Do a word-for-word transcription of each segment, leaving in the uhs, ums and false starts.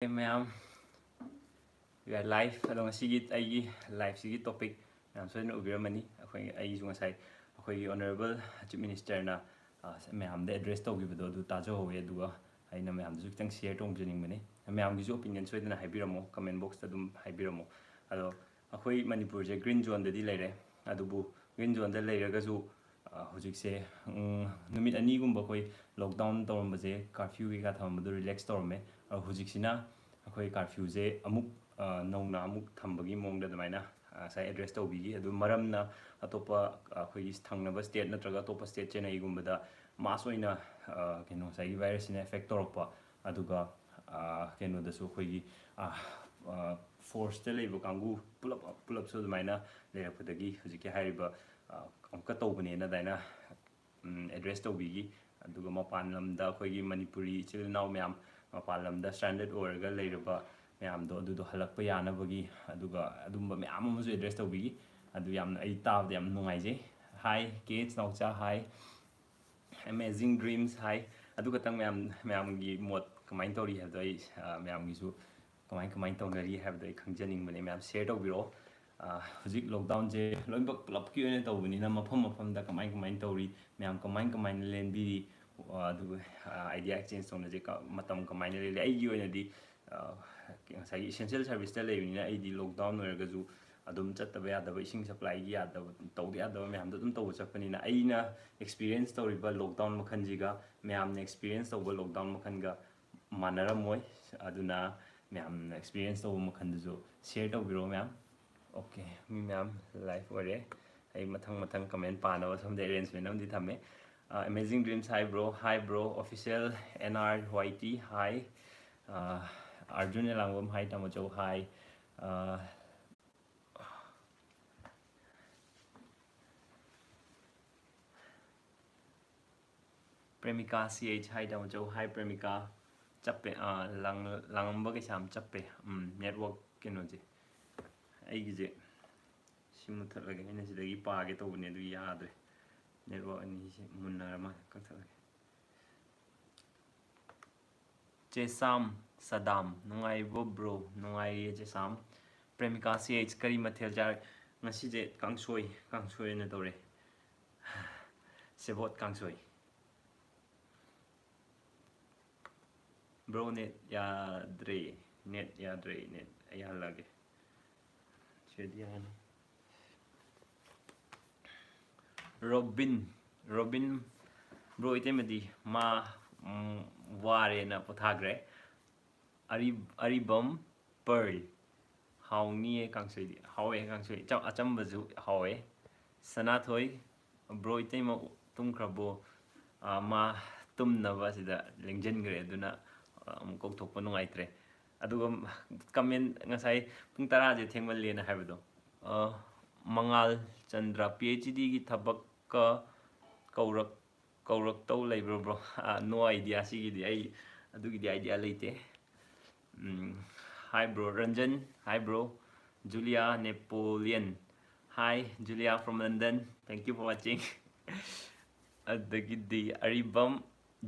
ꯃꯌꯥꯝ, we are live. ꯑꯗꯣ ꯉꯁꯤꯒꯤ ꯑꯩꯒꯤ live ꯁꯤꯒꯤ topic ꯃꯌꯥꯝ ꯁꯣꯏꯗꯅ ꯎꯕꯤꯔꯝꯃꯅꯤ꯫ ꯑꯩꯈꯣꯏ, ꯑꯩꯁꯨ ꯉꯁꯥꯏ ꯑꯩꯈꯣꯏꯒꯤ Honourable Chief Minister ꯅ, ꯑ, ꯃꯌꯥꯝꯗ address ꯇꯧꯈꯤꯕꯗꯣ ꯑꯗꯨ ꯇꯥꯖꯍꯧꯋꯦ꯫ ꯑꯗꯨꯒ ꯑꯩꯅ ꯃꯌꯥꯝꯗꯁꯨ ꯈꯤꯇꯪ share ꯇꯧꯖꯅꯤꯡꯕꯅꯤ꯫ ꯃꯌꯥꯝꯒꯤꯁꯨ opinion ꯁꯣꯏꯗꯅ ꯍꯥꯏꯕꯤꯔꯝꯃꯣ, comment box ꯇ ꯑꯗꯨꯝ ꯍꯥꯏꯕꯤꯔꯝꯃꯣ꯫ ꯑꯗꯣ ꯑꯩꯈꯣꯏ ꯃꯅꯤꯄꯨꯔꯁꯦ green zone ꯗꯗꯤ ꯂꯩꯔꯦ, ꯑꯗꯨꯕꯨ green zone ꯗ ꯂꯩꯔꯒꯁꯨ, ꯑ, ꯍꯧꯖꯤꯛꯁꯦ, ꯎꯝ, ꯅꯨꯃꯤꯠ ꯑꯅꯤꯒꯨꯝꯕ ꯑꯩꯈꯣꯏ lockdown ꯇꯧꯔꯝꯕꯁꯦ, curfew ꯀꯩꯀꯥ ꯊꯝꯃꯝꯕꯗꯣ relax ꯇꯧꯔꯝꯃꯦ꯫ ꯑꯗꯣ ꯍꯧꯖꯤꯛꯁꯤꯅ ꯑꯩꯈꯣꯏ curfew ꯁꯦ ꯑꯃꯨꯛ, ꯑ, ꯅꯧꯅ ꯑꯃꯨꯛ ꯊꯝꯕꯒꯤ ꯃꯑꯣꯡꯗ ꯑꯗꯨꯃꯥꯏꯅ, ꯑ, ꯉꯁꯥꯏ address ꯇꯧꯕꯤꯈꯤ꯫ ꯑꯗꯨ ꯃꯔꯝꯅ ꯑꯇꯣꯞꯄ, ꯑ, ꯑꯩꯈꯣꯏꯒꯤ ꯊꯪꯅꯕ state ꯅꯠꯇ꯭ꯔꯒ ꯑꯇꯣꯞꯄ state ꯆꯦꯟꯅꯩꯒꯨꯝꯕꯗ mass ꯑꯣꯏꯅ, ꯑ, ꯀꯩꯅꯣ, ꯉꯁꯥꯏꯒꯤ virus ꯁꯤꯅ affect ꯇꯧꯔꯛꯄ, ꯑꯗꯨꯒ, ꯑ, ꯀꯩꯅꯣꯗꯁꯨ ꯑꯩꯈꯣꯏꯒꯤ, ꯑ, ꯑ, force ꯇ ꯂꯩꯕ ꯀꯥꯡꯕꯨ ꯄꯨꯂꯞ, ꯄꯨꯂꯞꯁꯨ ꯑꯗꯨꯃꯥꯏꯅ ꯂꯩꯔꯛꯄꯗꯒꯤ ꯍꯧꯖꯤꯛꯀꯤ ꯍꯥꯏꯔꯤꯕ, ꯑ, ꯑꯃꯨꯛꯀ ꯇꯧꯕꯅꯦꯅ ꯑꯗꯨꯃꯥꯏꯅ, ꯎꯝ, address ꯇꯧꯕꯤꯈꯤ꯫ ꯑꯗꯨꯒ ꯃꯄꯥꯟ ꯂꯝꯗ ꯑꯩꯈꯣꯏꯒꯤ ꯃꯅꯤꯄꯨꯔꯤ ꯏꯆꯤꯜ ꯏꯅꯥꯎ ꯃꯌꯥꯝ ꯃꯄꯥꯟ ꯂꯝꯗ stranded ꯑꯣꯏꯔꯒ ꯂꯩꯔꯕ ꯃꯌꯥꯝꯗꯣ, ꯑꯗꯨꯗꯣ ꯍꯜꯂꯛꯄ ꯌꯥꯅꯕꯒꯤ, ꯑꯗꯨꯒ ꯑꯗꯨꯝꯕ ꯃꯌꯥꯝ ꯑꯃꯁꯨ address ꯇꯧꯕꯤꯈꯤ꯫ ꯑꯗꯨ ꯌꯥꯝꯅ ꯑꯩ ꯇꯥꯕꯗ ꯌꯥꯝ ꯅꯨꯡꯉꯥꯏꯖꯩ꯫ Hi K H ꯅꯥꯎꯆꯥ, hi꯫ Amazing Dreams, hi꯫ ꯑꯗꯨ ꯈꯛꯇꯪ ꯃꯌꯥꯝ, ꯃꯌꯥꯝꯒꯤ ꯃꯣꯠ ꯀꯃꯥꯏꯅ ꯇꯧꯔꯤ ꯍꯥꯏꯕꯗꯣ ꯑꯩ, ꯑ, ꯃꯌꯥꯝꯒꯤꯁꯨ ꯀꯃꯥꯏ, ꯀꯃꯥꯏꯅ ꯇꯧꯅꯔꯤ ꯍꯥꯏꯕꯗꯣ ꯑꯩ ꯈꯪꯖꯅꯤꯡꯕꯅꯦ꯫ ꯃꯌꯥꯝ share ꯇꯧꯕꯤꯔꯛꯑꯣ꯫ ꯑ, ꯍꯧꯖꯤꯛ lockdown ꯁꯦ ꯂꯣꯏꯅꯃꯛ ꯄꯨꯂꯞꯀꯤ ꯑꯣꯏꯅ ꯇꯧꯕꯅꯤꯅ ꯃꯐꯝ ꯃꯐꯝꯗ ꯀꯃꯥꯏ, ꯀꯃꯥꯏꯅ ꯇꯧꯔꯤ, ꯃꯌꯥꯝ ꯀꯃꯥꯏ, ꯀꯃꯥꯏꯅ ꯂꯦꯟꯕꯤꯔꯤ, ꯑ, ꯑꯗꯨꯒ, ꯑ, idea exchange ꯇꯧꯅꯁꯦ, ꯀ-, ꯃꯇꯝ ꯀꯃꯥꯏꯅ ꯂꯦꯜꯂꯤ꯫ ꯑꯩꯒꯤ ꯑꯣꯏꯅꯗꯤ, ꯑ, ꯉꯁꯥꯏꯒꯤ essential service ꯇ ꯂꯩꯕꯅꯤꯅ ꯑꯩꯗꯤ lockdown ꯑꯣꯏꯔꯒꯁꯨ ꯑꯗꯨꯝ ꯆꯠꯇꯕ ꯌꯥꯗꯕ, ꯏꯁꯤꯡ supply ꯒꯤ ꯌꯥꯗꯕ, ꯇꯧꯗ ꯌꯥꯗꯕ ꯃꯌꯥꯝꯗꯣ ꯑꯗꯨꯝ ꯇꯧꯕ ꯆꯠꯄꯅꯤꯅ ꯑꯩꯅ experience ꯇꯧꯔꯤꯕ lockdown ꯃꯈꯜꯁꯤꯒ ꯃꯌꯥꯝꯅ experience ꯇꯧꯕ lockdown ꯃꯈꯜꯒ ꯃꯥꯟꯅꯔꯝꯃꯣꯏ꯫ ꯑꯗꯨꯅ ꯃꯌꯥꯝꯅ experience ꯇꯧꯕ ꯃꯈꯜꯗꯨꯁꯨ share ꯇꯧꯕꯤꯔꯣ ꯃꯌꯥꯝ꯫ Okay, ꯃꯤ ꯃꯌꯥꯝ live ꯑꯣꯏꯔꯦ꯫ ꯑꯩ ꯃꯊꯪ ꯃꯊꯪ comment ꯄꯥꯅꯕ ꯁꯣꯝꯗ arrangement ꯑꯃꯗꯤ ꯊꯝꯃꯦ꯫ ꯑ, Amazing Dreams, hi bro, hi bro, Official N R Y T, hi꯫ ꯑ, Arjun Elangom, hi ꯇꯥꯃꯣꯆꯧ, hi꯫ ꯑ, Premika C H, hi ꯇꯥꯃꯣꯆꯧ, hi Premika꯫ ꯆꯞꯄꯦ, ꯑ, ꯂꯥꯡ-, ꯂꯥꯡꯉꯝꯕ ꯀꯩꯁꯥ ꯌꯥꯝ ꯆꯞꯄꯦ꯫ ꯎꯝ, network ꯀꯩꯅꯣꯁꯦ꯫ ꯑꯩꯒꯤꯁꯦ ꯁꯤ ꯃꯨꯠꯊꯠꯂꯒꯦ꯫ ꯑꯩꯅ ꯁꯤꯗꯒꯤ ꯄꯥꯒꯦ ꯇꯧꯕꯅꯦ, ꯑꯗꯨ ꯌꯥꯗ꯭ꯔꯦ꯫ Network ꯑꯅꯤꯁꯦ ꯃꯨꯟꯅꯔ ꯃꯥꯜꯂꯦ, ꯀꯛꯊꯠꯂꯒꯦ꯫ ꯆꯦꯁꯥꯝ, ꯁꯗꯥꯝ, ꯅꯨꯡꯉꯥꯏꯔꯤꯕꯣ bro? ꯅꯨꯡꯉꯥꯏꯔꯤꯌꯦ ꯆꯦꯁꯥꯝ꯫ ꯄ꯭ꯔꯦꯃꯤꯀꯥ ꯁꯤ ꯑꯩꯆ, ꯀꯔꯤ ꯃꯊꯦꯜ ꯆꯥꯔꯦ? ꯉꯁꯤꯁꯦ ꯀꯥꯡꯁꯣꯏ, ꯀꯥꯡꯁꯣꯏ ꯑꯣꯏꯅ ꯇꯧꯔꯦ꯫ ꯁꯦꯕꯣꯠ ꯀꯥꯡꯁꯣꯏ꯫ Bro, net ꯌꯥꯗ꯭ꯔꯦ, net ꯌꯥꯗ꯭ꯔꯦ, net ꯑꯩ ꯍꯜꯂꯛꯑꯒꯦ꯫ ꯁꯤꯗꯤ ꯌꯥꯅꯤ꯫ ꯔꯣꯕꯤꯟ, ꯔꯣꯕꯤꯟ, bro, ꯏꯇꯩꯃꯗꯤ ꯃꯥ, ꯎꯝ, ꯋꯥꯔꯦꯅ ꯄꯣꯊꯥꯈ꯭ꯔꯦ꯫ ꯑꯔꯤ-, ꯑꯔꯤꯕꯝ ꯄꯔꯜ, ꯍꯥꯎꯅꯤꯌꯦ ꯀꯥꯡꯁꯣꯏꯗꯤ꯫ ꯍꯥꯎꯋꯦ ꯀꯥꯡꯁꯣꯏ, ꯏꯆꯝ-, ꯑꯆꯝꯕꯁꯨ ꯍꯥꯎꯋꯦ꯫ ꯁꯅꯥꯊꯣꯏ, bro, ꯏꯇꯩꯃ ꯇꯨꯝꯈ꯭ꯔꯕꯣ? ꯑꯥ, ꯃꯥ ꯇꯨꯝꯅꯕ ꯑꯁꯤꯗ ꯂꯦꯡꯁꯤꯟꯈ꯭ꯔꯦ, ꯑꯗꯨꯅ, ꯑꯥ, ꯑꯃꯨꯛ ꯀꯧꯊꯣꯛꯄ ꯅꯨꯡꯉꯥꯏꯇ꯭ꯔꯦ꯫ ꯑꯗꯨꯒ comment ꯉꯁꯥꯏ ꯄꯨꯡ ꯇꯔꯥꯁꯦ ꯊꯦꯡꯃꯜꯂꯦꯅ ꯍꯥꯏꯕꯗꯣ, ꯑꯥ, ꯃꯉꯥꯜ ꯆꯟꯗ꯭ꯔ, PhD ꯒꯤ ꯊꯕꯛꯀ ꯀꯧꯔꯛ-, ꯀꯧꯔꯛꯇꯧ ꯂꯩꯕ꯭ꯔꯣ bro? ꯑꯥ, no idea, ꯁꯤꯒꯤꯗꯤ ꯑꯩ ꯑꯗꯨꯒꯤꯗꯤ idea ꯂꯩꯇꯦ꯫ ꯎꯝ, hi bro Ranjan, hi bro Julia Napoleon, hi Julia from London, thank you for watching꯫ ꯑꯗꯒꯤꯗꯤ ꯑꯔꯤꯕꯝ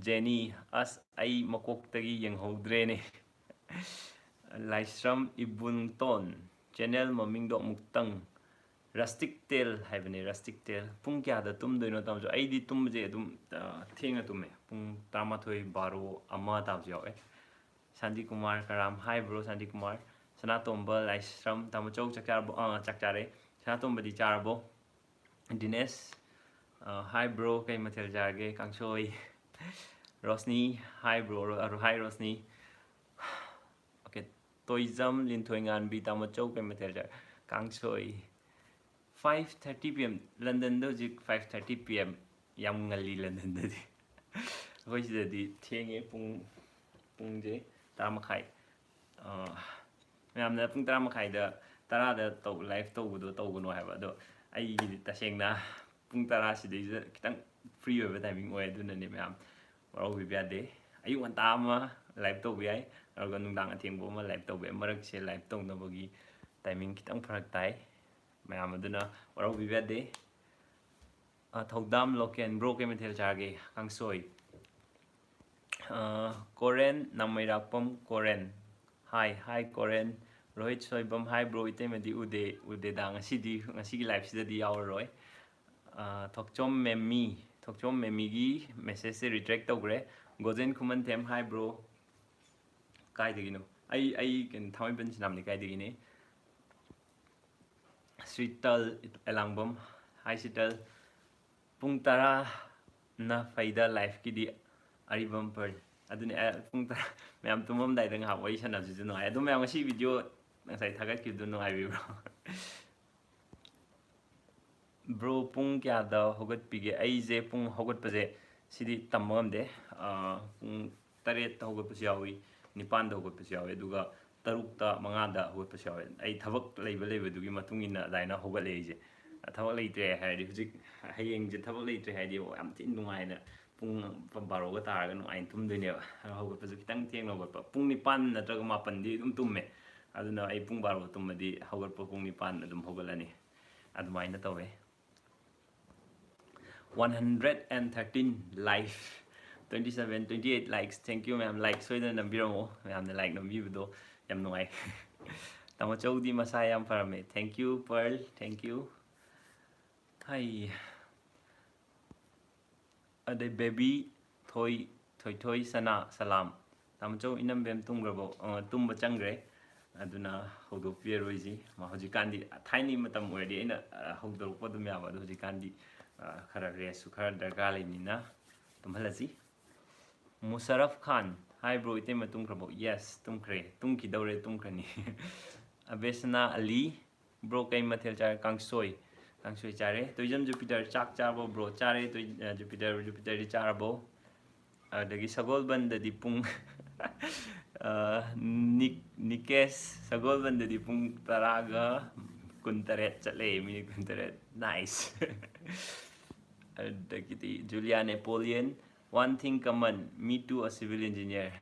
ꯖꯦꯅꯤ, ꯑꯁ, ꯑꯩ ꯃꯀꯣꯛꯇꯒꯤ ꯌꯦꯡꯍꯧꯗ꯭ꯔꯦꯅꯦ꯫ ꯂꯥꯏꯁ꯭ꯔꯝ ꯏꯕꯨꯡꯇꯣꯟ, channel ꯃꯃꯤꯡꯗꯣ ꯑꯃꯨꯛꯇꯪ꯫ Rustic Tale ꯍꯥꯏꯕꯅꯦ, Rustic Tale꯫ ꯄꯨꯡ ꯀꯌꯥꯗ ꯇꯨꯝꯗꯣꯏꯅꯣ ꯇꯥꯃꯣꯆꯧ? ꯑꯩꯗꯤ ꯇꯨꯝꯕꯁꯦ ꯑꯗꯨꯝ, ꯑ, ꯊꯦꯡꯅ ꯇꯨꯝꯃꯦ꯫ ꯄꯨꯡ ꯇꯔꯥꯃꯥꯊꯣꯏ, ꯕꯥꯔꯣ, ꯑꯃ ꯇꯥꯕꯁꯨ ꯌꯥꯎꯋꯦ꯫ ꯁꯥꯟꯇꯤ ꯀꯨꯃꯥꯔ ꯀꯔꯥꯝ, hi bro ꯁꯥꯟꯇꯤ ꯀꯨꯃꯥꯔ꯫ ꯁꯅꯥꯇꯣꯝꯕ ꯂꯥꯏꯁ꯭ꯔꯝ, ꯇꯥꯃꯣꯆꯧ ꯆꯥꯛ ꯆꯥꯔꯕꯣ? ꯑꯥ, ꯆꯥꯛ ꯆꯥꯔꯦ꯫ ꯁꯅꯥꯇꯣꯝꯕꯗꯤ ꯆꯥꯔꯕꯣ? ꯗꯤꯅꯦꯁ, ꯑ, hi bro, ꯀꯩ ꯃꯊꯦꯜ ꯆꯥꯔꯒꯦ? ꯀꯥꯡꯁꯣꯏ꯫ ꯔꯣꯁꯅꯤ, hi bro, ꯔꯣ-, hi ꯔꯣꯁꯅꯤ꯫ Okay, ꯇꯣꯏꯖꯝ ꯂꯤꯟꯊꯣꯏꯉꯥꯟꯕꯤ, ꯇꯥꯃꯣꯆꯧ ꯀꯩ ꯃꯊꯦꯜ ꯆꯥꯔꯦ? ꯀꯥꯡꯁꯣꯏ꯫ Five thirty PM, ꯂꯟꯗꯟꯗ ꯍꯧꯖꯤꯛ five thirty PM, ꯌꯥꯝ ꯉꯜꯂꯤ ꯂꯟꯗꯟꯗꯗꯤ꯫ ꯑꯩꯈꯣꯏ ꯁꯤꯗꯗꯤ ꯊꯦꯡꯉꯦ, ꯄꯨꯡ, ꯄꯨꯡꯁꯦ ꯇꯔꯥ ꯃꯈꯥꯏ꯫ ꯑ, ꯃꯌꯥꯝꯅ ꯄꯨꯡ ꯇꯔꯥ ꯃꯈꯥꯏꯗ, ꯇꯔꯥꯗ ꯇꯧ-, live ꯇꯧꯕꯗꯣ ꯇꯧꯒꯅꯣ ꯍꯥꯏꯕ, ꯑꯗꯣ ꯑꯩꯒꯤꯗꯤ ꯇꯁꯦꯡꯅ ꯄꯨꯡ ꯇꯔꯥ ꯁꯤꯗꯩꯁꯤꯗ ꯈꯤꯇꯪ free ꯑꯣꯏꯕ timing ꯑꯣꯏ, ꯑꯗꯨꯅꯅꯦ ꯃꯌꯥꯝ ꯋꯥꯔꯧꯕꯤꯕ ꯌꯥꯗꯦ꯫ ꯑꯌꯨꯛ ꯉꯟꯇꯥ ꯑꯃ live ꯇꯧꯕ ꯌꯥꯏ, ꯑꯗꯨꯒ ꯅꯨꯡꯗꯥꯡ ꯑꯊꯦꯡꯕ ꯑꯃ live ꯇꯧꯕ ꯌꯥꯏ꯫ ꯃꯔꯛꯁꯦ live ꯇꯧꯅꯕꯒꯤ timing ꯈꯤꯇꯪ ꯐꯔꯛ ꯇꯥꯏ꯫ ꯃꯌꯥꯝ ꯑꯗꯨꯅ ꯋꯥꯔꯧꯕꯤꯕ ꯌꯥꯗꯦ꯫ ꯑ, ꯊꯧꯗꯥꯝ ꯂꯣꯀꯦꯟ, bro ꯀꯩ ꯃꯊꯦꯜ ꯆꯥꯔꯒꯦ? ꯀꯥꯡꯁꯣꯏ꯫ ꯑ, ꯀꯣꯔꯦꯟ, ꯅꯥꯃꯩꯔꯥꯛꯄꯝ Koren. Hi, hi Koren. Rohit Soibam, hi bro, ꯏꯇꯩꯃꯗꯤ ꯎꯗꯦ, ꯎꯗꯦꯗ꯫ ꯉꯁꯤꯗꯤ, ꯉꯁꯤꯒꯤ liveꯁꯤꯗꯗꯤ ꯌꯥꯎꯔꯔꯣꯏ꯫ ꯑ, ꯊꯣꯛꯆꯣꯝ ꯃꯦꯝꯃꯤ, ꯊꯣꯛꯆꯣꯝ ꯃꯦꯝꯃꯤꯒꯤ messageꯁꯦ retract ꯇꯧꯈ꯭ꯔꯦ꯫ ꯒꯣꯖꯦꯟ ꯈꯨꯃꯟꯊꯦꯝ, hi bro꯫ ꯀꯥꯏꯗꯒꯤꯅꯣ? ꯑꯩ, ꯑꯩ ꯀꯩꯅꯣ, ꯊꯥꯡꯃꯩꯕꯟ ꯁꯤꯅꯥꯝꯅꯤ ꯀꯥꯏꯗꯒꯤꯅꯦ꯫ ꯁ꯭ꯔꯤꯇꯜ ꯑꯦꯂꯥꯡꯕꯝ, hi ꯁ꯭ꯔꯤꯇꯜ꯫ ꯄꯨꯡ ꯇꯔꯥꯅ ꯐꯩꯗ liveꯀꯤꯗꯤ꯫ ꯑꯔꯤꯕꯝ ꯄꯔꯜ꯫ ꯑꯗꯨꯅꯦ, ꯑ, ꯄꯨꯡ ꯇꯔꯥ, ꯃꯌꯥꯝ ꯇꯨꯝꯃꯝꯗꯥꯏꯗ ꯉꯥꯏꯍꯥꯛ ꯋꯥꯔꯤ ꯁꯥꯟꯅꯕꯁꯤꯁꯨ ꯅꯨꯡꯉꯥꯏ꯫ ꯑꯗꯣ ꯃꯌꯥꯝ, ꯉꯁꯤ video ꯉꯁꯥꯏ ꯊꯥꯒꯠꯈꯤꯕꯗꯣ ꯅꯨꯡꯉꯥꯏꯕꯤꯕ꯭ꯔꯣ? Bro, ꯄꯨꯡ ꯀꯌꯥꯗ ꯍꯧꯒꯠꯄꯤꯒꯦ? ꯑꯩꯁꯦ ꯄꯨꯡ ꯍꯧꯒꯠꯄꯁꯦ ꯁꯤꯗꯤ ꯇꯝꯕ ꯉꯝꯗꯦ꯫ ꯑ, ꯄꯨꯡ ꯇꯔꯦꯠꯇ ꯍꯧꯒꯠꯄꯁꯨ ꯌꯥꯎꯏ, ꯅꯤꯄꯥꯟꯗ ꯍꯧꯒꯠꯄꯁꯨ ꯌꯥꯎꯏ, ꯑꯗꯨꯒ ꯇꯔꯨꯛꯇ, ꯃꯉꯥꯗ ꯍꯧꯒꯠꯄꯁꯨ ꯌꯥꯎꯏ꯫ ꯑꯩ ꯊꯕꯛ ꯂꯩꯕ ꯂꯩꯕꯗꯨꯒꯤ ꯃꯇꯨꯡ ꯏꯟꯅ ꯑꯗꯨꯃꯥꯏꯅ ꯍꯧꯒꯠꯂꯦ ꯑꯩꯁꯦ꯫ ꯊꯕꯛ ꯂꯩꯇ꯭ꯔꯦ ꯍꯥꯏꯔꯗꯤ, ꯍꯧꯖꯤꯛ ꯍꯌꯦꯡꯁꯦ ꯊꯕꯛ ꯂꯩꯇ꯭ꯔꯦ ꯍꯥꯏꯔꯗꯤ ꯌꯥꯝ ꯊꯤꯅ ꯅꯨꯡꯉꯥꯏꯅ ꯄꯨꯡ ꯕꯥꯔꯣꯒ ꯇꯥꯔꯒ ꯅꯨꯡꯉꯥꯏꯅ ꯇꯨꯝꯗꯣꯏꯅꯦꯕ꯫ ꯑꯗꯣ ꯍꯧꯒꯠꯄꯁꯨ ꯈꯤꯇꯪ ꯊꯦꯡꯅ ꯍꯧꯒꯠꯄ, ꯄꯨꯡ ꯅꯤꯄꯥꯟ ꯅꯠꯇ꯭ꯔꯒ ꯃꯥꯄꯟꯗꯤ ꯑꯗꯨꯝ ꯇꯨꯝꯃꯦ꯫ ꯑꯗꯨꯅ ꯑꯩ ꯄꯨꯡ ꯕꯥꯔꯣ ꯇꯨꯝꯃꯗꯤ ꯍꯧꯒꯠꯄ ꯄꯨꯡ ꯅꯤꯄꯥꯟ ꯑꯗꯨꯝ ꯍꯧꯒꯠꯂꯅꯤ꯫ ꯑꯗꯨꯃꯥꯏꯅ ꯇꯧꯋꯦ꯫ One hundred and thirteen live, twenty seven, twenty eight likes, thank you ꯃꯌꯥꯝ꯫ Like ꯁꯣꯏꯗꯅ ꯅꯝꯕꯤꯔꯝꯃꯣ, ꯃꯌꯥꯝꯅ like ꯅꯝꯕꯤꯕꯗꯣ ꯌꯥꯝ ꯅꯨꯡꯉꯥꯏ꯫ ꯇꯥꯃꯣꯆꯧꯗꯤ ꯃꯁꯥ ꯌꯥꯝ ꯐꯔꯝꯃꯦ꯫ Thank you ꯄꯔꯜ, thank you꯫ ꯍꯥꯏ꯫ ꯑꯗꯩ ꯕꯦꯕꯤ ꯊꯣꯏ, ꯊꯣꯏꯊꯣꯏ ꯁꯅꯥ, ꯁꯂꯥꯝ꯫ ꯇꯥꯃꯣꯆꯧ, ꯏꯅꯝꯕꯦꯝ ꯇꯨꯝꯈ꯭ꯔꯕꯣ? ꯑ, ꯇꯨꯝꯕ ꯆꯪꯈ꯭ꯔꯦ꯫ ꯑꯗꯨꯅ ꯍꯧꯗꯣꯛꯄꯤꯔꯔꯣꯏꯁꯤ꯫ ꯃꯥ ꯍꯧꯖꯤꯛꯀꯥꯟꯗꯤ, ꯊꯥꯏꯅꯒꯤ ꯃꯇꯝ ꯑꯣꯏꯔꯗꯤ ꯑꯩꯅ, ꯑ, ꯍꯧꯗꯣꯔꯛꯄ ꯑꯗꯨꯝ ꯌꯥꯕ, ꯑꯗꯣ ꯍꯧꯖꯤꯛꯀꯥꯟꯗꯤ, ꯑ, ꯈꯔ restꯁꯨ ꯈꯔ ꯗꯔꯀꯥꯔ ꯂꯩꯕꯅꯤꯅ ꯇꯨꯝꯍꯜꯂꯁꯤ꯫ ꯃꯨꯁꯔꯐ ꯈꯥꯟ, hi bro, ꯏꯇꯩꯃ ꯇꯨꯝꯈ꯭ꯔꯕꯣ? Yes, ꯇꯨꯝꯈ꯭ꯔꯦ, ꯇꯨꯝꯈꯤꯗꯧꯔꯦ, ꯇꯨꯝꯈ꯭ꯔꯅꯤ꯫ ꯑꯕꯦꯁꯅꯥ ꯑꯂꯤ, bro, ꯀꯩ ꯃꯊꯦꯜ ꯆꯥꯔꯦ? ꯀꯥꯡꯁꯣꯏ, ꯀꯥꯡꯁꯣꯏ ꯆꯥꯔꯦ꯫ ꯇꯣꯏꯖꯝ ꯖꯨꯄꯤꯇꯔ, ꯆꯥꯛ ꯆꯥꯔꯕꯣ bro? ꯆꯥꯔꯦ꯫ ꯇꯣꯏ-, ꯑ, ꯖꯨꯄꯤꯇꯔ, ꯖꯨꯄꯤꯇꯔꯗꯤ ꯆꯥꯔꯕꯣ? ꯑꯗꯒꯤ ꯁꯒꯣꯜꯕꯟꯗꯗꯤ ꯄꯨꯡ, ꯑ, ꯅꯤꯛ-, ꯅꯤꯀꯦꯁ, ꯁꯒꯣꯜꯕꯟꯗꯗꯤ ꯄꯨꯡ ꯇꯔꯥꯒ ꯀꯨꯟꯇꯔꯦꯠ ꯆꯠꯂꯦ, minute ꯀꯨꯟꯇꯔꯦꯠ꯫ Nice꯫ ꯑꯗꯒꯤꯗꯤ ꯖꯨꯂꯤꯌꯥ Napoleon, one thing common, me too, a civil engineer꯫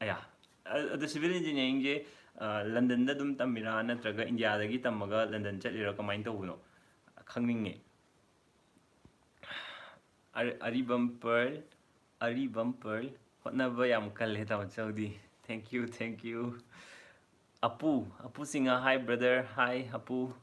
ꯑꯌꯥ, ꯑ-, ꯑꯗꯣ civil engineeringꯁꯦ, ꯑ, ꯂꯟꯗꯟꯗ ꯑꯗꯨꯝ ꯇꯝꯃꯤꯔꯥ, ꯅꯠꯇ꯭ꯔꯒ ꯏꯟꯗꯤꯌꯥꯗꯒꯤ ꯇꯝꯃꯒ ꯂꯟꯗꯟ ꯆꯠꯂꯤꯔꯥ, ꯀꯃꯥꯏꯅ ꯇꯧꯕꯅꯣ? ꯈꯪꯅꯤꯡꯉꯦ꯫ ꯑꯔ-, ꯑꯔꯤꯕꯝ ꯄꯔꯜ, ꯑꯔꯤꯕꯝ ꯄꯔꯜ, ꯍꯣꯠꯅꯕ ꯌꯥꯝ ꯀꯜꯂꯦ ꯇꯥꯃꯣ ꯆꯧꯗꯤ꯫ Thank you, thank you. Apu, Apu Singh, hi brother, hi Apu.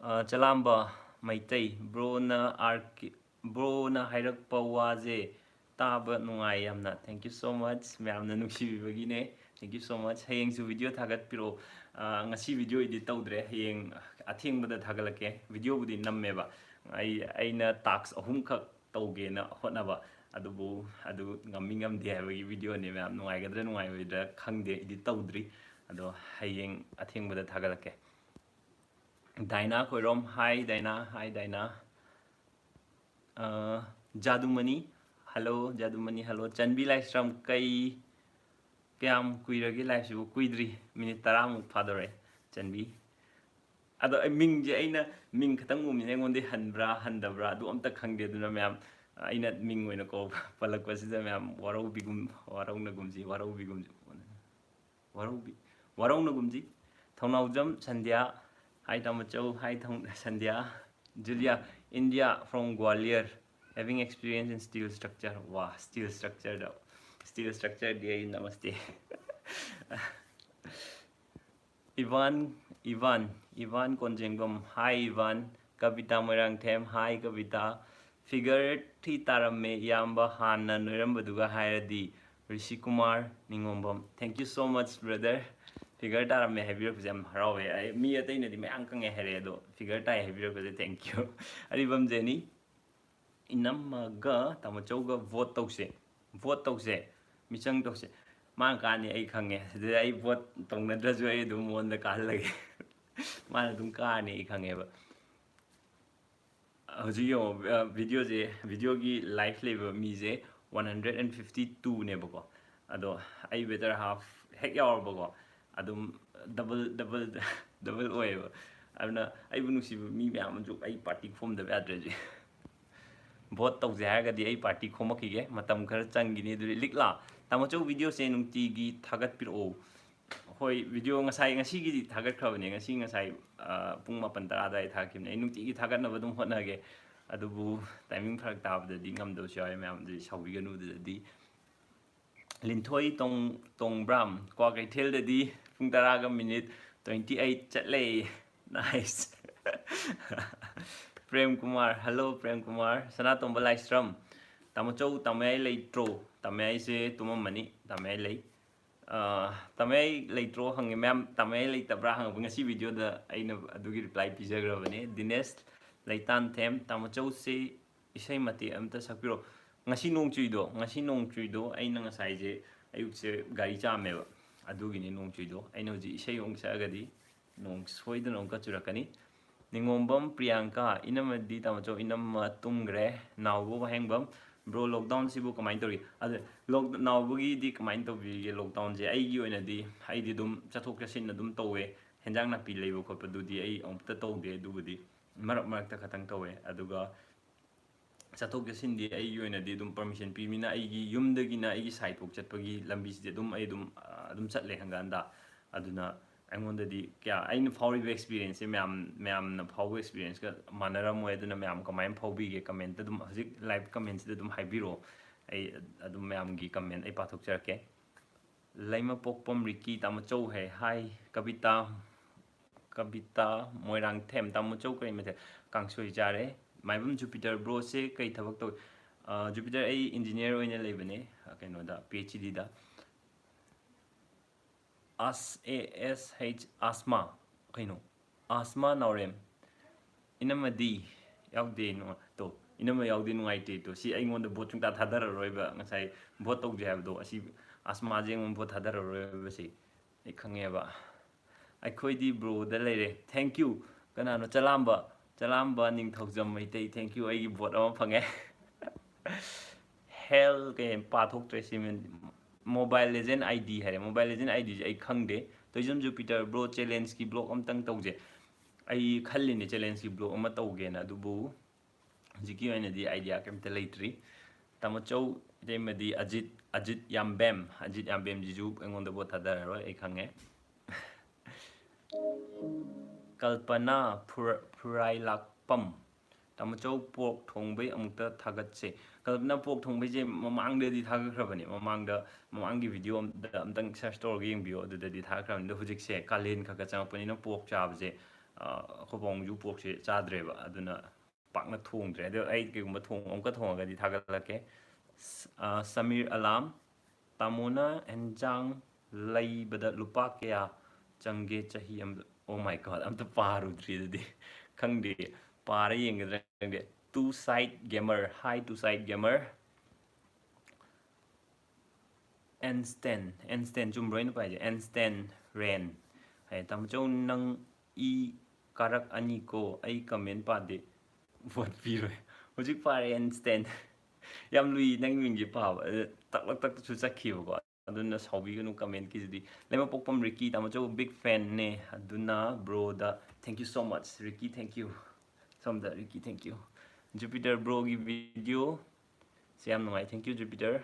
ꯑ, ꯆꯂꯥꯝꯕ ꯃꯩꯇꯩ, bro ꯅ R K, bro ꯅ ꯍꯥꯏꯔꯛꯄ ꯋꯥꯁꯦ ꯇꯥꯕ ꯅꯨꯡꯉꯥꯏ ꯌꯥꯝꯅ꯫ Thank you so much, ꯃꯌꯥꯝꯅ ꯅꯨꯡꯁꯤꯕꯤꯕꯒꯤꯅꯦ꯫ Thank you so much. ꯍꯌꯦꯡꯁꯨ video ꯊꯥꯒꯠꯄꯤꯔꯛꯑꯣ꯫ ꯑ, ꯉꯁꯤ video edit ꯇꯧꯗ꯭ꯔꯦ, ꯍꯌꯦꯡ ꯑꯊꯦꯡꯕꯗ ꯊꯥꯒꯠꯂꯛꯀꯦ꯫ Video ꯕꯨꯗꯤ ꯅꯝꯃꯦꯕ, ꯑꯩ, ꯑꯩꯅ task ꯑꯍꯨꯝꯈꯛ ꯇꯧꯒꯦꯅ ꯍꯣꯠꯅꯕ, ꯑꯗꯨꯕꯨ ꯑꯗꯨ ꯉꯝꯃꯤ ꯉꯝꯗꯦ ꯍꯥꯏꯕꯒꯤ video ꯅꯦ ꯃꯌꯥꯝ꯫ ꯅꯨꯡꯉꯥꯏꯒꯗ꯭ꯔꯥ ꯅꯨꯡꯉꯥꯏꯔꯣꯏꯗ꯭ꯔꯥ ꯈꯪꯗꯦ, edit ꯇꯧꯗ꯭ꯔꯤ꯫ ꯑꯗꯣ ꯍꯌꯦꯡ ꯑꯊꯦꯡꯕꯗ ꯊꯥꯒꯠꯂꯛꯀꯦ꯫ ꯗꯥꯏꯅꯥ ꯈꯣꯏꯔꯣꯝ, hi ꯗꯥꯏꯅꯥ, hi ꯗꯥꯏꯅꯥ꯫ ꯑ, ꯖꯥꯗꯨꯃꯅꯤ, hello ꯖꯥꯗꯨꯃꯅꯤ, hello꯫ ꯆꯟꯕꯤ ꯂꯥꯏꯁ꯭ꯔꯝ, ꯀꯩ, ꯀꯌꯥꯝ ꯀꯨꯏꯔꯒꯦ live ꯁꯤꯕꯨ? ꯀꯨꯏꯗ꯭ꯔꯤ, minute ꯇꯔꯥꯃꯨꯛ ꯐꯥꯗꯣꯔꯦ, ꯆꯟꯕꯤ꯫ ꯑꯗꯣ ꯑꯩ ꯃꯤꯡꯁꯦ, ꯑꯩꯅ ꯃꯤꯡ ꯈꯛꯇꯪ ꯎꯕꯅꯤꯅ ꯑꯩꯉꯣꯟꯗ ꯍꯟꯕ꯭ꯔꯥ ꯍꯟꯗꯕ꯭ꯔꯥ ꯑꯗꯨ ꯑꯝꯇ ꯈꯪꯗꯦ꯫ ꯑꯗꯨꯅ ꯃꯌꯥꯝ, ꯑꯩꯅ ꯃꯤꯡ ꯑꯣꯏꯅ ꯀꯧ-, ꯄꯜꯂꯛꯄꯁꯤꯗ ꯃꯌꯥꯝ ꯋꯥꯔꯧꯕꯤꯒꯨꯝ, ꯋꯥꯔꯧꯅꯒꯨꯝꯁꯤ, ꯋꯥꯔꯧꯕꯤꯒꯨꯝꯁꯤ꯫ ꯋꯥꯔꯧꯕꯤ-, ꯋꯥꯔꯧꯅꯒꯨꯝꯁꯤ꯫ ꯊꯧꯅꯥꯎꯖꯝ ꯁꯟꯙ꯭ꯌꯥ, hi ꯇꯥꯃꯣꯆꯧ, hi ꯊꯧ-, ꯁꯟꯙ꯭ꯌꯥ꯫ ꯖꯨꯂꯤꯌꯥ, India from Gwalior, having experience in steel structure. ꯋꯥ, steel structure ꯗ, steel structure ꯗꯤ ꯑꯩ ꯅꯃꯁꯇꯦ꯫ Ivan, Ivan, Ivan Konjengbam, hi Ivan. Kabita Moirangthem, hi Kabita. Figure ꯊꯤ ꯇꯥꯔꯝꯃꯦ ꯏꯌꯥꯝꯕ, ꯍꯥꯟꯅ ꯅꯣꯏꯔꯝꯕꯗꯨꯒ ꯍꯥꯏꯔꯗꯤ꯫ ꯔꯤꯁꯤ Kumar ꯅꯤꯡꯉꯣꯝꯕꯝ, thank you so much brother꯫ Figure ꯇꯥꯔꯝꯃꯦ ꯍꯥꯏꯕꯤꯔꯛꯄꯁꯦ ꯌꯥꯝ ꯍꯔꯥꯎꯋꯦ꯫ ꯑꯩ, ꯃꯤ ꯑꯇꯩꯅꯗꯤ ꯃꯌꯥꯝ ꯀꯪꯉꯦ ꯍꯥꯏꯔꯛꯑꯦ, ꯑꯗꯣ figure ꯇꯥꯏ ꯍꯥꯏꯕꯤꯔꯛꯄꯁꯦ thank you꯫ ꯑꯔꯤꯕꯝ ꯖꯦꯅꯤ, ꯏꯅꯝꯃꯒ ꯇꯥꯃꯣꯆꯧꯒ vote ꯇꯧꯁꯦ, vote ꯇꯧꯁꯦ, ꯃꯤꯆꯪ ꯇꯧꯁꯦ꯫ ꯃꯥꯅ ꯀꯥꯅꯤ ꯑꯩ ꯈꯪꯉꯦ꯫ ꯑꯗꯨꯗ ꯑꯩ vote ꯇꯧꯅꯗ꯭ꯔꯁꯨ ꯑꯩ ꯑꯗꯨꯝ ꯃꯉꯣꯟꯗ ꯀꯥꯍꯜꯂꯒꯦ꯫ ꯃꯥꯅ ꯑꯗꯨꯝ ꯀꯥꯔꯅꯤ ꯑꯩ ꯈꯪꯉꯦꯕ꯫ ꯍꯧꯖꯤꯛ ꯌꯦꯡꯉꯣ, ꯑ, video ꯁꯦ, video ꯒꯤ live ꯂꯩꯕ ꯃꯤꯁꯦ one hundred and fifty two ꯅꯦꯕꯀꯣ꯫ ꯑꯗꯣ ꯑꯩ better half ꯍꯦꯛ ꯌꯥꯎꯔꯕꯀꯣ, ꯑꯗꯨꯝ double, double, double ꯑꯣꯏꯌꯦꯕ꯫ ꯑꯗꯨꯅ ꯑꯩꯕꯨ ꯅꯨꯡꯁꯤꯕ ꯃꯤ ꯃꯌꯥꯝ ꯑꯃꯁꯨ ꯑꯩ party ꯈꯣꯝꯗꯕ ꯌꯥꯗ꯭ꯔꯦ ꯍꯧꯖꯤꯛ꯫ Vote ꯇꯧꯁꯦ ꯍꯥꯏꯔꯒꯗꯤ ꯑꯩ party ꯈꯣꯝꯃꯛꯈꯤꯒꯦ, ꯃꯇꯝ ꯈꯔ ꯆꯪꯈꯤꯅꯤ꯫ ꯑꯗꯨꯗꯤ ꯂꯤꯛꯂꯥ, ꯇꯥꯃꯣꯆꯧ video ꯁꯦ ꯅꯨꯡꯇꯤꯒꯤ ꯊꯥꯒꯠꯄꯤꯔꯛꯑꯣ꯫ ꯍꯣꯏ, video ꯉꯁꯥꯏ, ꯉꯁꯤꯒꯤꯗꯤ ꯊꯥꯒꯠꯈ꯭ꯔꯕꯅꯦ, ꯉꯁꯤ ꯉꯁꯥꯏ, ꯑ, ꯄꯨꯡ ꯃꯥꯄꯟ ꯇꯔꯥ ꯑꯗꯨꯋꯥꯏꯗ ꯊꯥꯒꯠꯈꯤꯕꯅꯦ꯫ ꯑꯩ ꯅꯨꯡꯇꯤꯒꯤ ꯊꯥꯒꯠꯅꯕ ꯑꯗꯨꯝ ꯍꯣꯠꯅꯒꯦ, ꯑꯗꯨꯕꯨ timing ꯐꯔꯛ ꯇꯥꯕꯗꯗꯤ ꯉꯝꯗꯕꯁꯨ ꯌꯥꯎꯋꯦ ꯃꯌꯥꯝ, ꯑꯗꯨꯗꯤ ꯁꯥꯎꯕꯤꯒꯅꯨ꯫ ꯑꯗꯨꯗꯗꯤ ꯂꯤꯟꯊꯣꯏ ꯇꯣꯡ ꯇꯣꯡꯕ꯭ꯔꯥꯝ, ꯀ꯭ꯋꯥꯀꯩꯊꯦꯜꯗꯗꯤ ꯄꯨꯡ ꯇꯔꯥꯒ ꯃꯤꯅꯤꯠ twenty eight ꯆꯠꯂꯦ꯫ Nice. ꯄ꯭ꯔꯦꯝ ꯀꯨꯃꯥꯔ, hello ꯄ꯭ꯔꯦꯝ ꯀꯨꯃꯥꯔ꯫ ꯁꯅꯥꯇꯣꯝꯕ ꯂꯥꯏꯁ꯭ꯔꯝ, ꯇꯥꯃꯣꯆꯧ ꯇꯥꯃꯌꯥꯏ ꯂꯩꯇ꯭ꯔꯣ? ꯇꯥꯃꯌꯥꯏꯁꯦ ꯇꯨꯝꯃꯝꯃꯅꯤ, ꯇꯥꯃꯌꯥꯏ ꯂꯩ꯫ ꯑ, ꯇꯥꯃꯌꯥꯏ ꯂꯩꯇ꯭ꯔꯣ ꯍꯪꯉꯦ ꯃꯌꯥꯝ, ꯇꯥꯃꯌꯥꯏ ꯂꯩꯇꯕ꯭ꯔꯥ ꯍꯪꯉꯛꯄ ꯉꯁꯤ videoꯗ ꯑꯩꯅ ꯑꯗꯨꯒꯤ reply ꯄꯤꯖꯈ꯭ꯔꯕꯅꯦ꯫ ꯗꯤꯅꯦꯁ ꯂꯩꯇꯥꯟꯊꯦꯝ, ꯇꯥꯃꯣꯆꯧꯁꯦ ꯏꯁꯩ ꯃꯇꯦꯛ ꯑꯝꯇ ꯁꯛꯄꯤꯔꯣ꯫ ꯉꯁꯤ ꯅꯣꯡ ꯆꯨꯏꯗꯣ, ꯉꯁꯤ ꯅꯣꯡ ꯆꯨꯏꯗꯣ ꯑꯩꯅ ꯉꯁꯥꯏꯁꯦ ꯑꯌꯨꯛꯁꯦ ꯒꯥꯔꯤ ꯆꯥꯝꯃꯦꯕ, ꯑꯗꯨꯒꯤꯅꯤ ꯅꯣꯡ ꯆꯨꯏꯗꯣ꯫ ꯑꯩꯅ ꯍꯧꯖꯤꯛ ꯏꯁꯩ ꯑꯃꯨꯛ ꯁꯛꯑꯒꯗꯤ ꯅꯣꯡ ꯁꯣꯏꯗꯅ ꯑꯃꯨꯛꯀ ꯆꯨꯔꯛꯀꯅꯤ꯫ ꯅꯤꯉꯣꯝꯕꯝ ꯄ꯭ꯔꯤꯌꯥꯡꯀꯥ, ꯏꯅꯝꯃꯗꯤ ꯇꯥꯃꯣꯆꯧ ꯏꯅꯝꯃ ꯇꯨꯝꯈ꯭ꯔꯦ꯫ ꯅꯥꯎꯕ ꯋꯥꯍꯦꯡꯕꯝ, bro lockdownꯁꯤꯕꯨ ꯀꯃꯥꯏꯅ ꯇꯧꯔꯤ? ꯑꯗ lock ꯅꯥꯎꯕꯒꯤꯗꯤ ꯀꯃꯥꯏꯅ ꯇꯧꯕꯤꯒꯦ lockdownꯁꯦ? ꯑꯩꯒꯤ ꯑꯣꯏꯅꯗꯤ ꯑꯩꯗꯤ ꯑꯗꯨꯝ ꯆꯠꯊꯣꯛ ꯆꯠꯁꯤꯟ ꯑꯗꯨꯝ ꯇꯧꯋꯦ, ꯍꯦꯟꯖꯥꯡ ꯅꯥꯄꯤ ꯂꯩꯕ ꯈꯣꯠꯄꯗꯨꯗꯤ ꯑꯩ ꯑꯃꯨꯛꯇ ꯇꯧꯗꯦ꯫ ꯑꯗꯨꯕꯨꯗꯤ ꯃꯔꯛ ꯃꯔꯛꯇ ꯈꯛꯇꯪ ꯇꯧꯋꯦ꯫ ꯑꯗꯨꯒ ꯆꯠꯊꯣꯛ ꯆꯠꯁꯤꯟꯗꯤ ꯑꯩꯒꯤ ꯑꯣꯏꯅꯗꯤ ꯑꯗꯨꯝ permission ꯄꯤꯕꯅꯤꯅ ꯑꯩꯒꯤ ꯌꯨꯝꯗꯒꯤꯅ ꯑꯩꯒꯤ ꯁꯥꯏꯠꯐꯥꯎ ꯆꯠꯄꯒꯤ ꯂꯝꯕꯤꯁꯤꯗꯤ ꯑꯗꯨꯝ ꯑꯩ ꯑꯗꯨꯝ ꯑ, ꯑꯗꯨꯝ ꯆꯠꯂꯦ ꯍꯪꯒꯠ ꯍꯟꯗ꯫ ꯑꯗꯨꯅ ꯑꯩꯉꯣꯟꯗꯗꯤ ꯀꯌꯥ ꯑꯩꯅ ꯐꯥꯎꯔꯤꯕ experienceꯁꯦ ꯃꯌꯥꯝ ꯃꯌꯥꯝꯅ ꯐꯥꯎꯕ experienceꯀ ꯃꯥꯟꯅꯔꯝꯃꯣꯏ꯫ ꯑꯗꯨꯅ ꯃꯌꯥꯝ ꯀꯃꯥꯏꯅ ꯐꯥꯎꯕꯤꯒꯦ commentꯇ ꯑꯗꯨꯝ, ꯍꯧꯖꯤꯛ live commentꯁꯤꯗ ꯑꯗꯨꯝ ꯍꯥꯏꯕꯤꯔꯛꯑꯣ꯫ ꯑꯩ ꯑꯗꯨꯝ ꯃꯌꯥꯝꯒꯤ comment ꯑꯩ ꯄꯥꯊꯣꯛꯆꯔꯛꯀꯦ꯫ ꯂꯩꯃꯄꯣꯛꯄꯝ ꯔꯤꯀꯤ, ꯇꯥꯃꯣꯆꯧ ꯍꯦ, ꯍꯥꯏ ꯀꯕꯤꯇꯥ, ꯀꯕꯤꯇꯥ ꯃꯣꯏꯔꯥꯡꯊꯦꯝ, ꯇꯥꯃꯣꯆꯧ ꯀꯔꯤ ꯃꯊꯦꯜ? ꯀꯥꯡꯁꯣꯏ ꯆꯥꯔꯦ꯫ ꯃꯥꯏꯕꯝ ꯖꯨꯄꯤꯇꯔ, broꯁꯦ ꯀꯩ ꯊꯕꯛ ꯇꯧꯏ? ꯑ, ꯖꯨꯄꯤꯇꯔ, ꯑꯩ engineer ꯑꯣꯏꯅ ꯂꯩꯕꯅꯦ, ꯑ, ꯀꯩꯅꯣꯗ, PhDꯗ꯫ ꯑꯁ, A S H, ꯑꯁꯃꯥ, ꯀꯩꯅꯣ? ꯑꯁꯃꯥ ꯅꯥꯎꯔꯦꯝ, ꯏꯅꯝꯃꯗꯤ ꯌꯥꯎꯗꯦ꯫ ꯅꯨꯡꯉꯥ-, ꯇꯣ, ꯏꯅꯝꯃ ꯌꯥꯎꯗꯦ, ꯅꯨꯡꯉꯥꯏꯇꯦ꯫ ꯇꯣ, ꯁꯤ ꯑꯩꯉꯣꯟꯗ vote ꯁꯨꯡꯇꯥ ꯊꯥꯗꯔꯔꯣꯏꯕ꯫ ꯉꯁꯥꯏ vote ꯇꯧꯁꯦ ꯍꯥꯏꯕꯗꯣ, ꯑꯁꯤ ꯑꯁꯃꯥꯁꯦ ꯑꯩꯉꯣꯟꯗ vote ꯊꯥꯗꯔꯔꯣꯏꯕ꯫ ꯁꯤ ꯑꯩ ꯈꯪꯉꯦꯕ꯫ ꯑꯩꯈꯣꯏꯗꯤ broꯗ ꯂꯩꯔꯦ꯫ Thank you꯫ ꯀꯅꯥꯅꯣ? ꯆꯂꯥꯝꯕ, ꯆꯂꯥꯝꯕ ꯅꯤꯡꯊꯧꯖꯝ ꯃꯩꯇꯩ, thank you, ꯑꯩꯒꯤ vote ꯑꯃ ꯐꯪꯉꯦ꯫ Hell, ꯀꯩ ꯄꯥꯊꯣꯛꯇ꯭ꯔꯦ ꯁꯤ꯫ Mobile Legend ID ꯍꯥꯏꯔꯦ꯫ Mobile Legend IDꯁꯦ ꯑꯩ ꯈꯪꯗꯦ꯫ ꯇꯣꯏꯖꯝ ꯖꯨꯄꯤꯇꯔ, bro, challengeꯀꯤ vlog ꯑꯝꯇꯪ ꯇꯧꯁꯦ꯫ ꯑꯩ ꯈꯜꯂꯤꯅꯦ challengeꯀꯤ vlog ꯑꯃ ꯇꯧꯒꯦꯅ, ꯑꯗꯨꯕꯨ ꯍꯧꯖꯤꯛꯀꯤ ꯑꯣꯏꯅꯗꯤ idea ꯀꯩꯝꯇ ꯂꯩꯇ꯭ꯔꯤ꯫ ꯇꯥꯃꯣꯆꯧ, ꯏꯇꯩꯃꯗꯤ ꯑꯖꯤꯠ, ꯑꯖꯤꯠ ꯌꯥꯝꯕꯦꯝ, ꯑꯖꯤꯠ ꯌꯥꯝꯕꯦꯝꯁꯤꯁꯨ ꯑꯩꯉꯣꯟꯗ vote ꯊꯥꯗꯔꯔꯣꯏ, ꯑꯩ ꯈꯪꯉꯦ꯫ ꯀꯜꯄꯅꯥ ꯐꯨꯔ-, ꯐꯨꯔꯥꯏꯂꯥꯛꯄꯝ, ꯇꯥꯃꯣꯆꯧ, pork ꯊꯣꯡꯕꯩ ꯑꯃꯨꯛꯇ ꯊꯥꯒꯠꯁꯦ꯫ ꯀꯜꯄꯅꯥ pork ꯊꯣꯡꯕꯩꯁꯦ ꯃꯃꯥꯡꯗꯗꯤ ꯊꯥꯒꯠꯈ꯭ꯔꯕꯅꯦ꯫ ꯃꯃꯥꯡꯗ, ꯃꯃꯥꯡꯒꯤ video ꯑꯝꯇ, ꯑꯝꯇꯪ search ꯇꯧꯔꯒ ꯌꯦꯡꯕꯤꯌꯣ, ꯑꯗꯨꯗꯗꯤ ꯊꯥꯒꯠꯈ꯭ꯔꯕꯅꯤ꯫ ꯑꯗꯣ ꯍꯧꯖꯤꯛꯁꯦ ꯀꯥꯂꯦꯟ ꯈꯔ ꯈꯔ ꯆꯪꯉꯛꯄꯅꯤꯅ pork ꯆꯥꯕꯁꯦ, ꯑ, ꯑꯩꯈꯣꯏ ꯄꯥꯕꯨꯡꯁꯨ porkꯁꯦ ꯆꯥꯗ꯭ꯔꯦꯕ, ꯑꯗꯨꯅ ꯄꯥꯛꯅ ꯊꯣꯡꯗ꯭ꯔꯦ꯫ ꯑꯗꯣ ꯑꯩ ꯀꯩꯒꯨꯝꯕ ꯊꯣꯡ-, ꯑꯃꯨꯛꯀ ꯊꯣꯡꯉꯒꯗꯤ ꯊꯥꯒꯠꯂꯛꯀꯦ꯫ ꯁ-, ꯑ, ꯁꯃꯤꯔ ꯑꯂꯥꯝ, "ꯇꯥꯃꯣꯅ ꯍꯦꯟꯖꯥꯡ ꯂꯩꯕꯗ ꯂꯨꯄꯥ ꯀꯌꯥ ꯆꯪꯒꯦ ꯆꯍꯤ ꯑꯃꯗ?" Oh my God, ꯑꯝꯇ ꯄꯥꯔꯨꯗ꯭ꯔꯤ ꯑꯗꯨꯗꯤ꯫ ꯈꯪꯗꯦ, ꯄꯥꯔ ꯌꯦꯡꯒꯗ꯭ꯔꯥ ꯈꯪꯗꯦ꯫ Two Side Gamer, hi Two Side Gamer꯫ Einstein, Einstein ꯆꯨꯝꯕ꯭ꯔꯣ ꯑꯩꯅ ꯄꯥꯏꯁꯦ? Einstein Ren ꯍꯥꯏ꯫ "ꯇꯥꯃꯣꯆꯧ, ꯅꯪ ꯏ ꯀꯥꯔꯛ ꯑꯅꯤꯀꯣ, ꯑꯩ comment ꯄꯥꯗꯦ, vote ꯄꯤꯔꯣꯏ"꯫ ꯍꯧꯖꯤꯛ ꯄꯥꯔꯦ Einstein꯫ ꯌꯥꯝ ꯂꯨꯏ ꯅꯪ ꯃꯤꯡꯁꯦ ꯄꯥꯕ꯫ ꯑꯗ ꯇꯛꯂꯛ ꯇꯛꯇꯁꯨ ꯆꯠꯈꯤꯕꯀꯣ꯫ ꯑꯗꯨꯅ ꯁꯥꯎꯕꯤꯒꯅꯨ commentꯀꯤꯁꯤꯗꯤ꯫ ꯂꯩꯃꯄꯣꯛꯄꯝ ꯔꯤꯀꯤ, "ꯇꯥꯃꯣꯆꯧ big fanꯅꯦ, ꯑꯗꯨꯅ broꯗ thank you so much ꯔꯤꯀꯤ, thank you"꯫ ꯁꯣꯝꯗ ꯔꯤꯀꯤ, thank you꯫ Jupiter broꯒꯤ video ꯁꯦ ꯌꯥꯝ ꯅꯨꯡꯉꯥꯏ, thank you Jupiter꯫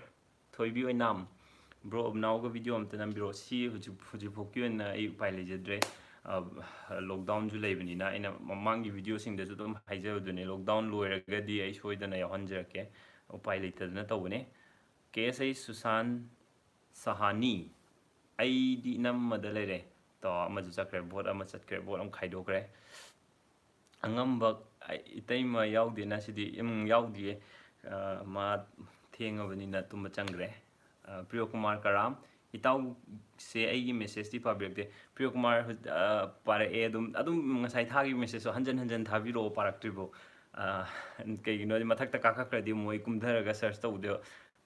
ꯊꯣꯏꯕꯤ ꯑꯣꯏꯅꯥꯝ, "Bro, ꯑꯕꯅꯥꯎꯒ video ꯑꯝꯇ ꯅꯝꯕꯤꯔꯛꯑꯣ"꯫ ꯁꯤ ꯍꯧꯖꯤꯛ, ꯍꯧꯖꯤꯛꯐꯥꯎꯒꯤ ꯑꯣꯏꯅ ꯑꯩ ꯎꯄꯥꯏ ꯂꯩꯖꯗ꯭ꯔꯦ꯫ ꯑ, lockdownꯁꯨ ꯂꯩꯕꯅꯤꯅ ꯑꯩꯅ ꯃꯃꯥꯡꯒꯤ videoꯁꯤꯡꯗꯁꯨ ꯑꯗꯨꯝ ꯍꯥꯏꯖꯕꯗꯨꯅꯤ, lockdown ꯂꯣꯏꯔꯒꯗꯤ ꯑꯩ ꯁꯣꯏꯗꯅ ꯌꯥꯎꯍꯟꯖꯔꯛꯀꯦ꯫ ꯎꯄꯥꯏ ꯂꯩꯇꯗꯅ ꯇꯧꯕꯅꯦ꯫ ꯀꯦ ꯑꯦꯁ ꯑꯩ ꯁꯨꯁꯥꯟ ꯁꯍꯥꯅꯤ, "ꯑꯩꯗꯤ ꯏꯅꯝꯃꯗ ꯂꯩꯔꯦ"꯫ ꯇꯣ, ꯑꯃꯁꯨ ꯆꯠꯈ꯭ꯔꯦ, vote ꯑꯃ ꯆꯠꯈ꯭ꯔꯦ, vote ꯑꯃ ꯈꯥꯏꯗꯣꯛꯈ꯭ꯔꯦ꯫ ꯑꯉꯝꯕ, ꯑꯩ, ꯏꯇꯩꯃ ꯌꯥꯎꯗꯦꯅ ꯁꯤꯗꯤ, ꯎꯝ, ꯌꯥꯎꯗꯤꯌꯦ꯫ ꯑ, ꯃꯥ ꯊꯦꯡꯉꯕꯅꯤꯅ ꯇꯨꯝꯕ ꯆꯪꯈ꯭ꯔꯦ꯫ ꯑ, ꯄ꯭ꯔꯤꯌꯣ ꯀꯨꯃꯥꯔ ꯀꯔꯥꯝ, "ꯏꯇꯥꯎꯁꯦ ꯑꯩꯒꯤ messageꯇꯤ ꯄꯥꯕꯤꯔꯛꯇꯦ"꯫ ꯄ꯭ꯔꯤꯌꯣ ꯀꯨꯃꯥꯔ, ꯑ, ꯄꯥꯔꯛꯑꯦ ꯑꯗꯨꯝ, ꯑꯗꯨꯝ ꯉꯁꯥꯏ ꯊꯥꯈꯤꯕ messageꯇꯣ ꯍꯟꯖꯟ ꯍꯟꯖꯟ ꯊꯥꯕꯤꯔꯛꯑꯣ, ꯄꯥꯔꯛꯇ꯭ꯔꯤꯕꯣ꯫ ꯑ, ꯀꯩꯒꯤꯅꯣꯗꯤ ꯃꯊꯛꯇ ꯀꯥꯈꯠꯈ꯭ꯔꯗꯤ ꯑꯃꯨꯛ ꯑꯩ ꯀꯨꯝꯊꯔꯒ search ꯇꯧꯕꯗꯣ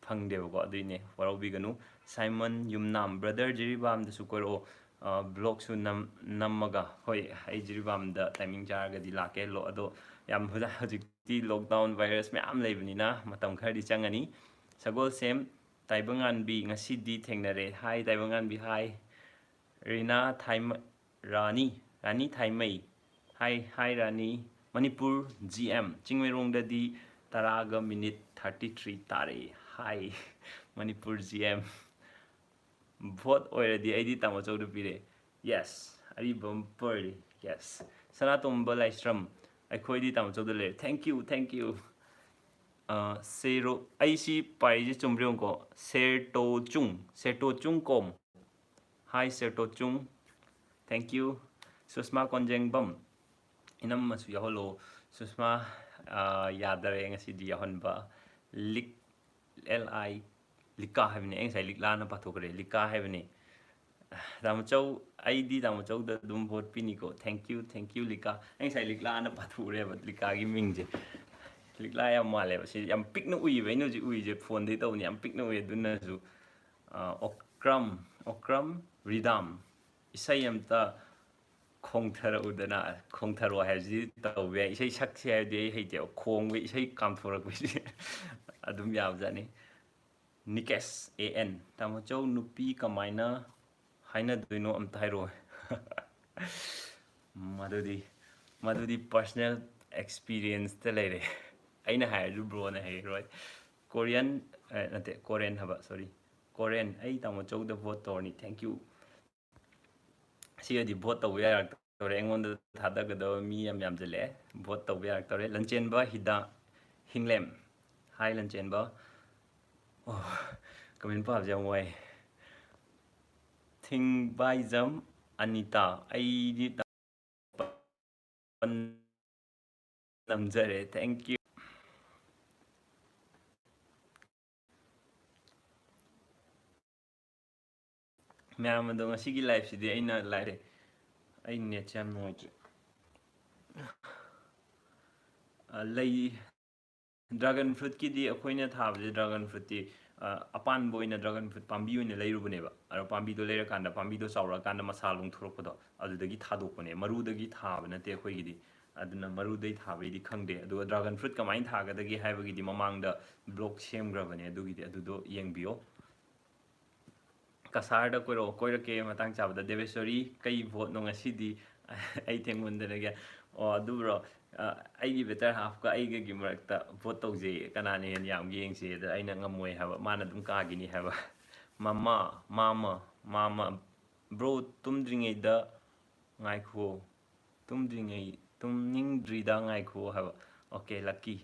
ꯐꯪꯗꯦꯕꯀꯣ, ꯑꯗꯨꯏꯅꯦ, ꯋꯥꯔꯧꯕꯤꯒꯅꯨ꯫ ꯁꯥꯏꯃꯟ ꯌꯨꯝꯅꯥꯝ, "Brother ꯖꯤꯔꯤꯕꯥꯝꯗꯁꯨ ꯀꯣꯏꯔꯛꯑꯣ, ꯑ, vlogꯁꯨ ꯅꯝ-, ꯅꯝꯃꯒ"꯫ ꯍꯣꯏ, ꯑꯩ ꯖꯤꯔꯤꯕꯥꯝꯗ timing ꯆꯥꯔꯒꯗꯤ ꯂꯥꯛꯀꯦ꯫ ꯂꯣ-, ꯑꯗꯣ ꯌꯥꯝ ꯍꯧꯖꯤꯛ-, ꯍꯧꯖꯤꯛꯇꯤ lockdown virus ꯃꯌꯥꯝ ꯂꯩꯕꯅꯤꯅ ꯃꯇꯝ ꯈꯔꯗꯤ ꯆꯪꯉꯅꯤ꯫ ꯁꯒꯣꯜꯁꯦꯝ ꯇꯥꯏꯕꯪꯉꯥꯟꯕꯤ, "ꯉꯁꯤꯗꯤ ꯊꯦꯡꯅꯔꯦ"꯫ Hi ꯇꯥꯏꯕꯪꯉꯥꯟꯕꯤ, hi꯫ ꯔꯤꯅꯥ ꯊꯥꯏꯃ-, ꯔꯥꯅꯤ, ꯔꯥꯅꯤ ꯊꯥꯏꯃꯩ꯫ Hi, hi ꯔꯥꯅꯤ꯫ ꯃꯅꯤꯄꯨꯔ ꯖꯤ ꯑꯦꯝ, ꯆꯤꯡꯃꯩꯔꯣꯡꯗꯗꯤ ꯇꯔꯥꯒ minute thirty three ꯇꯥꯔꯦ꯫ Hi, Manipur G M. Vote ꯑꯣꯏꯔꯗꯤ ꯑꯩꯗꯤ ꯇꯥꯃꯣꯆꯧꯗ ꯄꯤꯔꯦ꯫ Yes, ꯑꯔꯤꯕꯝ ꯄꯔꯤ꯫ Yes꯫ ꯁꯅꯥꯇꯣꯝꯕ ꯂꯥꯏꯁ꯭ꯔꯝ, "ꯑꯩꯈꯣꯏꯗꯤ ꯇꯥꯃꯣꯆꯧꯗ ꯂꯩꯔꯦ"꯫ Thank you, thank you꯫ ꯑ, ꯁꯦꯔꯣ-, ꯑꯩ ꯁꯤ ꯄꯥꯏꯔꯤꯁꯦ ꯆꯨꯝꯕ꯭ꯔꯥ ꯌꯦꯡꯉꯨꯀꯣ꯫ ꯁꯦꯔꯇꯣꯆꯨꯡ, ꯁꯦꯔꯇꯣꯆꯨꯡ ꯀꯣꯝ꯫ Hi, ꯁꯦꯔꯇꯣꯆꯨꯡ꯫ Thank you꯫ ꯁꯨꯁꯃꯥ ꯀꯣꯟꯖꯦꯡꯕꯝ꯫ ꯏꯅꯝꯃꯁꯨ ꯌꯥꯎꯍꯜꯂꯣ꯫ ꯁꯨꯁꯃꯥ, ꯑ, ꯌꯥꯗꯔꯦ ꯉꯁꯤꯗꯤ ꯌꯥꯎꯍꯟꯕ꯫ ꯂꯤꯛ, L I, ꯂꯤꯀꯥ ꯍꯥꯏꯕꯅꯦ꯫ ꯑꯩ ꯉꯁꯥꯏ ꯂꯤꯛꯂꯥꯅ ꯄꯥꯊꯣꯛꯈ꯭ꯔꯦ꯫ ꯂꯤꯀꯥ ꯍꯥꯏꯕꯅꯦ꯫ ꯇꯥꯃꯣꯆꯧ, ꯑꯩꯗꯤ ꯇꯥꯃꯣꯆꯧꯗ ꯑꯗꯨꯝ vote ꯄꯤꯅꯤꯀꯣ꯫ Thank you, thank you, ꯂꯤꯀꯥ꯫ ꯑꯩ ꯉꯁꯥꯏ ꯂꯤꯛꯂꯥꯅ ꯄꯥꯊꯣꯛꯎꯔꯦꯕ, ꯂꯤꯀꯥꯒꯤ ꯃꯤꯡꯁꯦ꯫ ꯂꯤꯛꯂꯥ ꯌꯥꯝ ꯃꯥꯜꯂꯦꯕ꯫ ꯁꯤ ꯌꯥꯝ ꯄꯤꯛꯅ ꯎꯏꯌꯦꯕ꯫ ꯑꯩꯅ ꯍꯧꯖꯤꯛ ꯎꯏꯁꯦ, ꯐꯣꯟꯗꯩ ꯇꯧꯕꯅꯤ, ꯌꯥꯝ ꯄꯤꯛꯅ ꯎꯏ꯫ ꯑꯗꯨꯅꯁꯨ, ꯑ, ꯑꯣꯀ꯭ꯔꯝ, ꯑꯣꯀ꯭ꯔꯝ ꯔꯤꯗꯥꯝ, ꯏꯁꯩ ꯑꯝꯇ ꯈꯣꯡꯊꯔꯛꯎꯗꯅ꯫ ꯈꯣꯡꯊꯔꯛꯑꯣ ꯍꯥꯏꯕꯁꯤꯗꯤ ꯇꯧꯕ ꯌꯥꯏ꯫ ꯏꯁꯩ ꯁꯛꯁꯦ ꯍꯥꯏꯕꯗꯤ ꯑꯩ ꯍꯩꯇꯦꯕ꯫ ꯈꯣꯡꯕ, ꯏꯁꯩ ꯀꯥꯝꯊꯣꯔꯛꯄꯁꯤ ꯑꯗꯨꯝ ꯌꯥꯕꯖꯥꯠꯅꯤ꯫ ꯅꯤꯀꯦꯁ A N, ꯇꯥꯃꯣꯆꯧ, ꯅꯨꯄꯤ ꯀꯃꯥꯏꯅ ꯍꯥꯏꯅꯗꯣꯏꯅꯣ ꯑꯝꯇ ꯍꯥꯏꯔꯛꯑꯣ꯫ ꯃꯗꯨꯗꯤ, ꯃꯗꯨꯗꯤ personal experience ꯇ ꯂꯩꯔꯦ꯫ ꯑꯩꯅ ꯍꯥꯏꯔꯁꯨ bro ꯅ ꯍꯩꯔꯣꯏ꯫ ꯀꯣꯔꯤꯌꯟ, ꯑꯦ, ꯅꯠꯇꯦ, ꯀꯣꯔꯦꯟ ꯍꯥꯏꯕ, sorry꯫ ꯀꯣꯔꯦꯟ, ꯑꯩ ꯇꯥꯃꯣꯆꯧꯗ vote ꯇꯧꯔꯅꯤ, thank you꯫ ꯁꯤꯒꯗꯤ vote ꯇꯧꯕ ꯌꯥꯔꯛꯇꯧꯔꯦ, ꯑꯩꯉꯣꯟꯗ ꯊꯥꯗꯒꯗꯕ ꯃꯤ ꯌꯥꯝ ꯌꯥꯝꯁꯤꯜꯂꯛꯑꯦ꯫ Vote ꯇꯧꯕ ꯌꯥꯔꯛꯇꯧꯔꯦ꯫ ꯂꯟꯆꯦꯟꯕ ꯍꯤꯗꯥ ꯍꯤꯡꯂꯦꯝ꯫ Hi, ꯂꯟꯆꯦꯟꯕ꯫ ꯑꯣ, comment ꯄꯥꯕꯁꯦ ꯌꯥꯝ ꯋꯥꯏ꯫ ꯊꯤꯡꯕꯥꯏꯖꯝ ꯑꯅꯤꯇꯥ, ꯑꯩꯗꯤ ꯅꯝꯖꯔꯦ꯫ Thank you꯫ ꯃꯌꯥꯝ ꯑꯗꯣ, ꯉꯁꯤꯒꯤ live ꯁꯤꯗꯤ ꯑꯩꯅ live, ꯑꯩ net ꯁꯦ ꯌꯥꯝ ꯅꯨꯡꯉꯥꯏꯇ꯭ꯔꯦ꯫ ꯑ, ꯂꯩ, dragon fruit ꯀꯤꯗꯤ ꯑꯩꯈꯣꯏꯅ ꯊꯥꯕꯁꯦ, dragon fruit ꯇꯤ, ꯑ, ꯑꯄꯥꯟꯕ ꯑꯣꯏꯅ dragon fruit ꯄꯥꯝꯕꯤ ꯑꯣꯏꯅ ꯂꯩꯔꯨꯕꯅꯦꯕ꯫ ꯑꯗꯣ ꯄꯥꯝꯕꯤꯗꯣ ꯂꯩꯔꯀꯥꯟꯗ, ꯄꯥꯝꯕꯤꯗꯣ ꯆꯥꯎꯔꯛꯑꯀꯥꯟꯗ ꯃꯁꯥ ꯂꯣꯡꯊꯣꯔꯛꯄꯗꯣ, ꯑꯗꯨꯗꯒꯤ ꯊꯥꯗꯣꯛꯄꯅꯦ꯫ ꯃꯔꯨꯗꯒꯤ ꯊꯥꯕ ꯅꯠꯇꯦ ꯑꯩꯈꯣꯏꯒꯤꯗꯤ꯫ ꯑꯗꯨꯅ ꯃꯔꯨꯗꯩ ꯊꯥꯕꯩꯗꯤ ꯈꯪꯗꯦ꯫ ꯑꯗꯨꯒ dragon fruit ꯀꯃꯥꯏꯅ ꯊꯥꯒꯗꯒꯦ ꯍꯥꯏꯕꯒꯤꯗꯤ ꯃꯃꯥꯡꯗ vlog ꯁꯦꯝꯈ꯭ꯔꯕꯅꯦ, ꯑꯗꯨꯒꯤꯗꯤ ꯑꯗꯨꯗꯣ ꯌꯦꯡꯕꯤꯌꯣ꯫ ꯀꯁꯥꯔꯗ ꯀꯣꯏꯔꯛꯑꯣ, ꯀꯣꯏꯔꯛꯀꯦ ꯃꯇꯥꯡ ꯆꯥꯕꯗ꯫ ꯗꯦꯕꯦꯁꯣꯔꯤ, ꯀꯩ vote ꯅꯣ ꯉꯁꯤꯗꯤ? ꯑꯩ ꯊꯦꯡꯃꯟꯗꯅꯒꯦ꯫ ꯑꯣ, ꯑꯗꯨꯕ꯭ꯔꯣ, ꯑ, ꯑꯩꯒꯤ better half ꯀ ꯑꯩꯒꯒꯤ ꯃꯔꯛꯇ vote ꯇꯧꯖꯩ, ꯀꯅꯥꯅ ꯍꯦꯟꯅ ꯌꯥꯝꯒꯦ ꯌꯦꯡꯁꯦ꯫ ꯑꯗ ꯑꯩꯅ ꯉꯝꯃꯣꯏ ꯍꯥꯏꯕ, ꯃꯥꯅ ꯑꯗꯨꯝ ꯀꯥꯒꯤꯅꯤ ꯍꯥꯏꯕ꯫ ꯃꯃꯥ, ꯃꯥꯃ, ꯃꯥꯃ, bro, ꯇꯨꯝꯗ꯭ꯔꯤꯉꯩꯗ ꯉꯥꯏꯈꯨꯑꯣ꯫ ꯇꯨꯝꯗ꯭ꯔꯤꯉꯩ, ꯇꯨꯝꯅꯤꯡꯗ꯭ꯔꯤꯗ ꯉꯥꯏꯈꯨꯑꯣ ꯍꯥꯏꯕ꯫ Okay, lucky꯫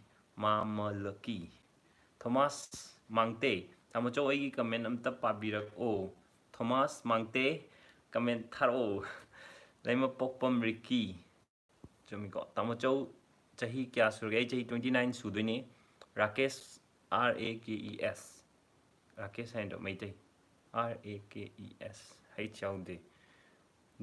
ꯃꯥꯃ ꯂꯀꯤ꯫ ꯊꯣꯃꯥꯁ ꯃꯥꯡꯇꯦ, ꯇꯥꯃꯣꯆꯧ ꯑꯩꯒꯤ comment ꯑꯝꯇ ꯄꯥꯕꯤꯔꯛꯑꯣ꯫ ꯊꯣꯃꯥꯁ ꯃꯥꯡꯇꯦ, comment ꯊꯥꯔꯛꯑꯣ꯫ ꯂꯩꯃꯄꯣꯛꯄꯝ ꯔꯤꯀꯤ꯫ ꯆꯨꯝꯃꯤꯀꯣ? ꯇꯥꯃꯣꯆꯧ ꯆꯍꯤ ꯀꯌꯥ ꯁꯨꯔꯒꯦ? ꯑꯩ ꯆꯍꯤ twenty nine ꯁꯨꯗꯣꯏꯅꯤ꯫ Rakesh, R A K E S꯫ Rakesh ꯍꯥꯏꯅꯗ꯭ꯔꯣ Meitei? R A K E S꯫ H ꯌꯥꯎꯗꯦ꯫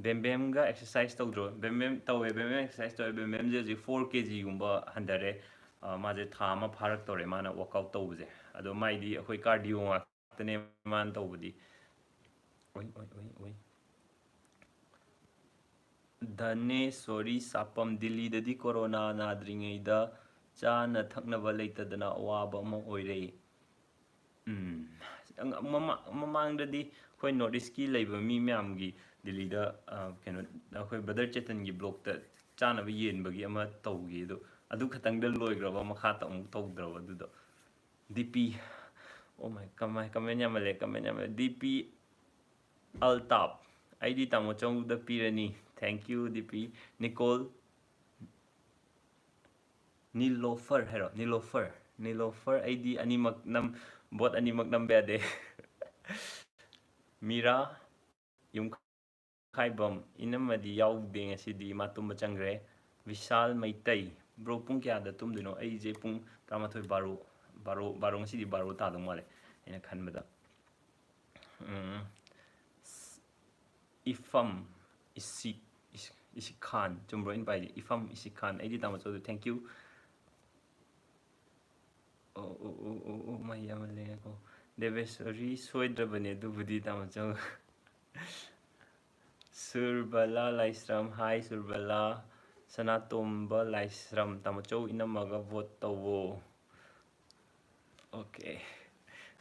ꯕꯦꯝꯕꯦꯝꯒ exercise ꯇꯧꯗ꯭ꯔꯣ? ꯕꯦꯝꯕꯦꯝ ꯇꯧꯋꯦ, ꯕꯦꯝꯕꯦꯝ exercise ꯇꯧꯋꯦ꯫ ꯕꯦꯝꯕꯦꯝꯁꯦ ꯍꯧꯖꯤꯛ four K G ꯒꯨꯝꯕ ꯍꯟꯊꯔꯦ꯫ ꯑ, ꯃꯥꯁꯦ ꯊꯥ ꯑꯃ ꯐꯥꯔꯛꯇꯧꯔꯦ ꯃꯥꯅ workout ꯇꯧꯕꯁꯦ꯫ ꯑꯗꯣ ꯃꯥꯏꯗꯤ ꯑꯩꯈꯣꯏ cardio ꯉꯥꯛꯇꯅꯦ ꯃꯥꯅ ꯇꯧꯕꯗꯤ꯫ ꯑꯣꯏ, ꯑꯣꯏ, ꯑꯣꯏ, ꯑꯣꯏ꯫ ꯙꯅꯦꯁꯣꯔꯤ ꯁꯥꯄꯝ, ꯗꯤꯜꯂꯤꯗꯗꯤ ꯀꯣꯔꯣꯅꯥ ꯅꯥꯗ꯭ꯔꯤꯉꯩꯗ ꯆꯥꯅ ꯊꯛꯅꯕ ꯂꯩꯇꯗꯅ ꯑꯋꯥꯕ ꯑꯃ ꯑꯣꯏꯔꯦ꯫ ꯎꯝ, ꯃꯃꯥ-, ꯃꯃꯥꯡꯗꯗꯤ ꯑꯩꯈꯣꯏ North East ꯀꯤ ꯂꯩꯕ ꯃꯤ ꯃꯌꯥꯝꯒꯤ ꯗꯤꯜꯂꯤꯗ, ꯑ, ꯀꯩꯅꯣ, ꯑꯩꯈꯣꯏ brother ꯆꯦꯇꯟꯒꯤ vlog ꯇ ꯆꯥꯅꯕ ꯌꯦꯟꯕꯒꯤ ꯑꯃ ꯇꯧꯈꯤ꯫ ꯑꯗꯣ ꯑꯗꯨ ꯈꯛꯇꯪꯗ ꯂꯣꯏꯈ꯭ꯔꯕ, ꯃꯈꯥ ꯇ ꯑꯃꯨꯛ ꯇꯧꯗ꯭ꯔꯕ ꯑꯗꯨꯗꯣ꯫ D P, oh my, ꯀꯃꯥꯏ, comment ꯌꯥꯝꯃꯜꯂꯦ, comment ꯌꯥꯝꯃꯜꯂꯦ꯫ D P Altaf, ꯑꯩꯗꯤ ꯇꯥꯃꯣ ꯆꯧꯗ ꯄꯤꯔꯅꯤ꯫ Thank you, D P꯫ Nicole, Nilofar ꯍꯥꯏꯔꯣ? ꯅꯤꯂꯣꯐꯔ, ꯅꯤꯂꯣꯐꯔ, ꯑꯩꯗꯤ ꯑꯅꯤꯃꯛ ꯅꯝ-, vote ꯑꯅꯤꯃꯛ ꯅꯝꯕ ꯌꯥꯗꯦ꯫ ꯃꯤꯔꯥ ꯌꯨꯝꯈꯥꯏꯕꯝ, ꯏꯅꯝꯃꯗꯤ ꯌꯥꯎꯗꯦ ꯉꯁꯤꯗꯤ, ꯃꯥ ꯇꯨꯝꯕ ꯆꯪꯈ꯭ꯔꯦ꯫ ꯕꯤꯁꯥꯜ ꯃꯩꯇꯩ, bro, ꯄꯨꯡ ꯀꯌꯥꯗ ꯇꯨꯝꯗꯣꯏꯅꯣ? ꯑꯩꯁꯦ ꯄꯨꯡ ꯇꯔꯥꯃꯥꯊꯣꯏ, ꯕꯥꯔꯣ, ꯕꯥꯔꯣ, ꯕꯥꯔꯣ, ꯉꯁꯤꯗꯤ ꯕꯥꯔꯣ ꯇꯥꯗꯧ ꯃꯥꯜꯂꯦ ꯑꯩꯅ ꯈꯟꯕꯗ꯫ ꯎꯝ, ꯏꯐꯝ ꯏꯁꯤꯛ-, ꯏꯁꯤꯛ-, ꯏꯁꯤꯛ ꯈꯥꯟ, ꯆꯨꯝꯕ꯭ꯔꯣ ꯑꯩꯅ ꯄꯥꯏꯁꯦ? ꯏꯐꯝ ꯏꯁꯤꯛ ꯈꯥꯟ, ꯑꯩꯗꯤ ꯇꯥꯃꯣ ꯆꯧꯗ, thank you꯫ ꯑꯣ, ꯑꯣ, ꯑꯣ, ꯑꯣ, ꯑꯣ, ꯃꯩ ꯑꯃ ꯂꯩꯔꯦꯀꯣ꯫ ꯗꯦꯕꯦꯁꯣꯔꯤ ꯁꯣꯏꯗ꯭ꯔꯕꯅꯦ ꯑꯗꯨꯕꯨꯗꯤ, ꯇꯥꯃꯣ ꯆꯧ꯫ ꯁꯨꯔꯕꯂꯥ ꯂꯥꯏꯁ꯭ꯔꯝ, hi ꯁꯨꯔꯕꯂꯥ꯫ ꯁꯅꯥꯇꯣꯝꯕ ꯂꯥꯏꯁ꯭ꯔꯝ, ꯇꯥꯃꯣ ꯆꯧ ꯏꯅꯝꯃꯒ vote ꯇꯧꯋꯣ꯫ Okay꯫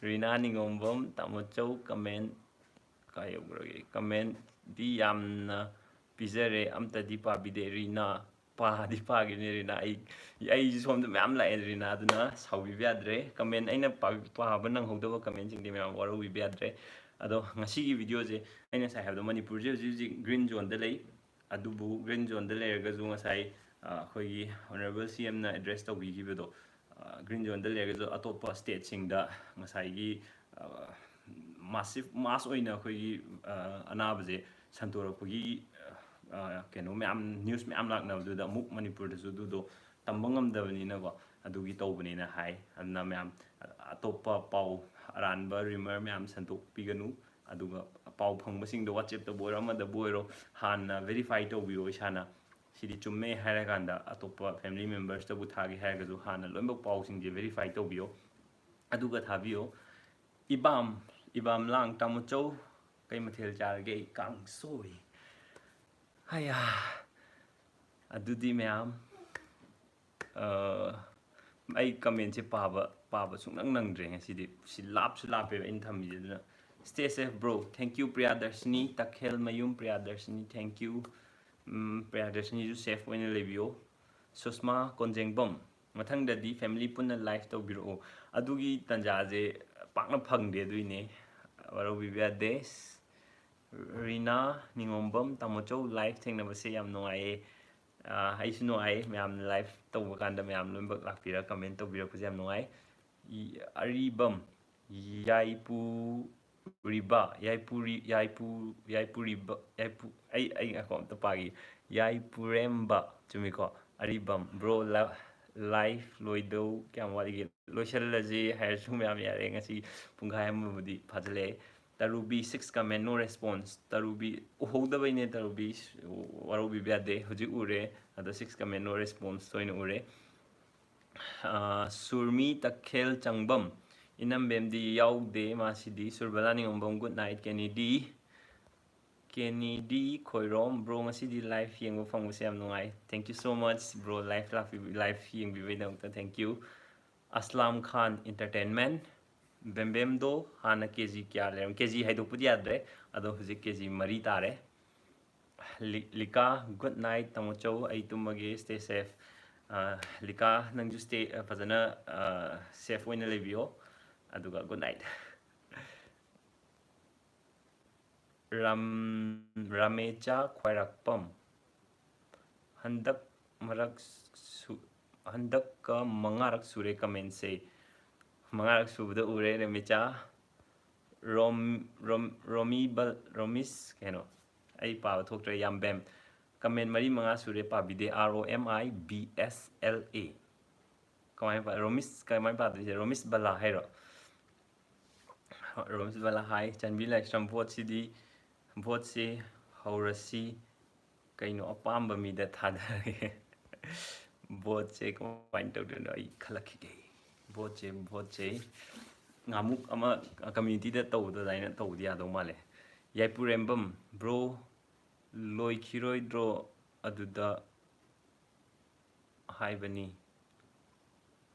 ꯔꯤꯅꯥ ꯅꯤꯉꯣꯝꯕꯝ, ꯇꯥꯃꯣ ꯆꯧ comment ꯀꯥꯏ ꯌꯧꯈ꯭ꯔꯒꯦ? Comment ꯗꯤ ꯌꯥꯝꯅ ꯄꯤꯖꯔꯦ, ꯑꯝꯇꯗꯤ ꯄꯥꯕꯤꯗꯦ꯫ ꯔꯤꯅꯥ, ꯄꯥꯗꯤ ꯄꯥꯈꯤꯕꯅꯦ ꯔꯤꯅꯥ꯫ ꯑꯩ, ꯑꯩꯁꯨ ꯁꯣꯝꯗ ꯃꯌꯥꯝ ꯂꯥꯛꯑꯦ ꯔꯤꯅꯥ, ꯑꯗꯨꯅ ꯁꯥꯎꯕꯤꯕ ꯌꯥꯗ꯭ꯔꯦ꯫ Comment ꯑꯩꯅ ꯄꯥ-, ꯄꯥꯕ ꯅꯪꯍꯧꯗꯕ comment ꯁꯤꯡꯗꯤ ꯃꯌꯥꯝ ꯋꯥꯔꯧꯕꯤꯕ ꯌꯥꯗ꯭ꯔꯦ꯫ ꯑꯗꯣ ꯉꯁꯤꯒꯤ video ꯁꯦ ꯑꯩꯅ ꯉꯁꯥꯏ ꯍꯥꯏꯕꯗꯣ ꯃꯅꯤꯄꯨꯔꯁꯦ ꯍꯧꯖꯤꯛ ꯍꯧꯖꯤꯛ green zone ꯗ ꯂꯩ꯫ ꯑꯗꯨꯕꯨ green zone ꯗ ꯂꯩꯔꯒꯁꯨ ꯉꯁꯥꯏ, ꯑ, ꯑꯩꯈꯣꯏꯒꯤ Honourable C M ꯅ address ꯇꯧꯕꯤꯈꯤꯕꯗꯣ, ꯒ꯭ꯔꯤꯟ ꯖꯣꯟꯗ ꯂꯩꯔꯒꯁꯨ ꯑꯇꯣꯞꯄ ꯁ꯭ꯇꯦꯠꯁꯤꯡꯗ ꯉꯁꯥꯏꯒꯤ ꯃꯥꯁꯤꯞ ꯃꯥꯁ ꯑꯣꯏꯅ ꯑꯩꯈꯣꯏꯒꯤ ꯑ, ꯑꯅꯥꯕꯁꯦ ꯁꯟꯗꯣꯔꯛꯄꯒꯤ ꯑ, ꯀꯩꯅꯣ ꯃꯌꯥꯝ, ꯅ꯭ꯌꯨꯁ ꯃꯌꯥꯝ ꯂꯥꯛꯅꯕꯗꯨꯗ ꯑꯃꯨꯛ ꯃꯅꯤꯄꯨꯔꯗꯁꯨ ꯑꯗꯨꯗꯣ ꯇꯝꯕ ꯉꯝꯗꯕꯅꯤꯅꯀꯣ, ꯑꯗꯨꯒꯤ ꯇꯧꯕꯅꯦꯅ ꯍꯥꯏ꯫ ꯑꯗꯨꯅ ꯃꯌꯥꯝ ꯑꯇꯣꯞꯄ ꯄꯥꯎ, ꯑꯔꯥꯟꯕ ꯔꯤꯃꯔ ꯃꯌꯥꯝ ꯁꯟꯗꯣꯛꯄꯤꯒꯅꯨ꯫ ꯑꯗꯨꯒ ꯄꯥꯎ ꯐꯪꯕꯁꯤꯡꯗꯣ WhatsApp-ꯇꯕꯨ ꯑꯣꯏꯔꯣ, ꯑꯃꯗꯕꯨ ꯑꯣꯏꯔꯣ, ꯍꯥꯟꯅ ꯚꯦꯔꯤꯐꯥꯏ ꯇꯧꯕꯤꯌꯣ ꯏꯁꯥꯅ꯫ ꯁꯤꯗꯤ ꯆꯨꯝꯃꯦ ꯍꯥꯏꯔꯀꯥꯟꯗ ꯑꯇꯣꯞꯄ ꯐꯦꯃꯤꯂꯤ ꯃꯦꯝꯕꯔꯁꯇꯕꯨ ꯊꯥꯒꯦ ꯍꯥꯏꯔꯒꯁꯨ ꯍꯥꯟꯅ ꯂꯣꯏꯅꯃꯛ ꯄꯥꯎꯁꯤꯡꯁꯦ ꯚꯦꯔꯤꯐꯥꯏ ꯇꯧꯕꯤꯌꯣ, ꯑꯗꯨꯒ ꯊꯥꯕꯤꯌꯣ꯫ ꯏꯕꯥꯝ, ꯏꯕꯥꯝ ꯂꯥꯡ ꯇꯥꯃꯣꯆꯧ, ꯀꯩ ꯃꯊꯦꯜ ꯆꯥꯔꯒꯦ? ꯀꯥꯡꯁꯣꯏ꯫ ꯍꯌꯥ꯫ ꯑꯗꯨꯗꯤ ꯃꯌꯥꯝ, ꯑ, ꯑꯩ ꯀꯃꯦꯟꯁꯦ ꯄꯥꯕ, ꯄꯥꯕ ꯁꯨꯡꯅꯪ ꯅꯪꯗ꯭ꯔꯦ ꯉꯁꯤꯗꯤ꯫ ꯁꯤ ꯂꯥꯞꯁꯨ ꯂꯥꯞꯄꯦꯕ ꯑꯩꯅ ꯊꯝꯃꯤꯁꯦ꯫ ꯑꯗꯨꯅ stay safe bro. Thank you ꯄ꯭ꯔꯤꯌꯥꯗꯔꯁꯤꯅꯤ, ꯇꯈꯦꯜ ꯃꯌꯨꯝ ꯄ꯭ꯔꯤꯌꯥꯗꯔꯁꯤꯅꯤ, thank you꯫ ꯎꯝ, ꯄ꯭ꯔꯤꯌꯥꯗꯔꯁꯤꯅꯤꯁꯨ ꯁꯦꯐ ꯑꯣꯏꯅ ꯂꯩꯕꯤꯌꯣ꯫ ꯁꯨꯁꯃꯥ ꯀꯣꯟꯖꯦꯡꯕꯝ, ꯃꯊꯪꯗꯗꯤ ꯐꯦꯃꯤꯂꯤ ꯄꯨꯟꯅ ꯂꯥꯏꯐ ꯇꯧꯕꯤꯔꯛꯑꯣ꯫ ꯑꯗꯨꯒꯤ ꯇꯥꯟꯖꯥꯁꯦ ꯄꯥꯛꯅ ꯐꯪꯗꯦ, ꯑꯗꯨꯏꯅꯦ꯫ ꯋꯥꯔꯧꯕꯤꯕ ꯌꯥꯗꯦ꯫ ꯔꯤꯅꯥ ꯅꯤꯉꯣꯝꯕꯝ, ꯇꯥꯃꯣꯆꯧ, ꯂꯥꯏꯐ ꯊꯦꯡꯅꯕꯁꯦ ꯌꯥꯝ ꯅꯨꯡꯉꯥꯏꯌꯦ꯫ ꯑꯥ, ꯑꯩꯁꯨ ꯅꯨꯡꯉꯥꯏ, ꯃꯌꯥꯝꯅ ꯂꯥꯏꯐ ꯇꯧꯕ ꯀꯥꯟꯗ ꯃꯌꯥꯝ ꯂꯣꯏꯅꯃꯛ ꯂꯥꯛꯄꯤꯔꯒ ꯀꯃꯦꯟ ꯇꯧꯕꯤꯔꯛꯄꯁꯦ ꯌꯥꯝ ꯅꯨꯡꯉꯥꯏ꯫ ꯏ-, ꯑꯔꯤꯕꯝ, ꯌꯥꯏꯄꯨ ꯔꯤꯕ, ꯌꯥꯏꯄꯨꯔꯤ-, ꯌꯥꯏꯄꯨ-, ꯌꯥꯏꯄꯨꯔꯤꯕ, ꯌꯥꯏꯄꯨ-, ꯑꯩ, ꯑꯩ ꯉꯥꯏꯈꯣ ꯑꯝꯇ ꯄꯥꯒꯦ꯫ ꯌꯥꯏꯄꯨꯔꯦꯝꯕ, ꯆꯨꯝꯃꯤꯀꯣ? ꯑꯔꯤꯕꯝ, bro, ꯂ-, ꯂꯥꯏꯐ ꯂꯣꯏꯗꯧ ꯀꯌꯥꯝ ꯋꯥꯠꯂꯤꯒꯦ? ꯂꯣꯏꯁꯤꯜꯂꯁꯤ ꯍꯥꯏꯔꯁꯨ ꯃꯌꯥꯝ ꯌꯥꯔꯦ, ꯉꯁꯤ ꯄꯨꯡꯈꯥꯏ ꯑꯃꯕꯨꯗꯤ ꯐꯥꯖꯤꯜꯂꯛꯑꯦ꯫ ꯇꯔꯨꯕꯤ six comment, no response꯫ ꯇꯔꯨꯕꯤ ꯎꯍꯧꯗꯕꯩꯅꯦ, ꯇꯔꯨꯕꯤ, ꯋꯥꯔꯧꯕꯤꯕ ꯌꯥꯗꯦ꯫ ꯍꯧꯖꯤꯛ ꯎꯔꯦ, ꯑꯗꯣ six comment, no response ꯑꯣꯏꯅ ꯎꯔꯦ꯫ ꯑꯥ, ꯁꯨꯔꯃꯤ ꯇꯈꯦꯜ ꯆꯪꯕꯝ, ꯏꯅꯝꯕꯦꯝꯗꯤ ꯌꯥꯎꯗꯦ ꯃꯥꯁꯤꯗꯤ꯫ Surbala Ningombam, good night꯫ Kennedy, Kennedy Khoirom, bro, ꯉꯁꯤꯗꯤ ꯂꯥꯏꯐ ꯌꯦꯡꯕ ꯐꯪꯕꯁꯦ ꯌꯥꯝ ꯅꯨꯡꯉꯥꯏ꯫ Thank you so much bro, life ꯂꯥꯛꯄꯤ-, ꯂꯥꯏꯐ ꯌꯦꯡꯕꯤꯕꯩꯗꯃꯛꯇ thank you꯫ Aslam Khan Entertainment, ꯕꯦꯝꯕꯦꯝꯗꯣ ꯍꯥꯟꯅ ꯀꯦ ꯖꯤ ꯀꯌꯥ ꯂꯩꯔꯝ-, ꯀꯦ ꯖꯤ ꯍꯥꯏꯗꯣꯛꯄꯗꯤ ꯌꯥꯗ꯭ꯔꯦ, ꯑꯗꯣ ꯍꯧꯖꯤꯛ ꯀꯦ ꯖꯤ ꯃꯔꯤ ꯇꯥꯔꯦ꯫ ꯂꯤ-, ꯂꯤꯀꯥ, good night ꯇꯥꯃꯣꯆꯧ, ꯑꯩ ꯇꯨꯝꯃꯒꯦ, stay safe꯫ ꯑ, ꯂꯤꯀꯥ, ꯅꯪꯁꯨ stay, ꯑ, ꯐꯖꯅ, ꯑ, safe ꯑꯣꯏꯅ ꯂꯩꯕꯤꯌꯣ, ꯑꯗꯨꯒ good night꯫ ꯔꯥꯝ-, ꯔꯥꯃꯦꯆꯥ ꯈ꯭ꯋꯥꯏꯔꯥꯛꯄꯝ, ꯍꯟꯗꯛ ꯃꯔꯛ ꯁꯨ-, ꯍꯟꯗꯛꯀ ꯃꯉꯥꯔꯛ ꯁꯨꯔꯦ comment ꯁꯦ꯫ ꯃꯉꯥꯔꯛ ꯁꯨꯕꯗ ꯎꯔꯦ ꯔꯦꯃꯤꯆꯥ꯫ ꯔꯣꯝ, ꯔꯣꯝ, ꯔꯣꯃꯤ ꯕꯜ-, ꯔꯣꯃꯤꯁ ꯀꯩꯅꯣ, ꯑꯩ ꯄꯥꯕ ꯊꯣꯛꯇ꯭ꯔꯦ꯫ ꯌꯥꯝꯕꯦꯝ꯫ Comment ꯃꯔꯤ ꯃꯉꯥ ꯁꯨꯔꯦ ꯄꯥꯕꯤꯗꯦ꯫ R O M I B S L A꯫ ꯀꯃꯥꯏꯅ ꯄꯥ-, ꯔꯣꯃꯤꯁ ꯀꯃꯥꯏꯅ ꯄꯥꯗꯣꯏꯁꯦ? ꯔꯣꯃꯤꯁ ꯕꯂꯥ ꯍꯥꯏꯔꯣ? ꯔꯣꯃꯤꯁ ꯕꯂꯥ ꯍꯥꯏ꯫ ꯆꯟꯕꯤ ꯂꯥꯏꯁ꯭ꯔꯝ, vote ꯁꯤꯗꯤ, vote ꯁꯦ ꯍꯧꯔꯁꯤ꯫ ꯀꯩꯅꯣ, ꯑꯄꯥꯝꯕ ꯃꯤꯗ ꯊꯥꯗꯔꯒꯦ꯫ Vote ꯁꯦ ꯀꯃꯥꯏꯅ ꯇꯧꯗꯣꯏꯅꯣ? ꯑꯩ ꯈꯜꯂꯛꯈꯤꯒꯦ꯫ Vote ꯁꯦ, vote ꯁꯦ ꯉꯥꯃꯨꯛ ꯑꯃ community ꯗ ꯇꯧꯕꯗꯣ ꯑꯗꯨꯃꯥꯏꯅ ꯇꯧꯕꯗꯤ ꯌꯥꯗꯧ ꯃꯥꯜꯂꯦ꯫ ꯌꯥꯏꯄꯨꯔꯦꯝꯕꯝ, bro, ꯂꯣꯏꯈꯤꯔꯣꯏꯗ꯭ꯔꯣ ꯑꯗꯨꯗ ꯍꯥꯏꯕꯅꯤ?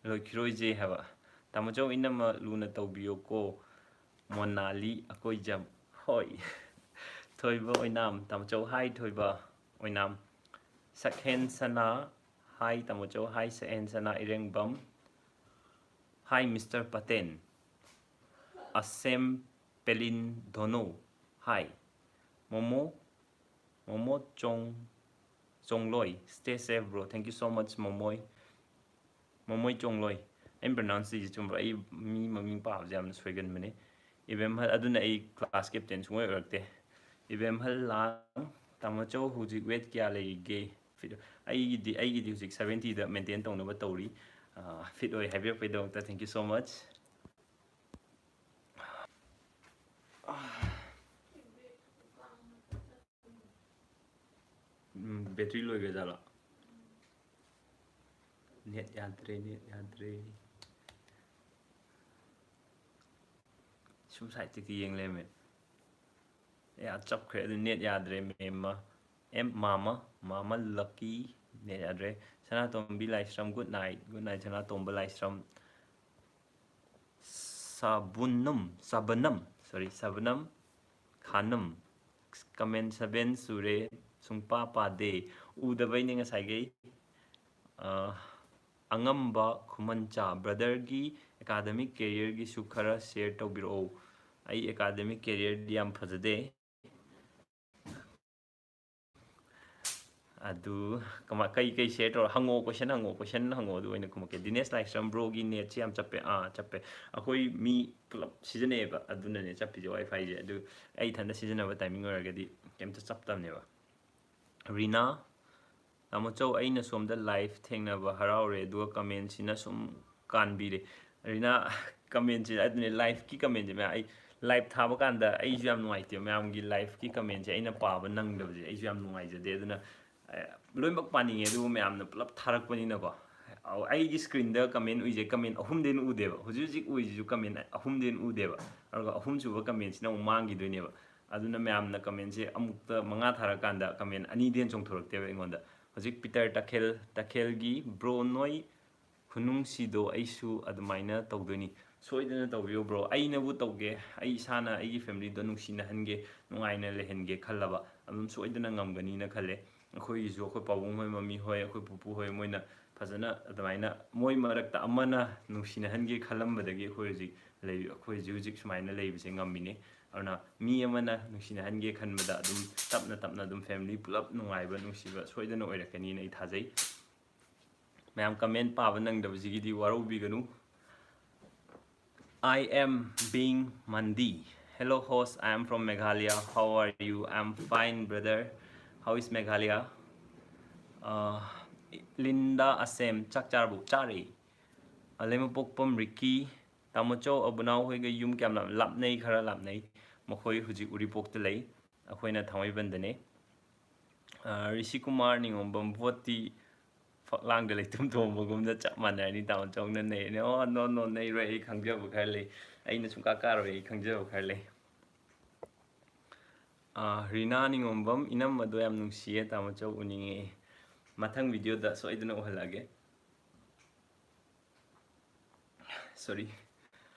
ꯂꯣꯏꯈꯤꯔꯣꯏꯖꯦ ꯍꯥꯏꯕ꯫ ꯇꯥꯃꯣꯆꯧ, ꯏꯅꯝꯃ ꯂꯨꯅ ꯇꯧꯕꯤꯌꯣꯀꯣ꯫ ꯃꯣꯅꯥꯂꯤ ꯑꯀꯣꯏꯖꯝ꯫ ꯍꯣꯏ꯫ ꯊꯣꯏꯕ ꯑꯣꯏꯅꯥꯝ꯫ ꯇꯥꯃꯣꯆꯧ, ꯍꯥꯏ ꯊꯣꯏꯕ ꯑꯣꯏꯅꯥꯝ꯫ ꯁꯛꯍꯦꯟ ꯁꯅꯥ꯫ ꯍꯥꯏ ꯇꯥꯃꯣꯆꯧ꯫ ꯍꯥꯏ ꯁꯛꯍꯦꯟ ꯁꯅꯥ ꯏꯔꯦꯡꯕꯝ꯫ ꯍꯥꯏ ꯃꯤꯁꯇꯔ ꯄꯇꯦꯟ꯫ ꯑꯁꯦꯝ ꯄꯦꯂꯤꯟ ꯙꯣꯅꯣ꯫ ꯍꯥꯏ꯫ ꯃꯣꯃꯣ, ꯃꯣꯃꯣ ꯆꯣꯡ, ꯆꯣꯡꯂꯣꯏ꯫ Stay safe, bro. Thank you so much, ꯃꯣꯃꯣꯏ꯫ ꯃꯣꯃꯣꯏ ꯆꯣꯡꯂꯣꯏ꯫ ꯑꯩꯅ pronounce ꯁꯤꯁꯦ ꯆꯨꯝꯕ꯭ꯔꯥ? ꯑꯩ ꯃꯤ ꯃꯃꯤꯡ ꯄꯥꯕꯁꯦ ꯌꯥꯝꯅ ꯁꯣꯏꯒꯟꯕꯅꯦ꯫ ꯏꯕꯦꯝꯍꯜ, ꯑꯗꯨꯅ ꯑꯩ class captain ꯁꯨꯡꯑꯣꯏ ꯑꯣꯏꯔꯛꯇꯦ꯫ ꯏꯕꯦꯝꯍꯜ ꯂꯥꯡ, ꯇꯥꯃꯣꯆꯧ ꯍꯧꯖꯤꯛ weight ꯀꯌꯥ ꯂꯩꯔꯤꯒꯦ? Fit, ꯑꯩꯒꯤꯗꯤ, ꯑꯩꯒꯤꯗꯤ ꯍꯧꯖꯤꯛ seventy ꯗ maintain ꯇꯧꯅꯕ ꯇꯧꯔꯤ꯫ ꯑꯥ, fit ꯑꯣꯏ ꯍꯥꯏꯕꯤꯔꯛꯄꯩꯗꯃꯛꯇ thank you so much꯫ Um, battery ꯂꯣꯏꯈ꯭ꯔꯖꯥꯠꯂꯣ? Net ꯌꯥꯗ꯭ꯔꯦ, net ꯌꯥꯗ꯭ꯔꯦ꯫ ꯁꯨꯝ side ꯇꯒꯤ ꯌꯦꯡ ꯂꯩꯔꯝꯃꯦ꯫ ꯑꯦ, ꯆꯞꯈ꯭ꯔꯦ ꯑꯗꯨ, net ꯌꯥꯗ꯭ꯔꯦ, ꯃꯦꯝꯃ꯫ ꯑꯦꯝ, ꯃꯥꯃ, ꯃꯥꯃ ꯂꯛꯀꯤ, net ꯌꯥꯗ꯭ꯔꯦ꯫ ꯁꯅꯥꯇꯣꯝꯕꯤ ꯂꯥꯏꯁ꯭ꯔꯝ, good night, good night, ꯁꯅꯥꯇꯣꯝꯕ ꯂꯥꯏꯁ꯭ꯔꯝ꯫ ꯁꯥꯕꯨꯅꯝ, ꯁꯥꯕꯅꯝ, sorry, ꯁꯥꯕꯅꯝ ꯈꯥꯅꯝ꯫ Comment seven ꯁꯨꯔꯦ, ꯁꯨꯡꯄꯥ ꯄꯥꯗꯦ꯫ ꯎꯗꯕꯩꯅꯦ ꯉꯁꯥꯏꯈꯩ꯫ ꯑꯥ, ꯑꯉꯝꯕ ꯈꯨꯃꯟꯆꯥ, brother ꯒꯤ academic career ꯒꯤꯁꯨ ꯈꯔ share ꯇꯧꯕꯤꯔꯛꯑꯣ꯫ ꯑꯩ academic career ꯗꯤ ꯌꯥꯝ ꯐꯖꯗꯦ꯫ ꯑꯗꯨ ꯀꯃꯥꯏ, ꯀꯩ, ꯀꯩ share ꯇꯧꯔ ꯍꯪꯉꯣ, question ꯍꯪꯉꯣ, question ꯍꯪꯉꯣ, ꯑꯗꯨ ꯑꯣꯏꯅ ꯈꯨꯝꯃꯛꯀꯦ꯫ ꯗꯤꯅꯦꯁ ꯂꯥꯏꯁ꯭ꯔꯝ, ꯕ꯭ꯔꯣꯒꯤ ꯅꯦꯠꯁꯦ ꯌꯥꯝ ꯆꯞꯄꯦ꯫ ꯑꯥ, ꯆꯞꯄꯦ꯫ ꯑꯩꯈꯣꯏ ꯃꯤ ꯄꯨꯂꯞ ꯁꯤꯖꯤꯟꯅꯩꯌꯦꯕ, ꯑꯗꯨꯅꯅꯦ ꯆꯞꯄꯤꯁꯦ ꯋꯥꯏ ꯐꯥꯏꯁꯦ꯫ ꯑꯗꯨ ꯑꯩ ꯏꯊꯟꯇ ꯁꯤꯖꯤꯟꯅꯕ ꯇꯥꯏꯃꯤꯡ ꯑꯣꯏꯔꯒꯗꯤ ꯀꯩꯝꯇ ꯆꯞꯇꯕꯅꯦꯕ꯫ ꯔꯤꯅꯥ, ꯇꯥꯃꯣ ꯆꯧ, ꯑꯩꯅ ꯁꯣꯝꯗ live ꯊꯦꯡꯅꯕ ꯍꯔꯥꯎꯔꯦ, ꯑꯗꯨꯒ comment ꯁꯤꯅ ꯁꯨꯝ ꯀꯥꯟꯕꯤꯔꯦ꯫ ꯔꯤꯅꯥ, comment ꯁꯦ ꯑꯗꯨꯅꯦ, live ꯀꯤ comment ꯁꯦ ꯃꯌꯥꯝ, ꯑꯩ live ꯊꯥꯕ ꯀꯥꯟꯗ ꯑꯩꯁꯨ ꯌꯥꯝ ꯅꯨꯡꯉꯥꯏꯇꯦ, ꯃꯌꯥꯝꯒꯤ live ꯀꯤ comment ꯁꯦ ꯑꯩꯅ ꯄꯥꯕ ꯅꯪꯗꯕꯁꯦ ꯑꯩꯁꯨ ꯌꯥꯝ ꯅꯨꯡꯉꯥꯏꯖꯗꯦ꯫ ꯑꯗꯨꯅ ꯑ, ꯂꯣꯏꯅꯃꯛ ꯄꯥꯅꯤꯡꯉꯦ, ꯑꯗꯨꯕꯨ ꯃꯌꯥꯝꯅ ꯄꯨꯂꯞ ꯊꯥꯔꯛꯄꯅꯤꯅꯀꯣ꯫ ꯑꯧ, ꯑꯩꯒꯤ screen ꯗ comment ꯎꯏꯁꯦ comment ꯑꯍꯨꯝꯗꯩ ꯍꯦꯟꯅ ꯎꯗꯦꯕ꯫ ꯍꯧꯖꯤꯛ ꯍꯧꯖꯤꯛ ꯎꯏꯁꯤꯁꯨ comment ꯑꯍꯨꯝꯗꯩ ꯍꯦꯟꯅ ꯎꯗꯦꯕ꯫ ꯑꯗꯨꯒ ꯑꯍꯨꯝꯁꯨꯕ comment ꯁꯤꯅ ꯑꯃꯨꯛ ꯃꯥꯡꯈꯤꯗꯣꯏꯅꯦꯕ꯫ ꯑꯗꯨꯅ ꯃꯌꯥꯝꯅ comment ꯁꯦ ꯑꯃꯨꯛꯇ ꯃꯉꯥ ꯊꯥꯔꯀꯥꯟꯗ comment ꯑꯅꯤꯗꯩ ꯍꯦꯟꯅ ꯆꯣꯡꯊꯣꯔꯛꯇꯦꯕ ꯑꯩꯉꯣꯟꯗ꯫ ꯍꯧꯖꯤꯛ ꯄꯤꯇꯔ ꯇꯈꯦꯜ, ꯇꯈꯦꯜꯒꯤ, "Bro, ꯅꯣꯏ ꯈꯨꯅꯨꯡꯁꯤꯗꯣ ꯑꯩꯁꯨ ꯑꯗꯨꯃꯥꯏꯅ ꯇꯧꯗꯣꯏꯅꯤ"꯫ ꯁꯣꯏꯗꯅ ꯇꯧꯕꯤꯌꯨ bro, ꯑꯩꯅꯕꯨ ꯇꯧꯒꯦ꯫ ꯑꯩ ꯏꯁꯥꯅ ꯑꯩꯒꯤ family ꯗꯣ ꯅꯨꯡꯁꯤꯅꯍꯟꯒꯦ, ꯅꯨꯡꯉꯥꯏꯅ ꯂꯩꯍꯟꯒꯦ ꯈꯜꯂꯕ, ꯑꯗꯨꯝ ꯁꯣꯏꯗꯅ ꯉꯝꯒꯅꯤꯅ ꯈꯜꯂꯦ꯫ ꯑꯩꯈꯣꯏꯒꯤꯁꯨ ꯑꯩꯈꯣꯏ ꯄꯥꯕꯨꯡ ꯍꯣꯏ, ꯃꯃꯤ ꯍꯣꯏ, ꯑꯩꯈꯣꯏ ꯄꯨꯄꯨ ꯍꯣꯏ, ꯃꯣꯏꯅ ꯐꯖꯅ ꯑꯗꯨꯃꯥꯏꯅ ꯃꯣꯏ ꯃꯔꯛꯇ ꯑꯃꯅ ꯅꯨꯡꯁꯤꯅꯍꯟꯒꯦ ꯈꯜꯂꯝꯕꯗꯒꯤ ꯑꯩꯈꯣꯏ ꯍꯧꯖꯤꯛ ꯂꯩ, ꯑꯩꯈꯣꯏ ꯍꯧꯖꯤꯛ ꯍꯧꯖꯤꯛ ꯁꯨꯃꯥꯏꯅ ꯂꯩꯕꯁꯦ ꯉꯝꯃꯤꯅꯦ꯫ ꯑꯗꯨꯅ ꯃꯤ ꯑꯃꯅ ꯅꯨꯡꯁꯤꯅꯍꯟꯒꯦ ꯈꯟꯕꯗ ꯑꯗꯨꯝ ꯇꯞꯅ ꯇꯞꯅ ꯑꯗꯨꯝ family ꯄꯨꯂꯞ ꯅꯨꯡꯉꯥꯏꯕ, ꯅꯨꯡꯁꯤꯕ ꯁꯣꯏꯗꯅ ꯑꯣꯏꯔꯛꯀꯅꯤꯅ ꯑꯩ ꯊꯥꯖꯩ꯫ ꯃꯌꯥꯝ comment ꯄꯥꯕ ꯅꯪꯗꯕꯁꯤꯒꯤꯗꯤ ꯋꯥꯔꯧꯕꯤꯒꯅꯨ꯫ I am being Mandi. Hello host, I am from Meghalaya. How are you? I am fine, brother. How is Meghalaya? Uh, Linda Asem, ꯆꯥꯛ ꯆꯥꯔꯕꯣ? ꯆꯥꯔꯦ꯫ ꯑ, ꯂꯩꯃꯄꯣꯛꯄꯝ ꯔꯤꯀꯤ, ꯇꯥꯃꯣ ꯆꯧ, ꯑꯕꯨꯅꯥꯎ ꯍꯣꯏꯒ ꯌꯨꯝ ꯀꯌꯥꯝ ꯂꯥꯞ-, ꯂꯥꯞꯅꯩ, ꯈꯔ ꯂꯥꯞꯅꯩ꯫ ꯃꯈꯣꯏ ꯍꯧꯖꯤꯛ ꯎꯔꯤꯄꯣꯛꯇ ꯂꯩ, ꯑꯩꯈꯣꯏꯅ ꯊꯥꯡꯃꯩꯕꯟꯗꯅꯦ꯫ ꯑ, ꯔꯤꯁꯤ ꯀꯨꯃꯥꯔ ꯅꯤꯉꯣꯝꯕꯝ, vote ꯇꯤ ꯐꯛꯂꯥꯡꯗ ꯂꯩꯇꯨꯝ ꯊꯣꯡꯕꯒꯨꯝꯅ ꯆꯞ ꯃꯥꯟꯅꯔꯅꯤ, ꯇꯥꯃꯣ ꯆꯧꯅ ꯅꯩꯔꯅꯤ꯫ ꯑꯣ, no, no, ꯅꯩꯔꯣꯏ, ꯑꯩ ꯈꯪꯖꯕ ꯈꯔ ꯂꯩ, ꯑꯩꯅ ꯁꯨꯡꯀꯥ ꯀꯥꯔꯣꯏ, ꯑꯩ ꯈꯪꯖꯕ ꯈꯔ ꯂꯩ꯫ ꯑ, ꯔꯤꯅꯥ ꯅꯤꯉꯣꯝꯕꯝ, ꯏꯅꯝꯃꯗꯣ ꯌꯥꯝ ꯅꯨꯡꯁꯤꯌꯦ, ꯇꯥꯃꯣ ꯆꯧ ꯎꯅꯤꯡꯉꯦ꯫ ꯃꯊꯪ video ꯗ ꯁꯣꯏꯗꯅ ꯎꯍꯜꯂꯛꯑꯒꯦ꯫ Sorry꯫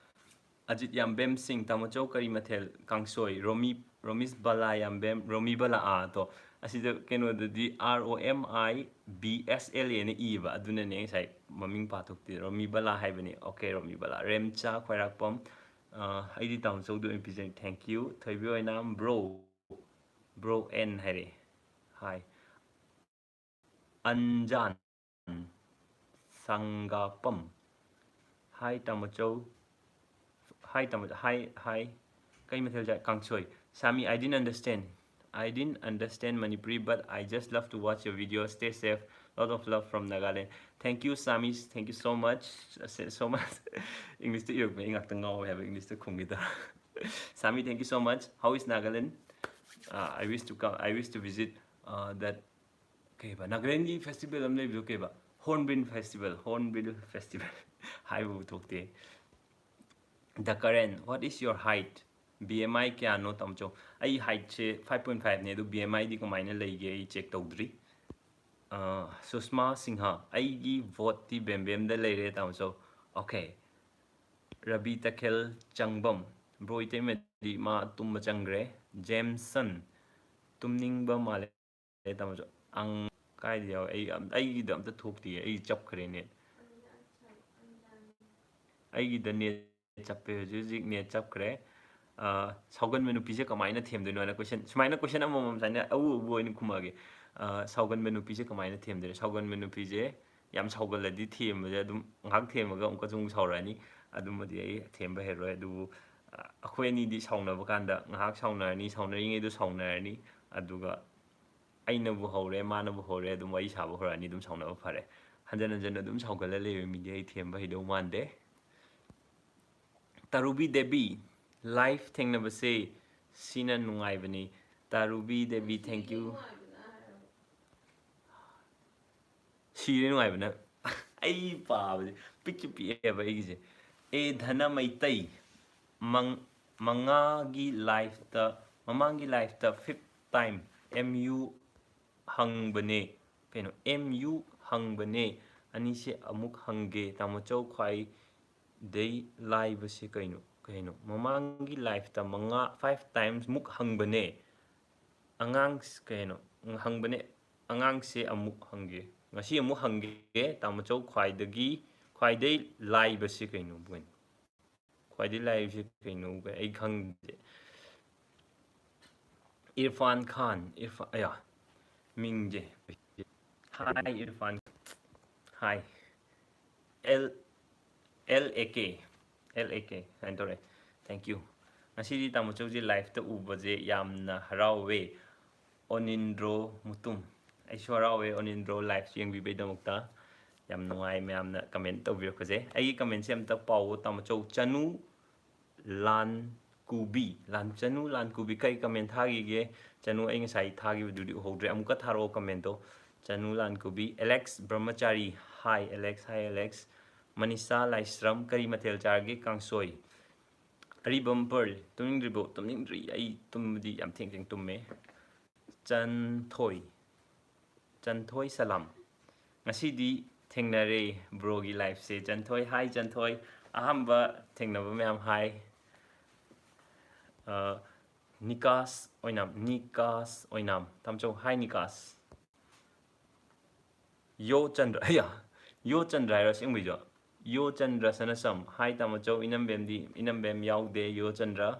ꯑꯖꯤꯠ ꯌꯥꯝꯕꯦꯝ ꯁꯤꯡ, ꯇꯥꯃꯣ ꯆꯧ ꯀꯔꯤ ꯃꯊꯦꯜ? ꯀꯥꯡꯁꯣꯏ꯫ ꯔꯣꯃꯤ, ꯔꯣꯃꯤꯁ ꯕꯂꯥ ꯌꯥꯝꯕꯦꯝ, ꯔꯣꯃꯤ ꯕꯂꯥ, ꯑꯥ, ꯇꯣ꯫ ꯑꯁꯤꯗ ꯀꯩꯅꯣꯗꯗꯤ R O M I B S L A ꯅ ꯏꯌꯦꯕ, ꯑꯗꯨꯅꯅꯦ ꯉꯁꯥꯏ ꯃꯃꯤꯡ ꯄꯥꯊꯣꯛꯇꯦ꯫ ꯔꯣꯃꯤ ꯕꯂꯥ ꯍꯥꯏꯕꯅꯦ꯫ Okay, ꯔꯣꯃꯤ ꯕꯂꯥ꯫ ꯔꯦꯝꯆꯥ ꯈ꯭ꯋꯥꯏꯔꯥꯛꯄꯝ, ꯑ, ꯑꯩꯗꯤ ꯇꯥꯃꯣ ꯆꯧꯗ ꯑꯣꯏꯅ ꯄꯤꯖꯅꯤ꯫ Thank you꯫ ꯊꯣꯏꯕꯤ ꯑꯣꯏꯅꯥꯝ, bro, bro N ꯍꯥꯏꯔꯛꯑꯦ꯫ Hi꯫ ꯑꯟꯖꯥꯟ ꯁꯪꯒꯥꯄꯝ. Hi ꯇꯥꯃꯣꯆꯧ. Hi ꯇꯥꯃꯣ. Hi, hi. ꯀꯩ ꯃꯊꯦꯜ ꯆꯥꯏ? ꯀꯥꯡꯁꯣꯏ. Sami, I didn't understand. I didn't understand Manipuri, but I just love to watch your videos. Stay safe. Lot of love from Nagaland. Thank you, Sami. Thank you so much. So much. English ꯇ ꯏꯔꯛꯄ ꯑꯩ ꯉꯥꯛꯇ ꯉꯥꯎꯋꯦ ꯍꯥꯏꯕ, English ꯇ ꯈꯨꯝꯈꯤꯗ. Sami, thank you so much. How is Nagaland? Uh, I wish to come. I wish to visit uh, that. ꯀꯩꯕ, ꯅꯥꯒꯥꯂꯦꯟꯒꯤ festival ꯑꯃ ꯂꯩꯕꯗꯣ ꯀꯩꯕ? Hornbill Festival, Hornbill Festival. ꯍꯥꯏꯕꯕꯨ ꯊꯣꯛꯇꯦ. The Karen, what is your height? B M I ꯀꯌꯥꯅꯣ ꯇꯥꯃꯣꯆꯧ? ꯑꯩ height ꯁꯦ five point five ꯅꯦ, ꯑꯗꯨ B M I ꯗꯤ ꯀꯃꯥꯏꯅ ꯂꯩꯒꯦ? ꯑꯩ check ꯇꯧꯗ꯭ꯔꯤ꯫ ꯑꯥ, ꯁꯨꯁꯃꯥ ꯁꯤꯡꯍ, ꯑꯩꯒꯤ vote ꯇꯤ ꯕꯦꯝꯕꯦꯝꯗ ꯂꯩꯔꯦ ꯇꯥꯃꯣꯆꯧ꯫ Okay. ꯔꯕꯤ ꯇꯈꯦꯜ ꯆꯪꯕꯝ, bro, ꯏꯇꯩꯃꯗꯤ ꯃꯥ ꯇꯨꯝꯕ ꯆꯪꯈ꯭ꯔꯦ꯫ ꯖꯦꯝꯁꯟ, ꯇꯨꯝꯅꯤꯡꯕ ꯃꯥꯜꯂꯦ ꯇꯥꯃꯣꯆꯧ꯫ ꯑꯪ, ꯀꯥꯏꯗ ꯌꯥꯎꯋꯦ? ꯑꯩ ꯑꯝ-, ꯑꯩꯒꯤꯗ ꯑꯝꯇ ꯊꯣꯛꯇꯤꯌꯦ, ꯑꯩ ꯆꯞꯈ꯭ꯔꯦ net꯫ ꯑꯩꯒꯤꯗ net ꯆꯞꯄꯦ, ꯍꯧꯖꯤꯛ ꯍꯧꯖꯤꯛ net ꯆꯞꯈ꯭ꯔꯦ꯫ ꯑꯥ, ꯁꯥꯎꯒꯟꯕ ꯅꯨꯄꯤꯁꯦ ꯀꯃꯥꯏꯅ ꯊꯦꯝꯗꯣꯏꯅꯣ ꯍꯥꯏꯅ question, ꯁꯨꯃꯥꯏꯅ question ꯑꯃꯃꯝ ꯁꯨꯃꯥꯏꯅ ꯑꯎ ꯑꯎꯕ ꯑꯣꯏꯅ ꯈꯨꯝꯃꯛꯑꯒꯦ꯫ ꯑꯥ, ꯁꯥꯎꯒꯟꯕ ꯅꯨꯄꯤꯁꯦ ꯀꯃꯥꯏꯅ ꯊꯦꯝꯗꯣꯏꯅꯣ? ꯁꯥꯎꯒꯟꯕ ꯅꯨꯄꯤꯁꯦ ꯌꯥꯝ ꯁꯥꯎꯒꯜꯂꯗꯤ ꯊꯦꯝꯕꯁꯦ ꯑꯗꯨꯝ ꯉꯥꯏꯍꯥꯛ ꯊꯦꯝꯃꯒ ꯑꯃꯨꯛꯀꯁꯨ ꯑꯃꯨꯛ ꯁꯥꯎꯔꯛꯑꯅꯤ꯫ ꯑꯗꯨꯃꯗꯤ ꯑꯩ ꯊꯦꯝꯕ ꯍꯩꯔꯣꯏ꯫ ꯑꯗꯨꯕꯨ, ꯑ, ꯑꯩꯈꯣꯏ ꯑꯅꯤꯗꯤ ꯁꯥꯎꯅꯕ ꯀꯥꯟꯗ ꯉꯥꯏꯍꯥꯛ ꯁꯥꯎꯅꯔꯅꯤ, ꯁꯥꯎꯅꯔꯤꯉꯩꯗꯣ ꯁꯥꯎꯅꯔꯅꯤ, ꯑꯗꯨꯒ ꯑꯩꯅꯕꯨ ꯍꯧꯔꯦ, ꯃꯥꯅꯕꯨ ꯍꯧꯔꯦ, ꯑꯗꯨꯝ ꯋꯥꯔꯤ ꯁꯥꯕ ꯍꯧꯔꯛꯑꯅꯤ, ꯑꯗꯨꯝ ꯁꯥꯎꯅꯕ ꯐꯔꯦ꯫ ꯍꯟꯖꯟ ꯍꯟꯖꯟꯅ ꯑꯗꯨꯝ ꯁꯥꯎꯒꯠꯂ ꯂꯩꯕ ꯃꯤꯗꯤ ꯑꯩ ꯊꯦꯝꯕ ꯍꯩꯗꯧ ꯃꯥꯟꯗꯦ꯫ ꯇꯔꯨꯕꯤ ꯗꯦꯕꯤ, live ꯊꯦꯡꯅꯕꯁꯦ ꯁꯤꯅ ꯅꯨꯡꯉꯥꯏꯕꯅꯤ꯫ ꯇꯔꯨꯕꯤ ꯗꯦꯕꯤ, thank you꯫ ꯁꯤꯔꯦ ꯅꯨꯡꯉꯥꯏꯕꯅ꯫ ꯑꯩ ꯄꯥꯕꯁꯦ ꯄꯤꯛꯁꯨ ꯄꯤꯛꯑꯦꯕ ꯑꯩꯒꯤꯁꯦ꯫ ꯑꯦ ꯙꯅ ꯃꯩꯇꯩ, ꯃꯪ-, ꯃꯉꯥꯒꯤ live ꯇ, ꯃꯃꯥꯡꯒꯤ live ꯇ fifth time M U ꯍꯪꯕꯅꯦ꯫ ꯀꯩꯅꯣ? M U ꯍꯪꯕꯅꯦ꯫ ꯑꯅꯤꯁꯦ ꯑꯃꯨꯛ ꯍꯪꯒꯦ꯫ ꯇꯥꯃꯣꯆꯧ, ꯈ꯭ꯋꯥꯏꯗꯩ ꯂꯥꯏꯕꯁꯦ ꯀꯩꯅꯣ? ꯀꯩꯅꯣ? ꯃꯃꯥꯡꯒꯤ live ꯇ ꯃꯉꯥ, five times ꯃꯨꯛ ꯍꯪꯕꯅꯦ꯫ ꯑꯉꯥꯡ ꯀꯩꯅꯣ? ꯍꯪꯕꯅꯦ꯫ ꯑꯉꯥꯡꯁꯦ ꯑꯃꯨꯛ ꯍꯪꯒꯦ꯫ ꯉꯁꯤ ꯑꯃꯨꯛ ꯍꯪꯒꯦ꯫ ꯇꯥꯃꯣꯆꯧ, ꯈ꯭ꯋꯥꯏꯗꯒꯤ, ꯈ꯭ꯋꯥꯏꯗꯩ ꯂꯥꯏꯕꯁꯦ ꯀꯩꯅꯣ? ꯀꯩꯅꯣ? ꯈ꯭ꯋꯥꯏꯗꯩ ꯂꯥꯏꯕꯁꯦ ꯀꯩꯅꯣ? ꯑꯩ ꯈꯪꯗꯦ꯫ ꯏꯔꯐꯥꯟ ꯈꯥꯟ, ꯏꯔꯐꯥꯟ, ꯑꯌꯥ, ꯃꯤꯡꯁꯦ꯫ Hi, Irfan. Hi. L L A K, L A K ꯍꯥꯏꯅ ꯇꯧꯔꯛꯑꯦ꯫ Thank you. ꯉꯁꯤꯗꯤ ꯇꯥꯃꯣ ꯆꯧꯁꯦ ꯂꯥꯏꯐꯇ ꯎꯕꯁꯦ ꯌꯥꯝꯅ ꯍꯔꯥꯎꯋꯦ꯫ ꯑꯣꯅꯤꯟꯗ꯭ꯔꯣ ꯃꯨꯇꯨꯝ꯫ ꯑꯩꯁꯨ ꯍꯔꯥꯎꯋꯦ ꯑꯣꯅꯤꯟꯗ꯭ꯔꯣ ꯂꯥꯏꯐ ꯌꯦꯡꯕꯤꯕꯩꯗꯃꯛꯇ꯫ ꯌꯥꯝ ꯅꯨꯡꯉꯥꯏ ꯃꯌꯥꯝꯅ ꯀꯃꯦꯟ ꯇꯧꯕꯤꯔꯛꯄꯁꯦ꯫ ꯑꯩꯒꯤ ꯀꯃꯦꯟꯁꯦ ꯑꯝꯇ ꯄꯥꯎꯑꯣ ꯇꯥꯃꯣ ꯆꯧ꯫ ꯆꯅꯨ ꯂꯥꯟ ꯀꯨꯕꯤ꯫ ꯂꯥꯟ, ꯆꯅꯨ ꯂꯥꯟ ꯀꯨꯕꯤ ꯀꯩ ꯀꯃꯦꯟ ꯊꯥꯈꯤꯒꯦ? ꯆꯅꯨ, ꯑꯩ ꯉꯁꯥꯏ ꯊꯥꯈꯤꯕꯗꯨꯗꯤ ꯎꯍꯧꯗ꯭ꯔꯦ꯫ ꯑꯃꯨꯛꯀ ꯊꯥꯔꯛꯑꯣ ꯀꯃꯦꯟꯗꯣ꯫ ꯆꯅꯨ ꯂꯥꯟ ꯀꯨꯕꯤ꯫ Alex Brahmachari. Hi Alex. Hi Alex. Manisha Laishram, ꯀꯔꯤ ꯃꯊꯦꯜ ꯆꯥꯔꯒꯦ? ꯀꯥꯡꯁꯣꯏ꯫ ꯑꯔꯤꯕꯝ ꯄꯔꯜ, ꯇꯨꯝꯅꯤꯡꯗ꯭ꯔꯤꯕꯣ? ꯇꯨꯝꯅꯤꯡꯗ꯭ꯔꯤ꯫ ꯑꯩ ꯇꯨꯝꯕꯗꯤ ꯌꯥꯝ ꯊꯦꯡ ꯊꯦꯡ ꯇꯨꯝꯃꯦ꯫ ꯆꯟꯊꯣꯏ꯫ ꯆꯟꯊꯣꯏ ꯁꯂꯥꯝ꯫ ꯉꯁꯤꯗꯤ ꯊꯦꯡꯅꯔꯦ ꯕ꯭ꯔꯣꯒꯤ ꯂꯥꯏꯐꯁꯦ꯫ ꯆꯟꯊꯣꯏ, hi ꯆꯟꯊꯣꯏ꯫ ꯑꯍꯥꯟꯕ ꯊꯦꯡꯅꯕ ꯃꯌꯥꯝ hi꯫ ꯑ, ꯅꯤꯀꯥꯁ ꯑꯣꯏꯅꯥꯝ, ꯅꯤꯀꯥꯁ ꯑꯣꯏꯅꯥꯝ꯫ ꯇꯥꯃꯣ ꯆꯧ, hi ꯅꯤꯀꯥꯁ꯫ ꯌꯣ ꯆꯟꯗ꯭ꯔ, ꯑꯌꯥ, ꯌꯣ ꯆꯟꯗ꯭ꯔ ꯍꯥꯏꯔꯣ ꯑꯁꯦꯡꯕꯩꯁꯨ? ꯌꯣ ꯆꯟꯗ꯭ꯔ ꯁꯅꯁꯝ, hi ꯇꯥꯃꯣ ꯆꯧ꯫ ꯏꯅꯝꯕꯦꯝꯗꯤ, ꯏꯅꯝꯕꯦꯝ ꯌꯥꯎꯗꯦ, ꯌꯣ ꯆꯟꯗ꯭ꯔ꯫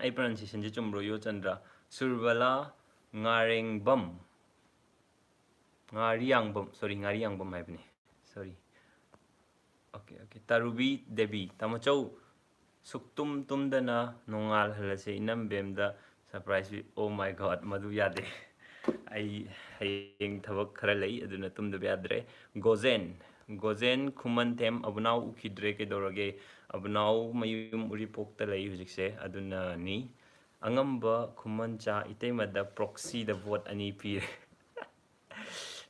ꯑꯩ pronunciationꯁꯦ ꯆꯨꯝꯕ꯭ꯔꯣ? ꯌꯣ ꯆꯟꯗ꯭ꯔ꯫ ꯁꯨꯔꯕꯂꯥ ꯉꯥꯔꯦꯡꯕꯝ꯫ ꯉꯥꯔꯤꯌꯥꯡꯕꯝ, sorry, ꯉꯥꯔꯤꯌꯥꯡꯕꯝ ꯍꯥꯏꯕꯅꯤ, sorry꯫ Okay, okay꯫ ꯇꯔꯨꯕꯤ ꯗꯦꯕꯤ, ꯇꯥꯃꯣ ꯆꯧ, ꯁꯨꯛꯇꯨꯝ ꯇꯨꯝꯗꯅ ꯅꯣꯡꯉꯥꯜꯍꯜꯂꯁꯦ ꯏꯅꯝꯕꯦꯝꯗ surprise P. Oh my God, ꯃꯗꯨ ꯌꯥꯗꯦ꯫ ꯑꯩ ꯍꯌꯦꯡ ꯊꯕꯛ ꯈꯔ ꯂꯩ, ꯑꯗꯨꯅ ꯇꯨꯝꯗꯕ ꯌꯥꯗ꯭ꯔꯦ꯫ ꯒꯣꯖꯦꯟ, ꯒꯣꯖꯦꯟ ꯈꯨꯃꯟꯊꯦꯝ, ꯑꯕꯨꯅꯥꯎ ꯎꯈꯤꯗ꯭ꯔꯦ, ꯀꯩꯗꯧꯔꯒꯦ? ꯑꯕꯨꯅꯥꯎ ꯃꯌꯨꯝ ꯎꯔꯤꯄꯣꯛꯇ ꯂꯩ ꯍꯧꯖꯤꯛꯁꯦ, ꯑꯗꯨꯅꯅꯤ꯫ ꯑꯉꯝꯕ ꯈꯨꯃꯟꯆꯥ, ꯏꯇꯩꯃꯗ proxyꯗ vote ꯑꯅꯤ ꯄꯤꯔꯦ꯫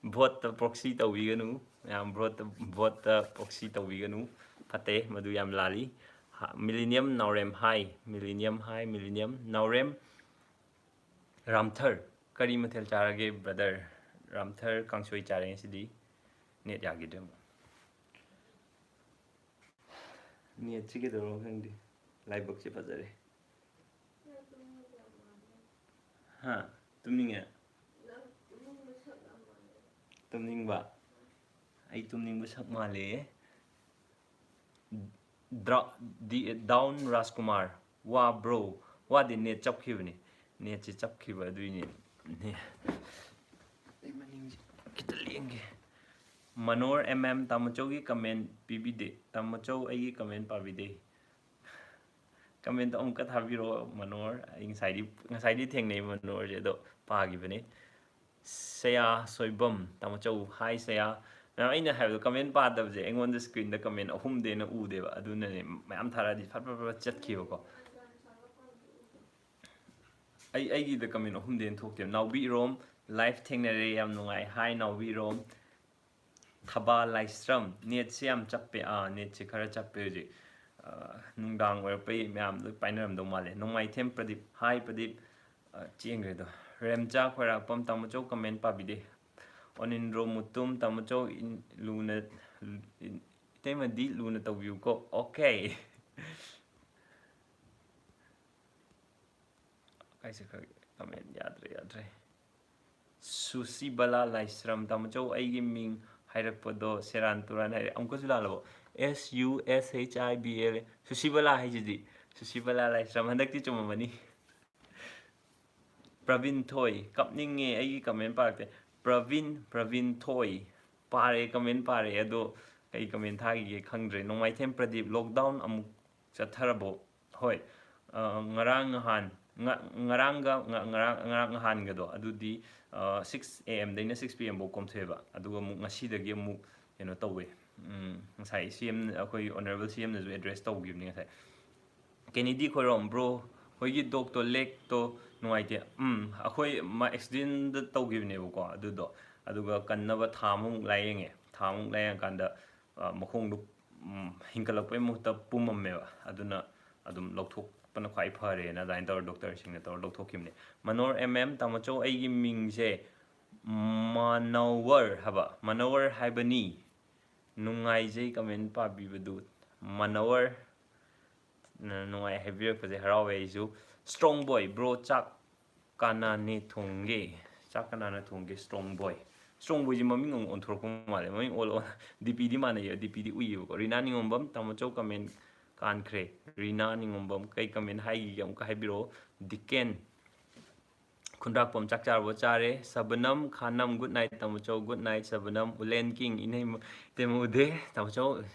Voteꯇ proxy ꯇꯧꯕꯤꯒꯅꯨ ꯃꯌꯥꯝ, voteꯇ, voteꯇ proxy ꯇꯧꯕꯤꯒꯅꯨ, ꯐꯠꯇꯦ, ꯃꯗꯨ ꯌꯥꯝ ꯂꯥꯜꯂꯤ꯫ ꯍ-, Millennium ꯅꯥꯎꯔꯦꯝ, hi꯫ Millennium, hi Millennium꯫ ꯅꯥꯎꯔꯦꯝ ꯔꯥꯝꯊꯔ, ꯀꯔꯤ ꯃꯊꯦꯜ ꯆꯥꯔꯒꯦ brother? ꯔꯥꯝꯊꯔ, ꯀꯥꯡꯁꯣꯏ ꯆꯥꯔꯦ ꯉꯁꯤꯗꯤ꯫ Net ꯌꯥꯈꯤꯗ꯭ꯔꯦ ꯑꯃꯨꯛ꯫ Netꯁꯤ ꯀꯩꯗꯧꯔꯕꯅꯣ ꯈꯪꯗꯦ꯫ ꯂꯥꯏꯕꯛꯁꯦ ꯐꯖꯔꯦ꯫ ꯍꯥ? ꯇꯨꯝꯅꯤꯡꯉꯦ? ꯇꯨꯝꯅꯤꯡꯕ? ꯑꯩ ꯇꯨꯝꯅꯤꯡꯕ ꯁꯛ ꯃꯥꯜꯂꯦ꯫ ꯗ꯭ꯔꯥ-, ꯗꯤ-, Down ꯔꯥꯖꯀꯨꯃꯥꯔ, ꯋꯥꯕ꯭ꯔꯣ? ꯋꯥꯗꯦ, net ꯆꯞꯈꯤꯕꯅꯤ꯫ Netꯁꯦ ꯆꯞꯈꯤꯕ ꯑꯗꯨꯏꯅꯦ꯫ ꯅꯦ-, ꯃꯅꯣꯍꯔ ꯑꯦꯝ ꯑꯦꯝ, ꯇꯥꯃꯣꯆꯧꯒꯤ ꯀꯃꯦꯟ ꯄꯤꯕꯤꯗꯦ꯫ ꯇꯥꯃꯣꯆꯧ, ꯑꯩꯒꯤ ꯀꯃꯦꯟ ꯄꯥꯕꯤꯗꯦ꯫ ꯀꯃꯦꯟꯇꯣ ꯑꯃꯨꯛꯀ ꯊꯥꯕꯤꯔꯛꯑꯣ ꯃꯅꯣꯍꯔ꯫ ꯑꯩ ꯉꯁꯥꯏꯗꯤ, ꯉꯁꯥꯏꯗꯤ ꯊꯦꯡꯅꯩ ꯃꯅꯣꯍꯔꯁꯦ, ꯑꯗꯣ ꯄꯥꯈꯤꯕꯅꯦ꯫ ꯁꯌꯥ ꯁꯣꯏꯕꯝ, ꯇꯥꯃꯣꯆꯧ, ꯍꯥꯏ ꯁꯌꯥ꯫ ꯃꯌꯥꯝ, ꯑꯩꯅ ꯍꯥꯏꯕꯗꯣ, ꯀꯃꯦꯟ ꯄꯥꯗꯕꯁꯦ ꯑꯩꯉꯣꯟꯗ ꯁ꯭ꯀ꯭ꯔꯤꯟꯗ ꯀꯃꯦꯟ ꯑꯍꯨꯝꯗꯩ ꯍꯦꯟꯅ ꯎꯗꯦꯕ, ꯑꯗꯨꯅꯅꯦ꯫ ꯃꯌꯥꯝ ꯊꯥꯔꯛꯑꯗꯤ ꯐꯠ ꯐꯠ ꯐꯠ ꯆꯠꯈꯤꯕꯀꯣ꯫ ꯑꯩ, ꯑꯩꯒꯤꯗ ꯀꯃꯦꯟ ꯑꯍꯨꯝꯗꯩ ꯍꯦꯟꯅ ꯊꯣꯛꯇꯦꯕ꯫ ꯅꯥꯎꯕꯤ ꯏꯔꯣꯝ, ꯂꯥꯏꯐ ꯊꯦꯡꯅꯔꯦ, ꯌꯥꯝ ꯅꯨꯡꯉꯥꯏ, ꯍꯥꯏ ꯅꯥꯎꯕꯤ ꯏꯔꯣꯝ꯫ ꯊꯕꯥ ꯂꯥꯏꯁ꯭ꯔꯝ, ꯅꯦꯠꯁꯦ ꯌꯥꯝ ꯆꯞꯄꯦ꯫ ꯑꯥ, ꯅꯦꯠꯁꯦ ꯈꯔ ꯆꯞꯄꯦ ꯍꯧꯖꯤꯛ꯫ ꯑꯥ, ꯅꯨꯡꯗꯥꯡ ꯑꯣꯏꯔꯛꯄꯩ ꯃꯌꯥꯝ ꯂꯣꯏ ꯄꯥꯏꯅꯔꯝꯗꯧ ꯃꯥꯜꯂꯦ꯫ ꯅꯣꯡꯃꯥꯏꯊꯦꯝ ꯄ꯭ꯔꯗꯤꯞ, ꯍꯥꯏ ꯄ꯭ꯔꯗꯤꯞ꯫ ꯑꯥ, ꯆꯦꯟꯈ꯭ꯔꯦꯗꯣ꯫ ꯔꯦꯝꯆꯥ ꯈꯣꯏꯔꯥꯛꯄꯝ, ꯇꯥꯃꯣꯆꯧ ꯀꯃꯦꯟ ꯄꯥꯕꯤꯗꯦ꯫ ꯑꯣꯅꯤꯟꯗ꯭ꯔꯣ ꯃꯨꯇꯨꯝ, ꯇꯥꯃꯣꯆꯧ ꯏꯟ-, ꯂꯨꯅ, ꯏꯟ-, ꯏꯇꯩꯃꯗꯤ ꯂꯨꯅ ꯇꯧꯕꯤꯌꯨꯀꯣ꯫ ꯑꯣꯀꯦ꯫ ꯀꯥꯏ ꯆꯠꯈ꯭ꯔꯒꯦ? ꯀꯃꯦꯟ ꯌꯥꯗ꯭ꯔꯦ, ꯌꯥꯗ꯭ꯔꯦ꯫ ꯁꯨꯁꯤꯕꯂꯥ ꯂꯥꯏꯁ꯭ꯔꯝ, ꯇꯥꯃꯣꯆꯧ, ꯑꯩꯒꯤ ꯃꯤꯡ ꯍꯥꯏꯔꯛꯄꯗꯣ ꯁꯦꯔꯥꯟ ꯇꯨꯔꯥꯟ ꯍꯥꯏꯔꯦ꯫ ꯑꯃꯨꯛꯀꯁꯨ ꯂꯥꯜꯂꯕꯣ? S U S H I B L A꯫ ꯁꯨꯁꯤꯕꯂꯥ ꯍꯥꯏꯁꯤꯗꯤ꯫ ꯁꯨꯁꯤꯕꯂꯥ ꯂꯥꯏꯁ꯭ꯔꯝ꯫ ꯍꯟꯗꯛꯇꯤ ꯆꯨꯝꯃꯝꯃꯅꯤ꯫ ꯄ꯭ꯔꯕꯤꯟ ꯊꯣꯏ, ꯀꯞꯅꯤꯡꯉꯦ, ꯑꯩꯒꯤ ꯀꯃꯦꯟ ꯄꯥꯔꯛꯇꯦ꯫ ꯄ꯭ꯔꯕꯤꯟ, ꯄ꯭ꯔꯕꯤꯟ ꯊꯣꯏ꯫ ꯄꯥꯔꯦ, ꯀꯃꯦꯟ ꯄꯥꯔꯦ, ꯑꯗꯣ ꯀꯩ ꯀꯃꯦꯟ ꯊꯥꯈꯤꯒꯦ ꯈꯪꯗ꯭ꯔꯦ꯫ ꯅꯣꯡꯃꯥꯏꯊꯦꯝ ꯄ꯭ꯔꯗꯤꯞ, ꯂꯣꯛꯗꯥꯎꯟ ꯑꯃꯨꯛ ꯆꯠꯊꯔꯕꯣ? ꯍꯣꯏ꯫ ꯑ, ꯉꯔꯥꯡ ꯅꯍꯥꯟ, ꯉ-, ꯉꯔꯥꯡꯒ, ꯉ-, ꯉꯔꯥꯡ, ꯉꯔꯥꯡ ꯅꯍꯥꯟꯒꯗꯣ, ꯑꯗꯨꯗꯤ, ꯑ, six A M ꯗꯩꯅ six P M ꯐꯧ ꯀꯣꯝꯊꯣꯛꯑꯦꯕ꯫ ꯑꯗꯨꯒ ꯑꯃꯨꯛ ꯉꯁꯤꯗꯒꯤ ꯑꯃꯨꯛ ꯀꯩꯅꯣ ꯇꯧꯋꯦ꯫ ꯎꯝ, ꯉꯁꯥꯏ C M, ꯑꯩꯈꯣꯏ honourable C M ꯅꯁꯨ address ꯇꯧꯈꯤꯕꯅꯤ ꯉꯁꯥꯏ꯫ ꯀꯦꯅꯦꯗꯤ ꯈꯣꯏꯔꯣꯝ, ꯕ꯭ꯔꯣ ꯍꯣꯏꯒꯤ ꯗꯣꯛꯇꯣ, ꯂꯦꯛꯇꯣ ꯅꯨꯡꯉꯥꯏꯇꯦ꯫ ꯎꯝ, ꯑꯩꯈꯣꯏ ꯃꯥ accident ꯇꯧꯈꯤꯕꯅꯦꯕꯀꯣ ꯑꯗꯨꯗꯣ꯫ ꯑꯗꯨꯒ ꯀꯟꯅꯕ ꯊꯥ ꯑꯃꯃꯨꯛ ꯂꯥꯏꯌꯦꯡꯉꯦ꯫ ꯊꯥ ꯑꯃꯃꯨꯛ ꯂꯥꯏꯌꯦꯡꯉꯀꯥꯟꯗ, ꯑ, ꯃꯈꯣꯡꯗꯣ, ꯎꯝ, ꯍꯤꯡꯒꯠꯂꯛꯄꯩ ꯃꯍꯨꯠꯇ ꯄꯨꯝꯃꯝꯃꯦꯕ꯫ ꯑꯗꯨꯅ ꯑꯗꯨꯝ ꯂꯧꯊꯣꯛꯄꯅ ꯈ꯭ꯋꯥꯏ ꯐꯔꯦꯅ ꯑꯗꯨꯃꯥꯏꯅ ꯇꯧꯔ doctor ꯁꯤꯡꯅ ꯇꯧꯔ ꯂꯧꯊꯣꯛꯈꯤꯕꯅꯦ꯫ ꯃꯅꯣꯍꯔ M M, ꯇꯥꯃꯣꯆꯧ, ꯑꯩꯒꯤ ꯃꯤꯡꯁꯦ ꯃꯅꯣꯍꯔ ꯍꯥꯏꯕ, ꯃꯅꯣꯍꯔ ꯍꯥꯏꯕꯅꯤ꯫ ꯅꯨꯡꯉꯥꯏꯖꯩ comment ꯄꯥꯕꯤꯕꯗꯨ꯫ ꯃꯅꯣꯍꯔ ꯅ-, ꯅꯨꯡꯉꯥꯏ ꯍꯥꯏꯕꯤꯔꯛꯄꯁꯦ ꯍꯔꯥꯎꯋꯦ ꯑꯩꯁꯨ꯫ Strong boy, bro, ꯆꯥꯛ ꯀꯅꯥꯅꯦ ꯊꯣꯡꯒꯦ? ꯆꯥꯛ ꯀꯅꯥꯅ ꯊꯣꯡꯒꯦ? Strong boy꯫ Strong boy ꯁꯤ ꯃꯃꯤꯡ ꯑꯃꯨꯛ ꯑꯣꯟꯊꯣꯔꯛꯄ ꯃꯥꯜꯂꯦ꯫ ꯃꯃꯤꯡ ꯑꯣꯜꯂ ꯑꯣꯜꯂ, D P ꯗꯤ ꯃꯥꯟꯅꯩꯌꯦ, D P ꯗꯤ ꯎꯏꯌꯦꯕꯀꯣ꯫ ꯔꯤꯅꯥ ꯅꯤꯉꯣꯝꯕꯝ, ꯇꯥꯃꯣꯆꯧ comment ꯀꯥꯟꯈ꯭ꯔꯦ꯫ ꯔꯤꯅꯥ ꯅꯤꯉꯣꯝꯕꯝ ꯀꯩ comment ꯍꯥꯏꯈꯤꯒꯦ ꯑꯃꯨꯛꯀ ꯍꯥꯏꯕꯤꯔꯛꯑꯣ꯫ ꯗꯤꯀꯦꯟ ꯈꯨꯟꯗ꯭ꯔꯥꯛꯄꯝ ꯆꯥꯛ ꯆꯥꯔꯕꯣ? ꯆꯥꯔꯦ꯫ ꯁꯕꯅꯝ ꯈꯥꯅꯝ, good night ꯇꯥꯃꯣꯆꯧ, good night ꯁꯕꯅꯝ꯫ ꯎꯂꯦꯟ ꯀꯤꯡ, ꯏꯅꯩ ꯃ-, ꯏꯇꯩꯃ ꯎꯗꯦ꯫ ꯇꯥꯃꯣꯆꯧ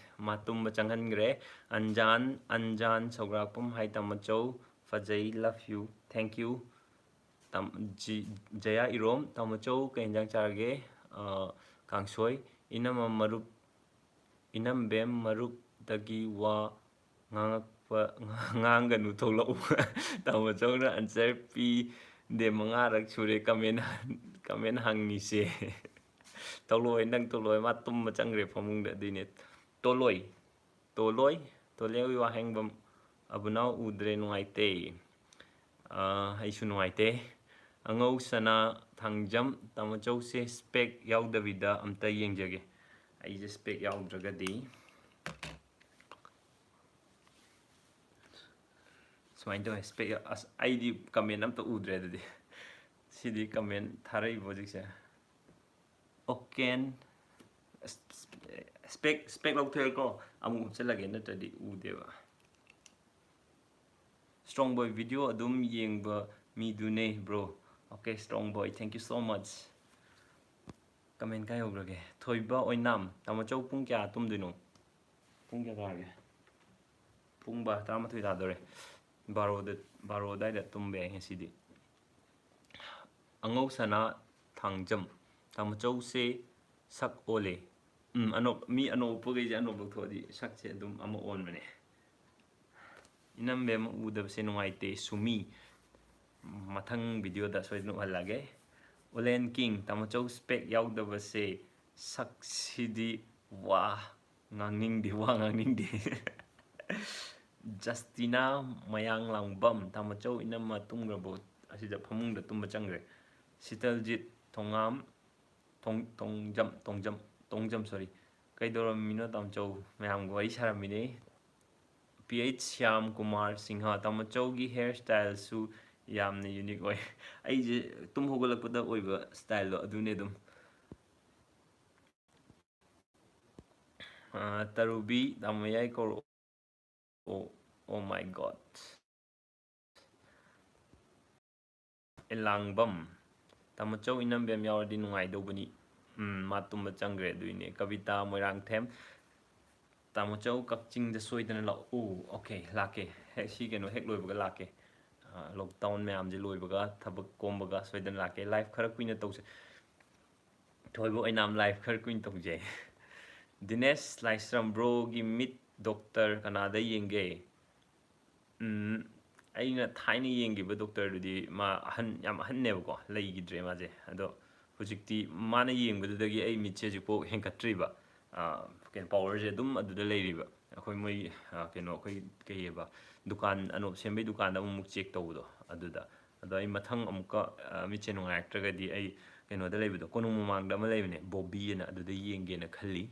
ꯃꯥ ꯇꯨꯝꯕ ꯆꯪꯍꯟꯈ꯭ꯔꯦ꯫ ꯑꯟꯖꯥꯟ, ꯑꯟꯖꯥꯟ ꯁꯧꯒ꯭ꯔꯥꯛꯄꯝ, hi ꯇꯥꯃꯣꯆꯧ꯫ ꯐꯖꯩ, love you, thank you꯫ ꯇꯥꯝ-, ꯖꯤ-, ꯖꯌꯥ ꯏꯔꯣꯝ, ꯇꯥꯃꯣꯆꯧ ꯀꯩ ꯌꯦꯟꯖꯥꯡ ꯆꯥꯔꯒꯦ? ꯑ, ꯀꯥꯡꯁꯣꯏ꯫ ꯏꯅꯝꯃ ꯃꯔꯨꯞ, ꯏꯅꯝꯕꯦꯝ ꯃꯔꯨꯞꯇꯒꯤ ꯋꯥ ꯉꯥꯡꯉꯛꯄ, ꯉꯥꯡꯒꯅꯨ ꯊꯣꯛꯂꯛꯎ꯫ ꯇꯥꯃꯣꯆꯧꯅ answer ꯄꯤꯗꯦ, ꯃꯉꯥꯔꯛ ꯁꯨꯔꯦ comment, comment ꯍꯪꯉꯤꯁꯦ꯫ ꯊꯣꯛꯂꯛꯑꯣꯏ, ꯅꯪ ꯊꯣꯛꯂꯛꯑꯣꯏ, ꯃꯥ ꯇꯨꯝꯕ ꯆꯪꯈ꯭ꯔꯦ ꯐꯃꯨꯡꯗ, ꯑꯗꯨꯏꯅꯦ꯫ ꯇꯣꯂꯣꯏ, ꯇꯣꯂꯣꯏ, ꯇꯣꯂꯣꯏ ꯋꯥꯍꯦꯡꯕꯝ, ꯑꯕꯨꯅꯥꯎ ꯎꯗ꯭ꯔꯦ, ꯅꯨꯡꯉꯥꯏꯇꯦ꯫ ꯑꯥ, ꯑꯩꯁꯨ ꯅꯨꯡꯉꯥꯏꯇꯦ꯫ ꯑꯉꯧ ꯁꯅꯥ ꯊꯥꯡꯖꯝ, ꯇꯥꯃꯣꯆꯧꯁꯦ spec ꯌꯥꯎꯗꯕꯤꯗ ꯑꯝꯇ ꯌꯦꯡꯖꯒꯦ꯫ ꯑꯩꯁꯦ spec ꯌꯥꯎꯗ꯭ꯔꯒꯗꯤ ꯁꯨꯃꯥꯏꯅ ꯇꯧꯋꯦ, spec ꯌꯥꯎ-, ꯑꯁ, ꯑꯩꯗꯤ comment ꯑꯝꯇ ꯎꯗ꯭ꯔꯦ ꯑꯗꯨꯗꯤ꯫ ꯁꯤꯗꯤ comment ꯊꯥꯔꯛꯏꯕ ꯍꯧꯖꯤꯛꯁꯦ꯫ ꯑꯣꯀꯦꯟ꯫ ꯑꯁ, spec, spec ꯂꯧꯊꯣꯛꯑꯦꯀꯣ꯫ ꯑꯃꯨꯛ ꯎꯞꯁꯜꯂꯒꯦ, ꯅꯠꯇ꯭ꯔꯗꯤ ꯎꯗꯦꯕ꯫ Strong boy video ꯑꯗꯨꯝ ꯌꯦꯡꯕ ꯃꯤꯗꯨꯅꯦ, bro꯫ Okay, strong boy, thank you so much꯫ Comment ꯀꯥꯏ ꯌꯧꯈ꯭ꯔꯒꯦ? ꯊꯣꯏꯕ ꯑꯣꯏꯅꯥꯝ, ꯇꯥꯃꯣꯆꯧ ꯄꯨꯡ ꯀꯌꯥ ꯇꯨꯝꯗꯣꯏꯅꯣ? ꯄꯨꯡ ꯀꯌꯥ ꯇꯥꯔꯒꯦ? ꯄꯨꯡ ꯕꯥꯔꯣ, ꯇꯔꯥꯃꯥꯊꯣꯏ ꯇꯥꯗꯣꯔꯦ꯫ ꯕꯥꯔꯣꯗ, ꯕꯥꯔꯣ ꯑꯗꯥꯏꯗ ꯇꯨꯝꯕ ꯌꯥꯏ ꯉꯁꯤꯗꯤ꯫ ꯑꯉꯧ ꯁꯅꯥ ꯊꯥꯡꯖꯝ, ꯇꯥꯃꯣꯆꯧꯁꯦ ꯁꯛ ꯑꯣꯜꯂꯦ꯫ ꯎꯝ, ꯑꯅꯣꯛ-, ꯃꯤ ꯑꯅꯣꯛ ꯎꯞꯄꯈꯩꯁꯦ ꯑꯅꯣꯛ ꯂꯧꯊꯣꯛꯑꯗꯤ ꯁꯛꯁꯦ ꯑꯗꯨꯝ ꯑꯃ ꯑꯣꯟꯕꯅꯦ꯫ ꯏꯅꯝꯕꯦꯝꯃ ꯎꯗꯕꯁꯦ ꯅꯨꯡꯉꯥꯏꯇꯦ, ꯁꯨꯃꯤ꯫ ꯃꯊꯪ videoꯗ ꯁꯣꯏꯗꯅ ꯎꯍꯜꯂꯒꯦ꯫ ꯎꯂꯦꯟ ꯀꯤꯡ, ꯇꯥꯃꯣꯆꯧ spec ꯌꯥꯎꯗꯕꯁꯦ ꯁꯛꯁꯤꯗꯤ ꯋꯥ ꯉꯥꯡꯅꯤꯡꯗꯦ, ꯋꯥ ꯉꯥꯡꯅꯤꯡꯗꯦ꯫ ꯖꯁꯇꯤꯅꯥ ꯃꯌꯥꯡꯂꯥꯡꯕꯝ, ꯇꯥꯃꯣꯆꯧ ꯏꯅꯝꯃ ꯇꯨꯝꯈ꯭ꯔꯕꯣ? ꯑꯁꯤꯗ ꯐꯃꯨꯡꯗ ꯇꯨꯝꯕ ꯆꯪꯈ꯭ꯔꯦ꯫ ꯁꯤꯇꯜꯖꯤꯠ ꯊꯣꯉꯥꯝ, ꯊꯣꯡ-, ꯊꯣꯡꯖꯝ, ꯊꯣꯡꯖꯝ, ꯊꯣꯡꯖꯝ, sorry꯫ ꯀꯩꯗꯧꯔꯝꯃꯤꯅꯣ ꯇꯥꯃꯣꯆꯧ? ꯃꯌꯥꯝꯒ ꯋꯥꯔꯤ ꯁꯥꯔꯝꯃꯤꯅꯦ꯫ ꯄꯤ ꯑꯩꯆ ꯁ꯭ꯌꯥꯝ ꯀꯨꯃꯥꯔ ꯁꯤꯡꯍ, ꯇꯥꯃꯣꯆꯧꯒꯤ hair styleꯁꯨ ꯌꯥꯝꯅ unique ꯑꯣꯏ꯫ ꯑꯩꯁꯦ ꯇꯨꯝ ꯍꯧꯒꯠꯂꯛꯄꯗ ꯑꯣꯏꯕ styleꯗꯣ ꯑꯗꯨꯅꯦ ꯑꯗꯨꯝ꯫ ꯑꯥ, ꯇꯔꯨꯕꯤ, ꯇꯥꯃꯣ ꯃꯌꯥꯏ ꯀꯧꯔꯛꯑꯣ꯫ Oh, oh my God꯫ ꯑꯦꯂꯥꯡꯕꯝ, ꯇꯥꯃꯣꯆꯧ, ꯏꯅꯝꯕꯦꯝ ꯌꯥꯎꯔꯗꯤ ꯅꯨꯡꯉꯥꯏꯗꯧꯕꯅꯤ꯫ ꯎꯝ, ꯃꯥ ꯇꯨꯝꯕ ꯆꯪꯈ꯭ꯔꯦ, ꯑꯗꯨꯏꯅꯦ꯫ ꯀꯕꯤꯇꯥ ꯃꯣꯏꯔꯥꯡꯊꯦꯝ, ꯇꯥꯃꯣꯆꯧ, ꯀꯛꯆꯤꯡꯗ ꯁꯣꯏꯗꯅ ꯂꯥꯛꯎ꯫ ꯑꯣꯀꯦ, ꯂꯥꯛꯀꯦ꯫ ꯍꯦꯛ ꯁꯤ ꯀꯩꯅꯣ ꯍꯦꯛ ꯂꯣꯏꯕꯒ ꯂꯥꯛꯀꯦ꯫ ꯑ, ꯂꯣꯛꯗꯥꯎꯟ ꯃꯌꯥꯝꯁꯦ ꯂꯣꯏꯕꯒ, ꯊꯕꯛ ꯀꯣꯝꯕꯒ ꯁꯣꯏꯗꯅ ꯂꯥꯛꯀꯦ꯫ ꯂꯥꯏꯐ ꯈꯔ ꯀꯨꯏꯅ ꯇꯧꯁꯦ꯫ ꯊꯣꯏꯕ ꯑꯣꯏꯅꯥꯝ, ꯂꯥꯏꯐ ꯈꯔ ꯀꯨꯏꯅ ꯇꯧꯁꯦ꯫ ꯗꯤꯅꯦꯁ ꯂꯥꯏꯁ꯭ꯔꯝ, ꯕ꯭ꯔꯣꯒꯤ ꯃꯤꯠ ꯗꯣꯛꯇꯔ ꯀꯅꯥꯗ ꯌꯦꯡꯒꯦ? ꯎꯝ, ꯑꯩꯅ ꯊꯥꯏꯅ ꯌꯦꯡꯈꯤꯕ ꯗꯣꯛꯇꯔꯗꯨꯗꯤ ꯃꯥ ꯑꯍꯟ, ꯌꯥꯝ ꯑꯍꯟꯅꯦꯕꯀꯣ, ꯂꯩꯈꯤꯗ꯭ꯔꯦ ꯃꯥꯁꯦ꯫ ꯑꯗꯣ ꯍꯧꯖꯤꯛꯇꯤ ꯃꯥꯅ ꯌꯦꯡꯕꯗꯨꯗꯒꯤ ꯑꯩ ꯃꯤꯠꯁꯦ ꯍꯧꯖꯤꯛꯐꯥꯎ ꯍꯦꯟꯒꯠꯇ꯭ꯔꯤꯕ꯫ ꯑ, ꯀꯩꯅꯣ, ꯄꯋꯔꯁꯦ ꯑꯗꯨꯝ ꯑꯗꯨꯗ ꯂꯩꯔꯤꯕ꯫ ꯑꯩꯈꯣꯏ ꯃꯣꯏ, ꯑ, ꯀꯩꯅꯣ, ꯑꯩꯈꯣꯏ ꯀꯩꯑꯕ, ꯗꯨꯀꯥꯟ, ꯑꯅꯣꯞ ꯁꯦꯝꯕꯩ ꯗꯨꯀꯥꯟꯗ ꯑꯃꯨꯛ ꯆꯦꯛ ꯇꯧꯕꯗꯣ, ꯑꯗꯨꯗ꯫ ꯑꯗꯣ ꯑꯩ ꯃꯊꯪ ꯑꯃꯨꯛꯀ, ꯑ, ꯃꯤꯠꯁꯦ ꯅꯨꯡꯉꯥꯏꯔꯛꯇ꯭ꯔꯒꯗꯤ ꯑꯩ ꯀꯩꯅꯣꯗ ꯂꯩꯕꯗꯣ, ꯀꯣꯅꯨꯡ ꯃꯃꯥꯡꯗ ꯑꯃ ꯂꯩꯕꯅꯦ, ꯕꯣꯕꯤ ꯑꯅ, ꯑꯗꯨꯗ ꯌꯦꯡꯒꯦꯅ ꯈꯜꯂꯤ꯫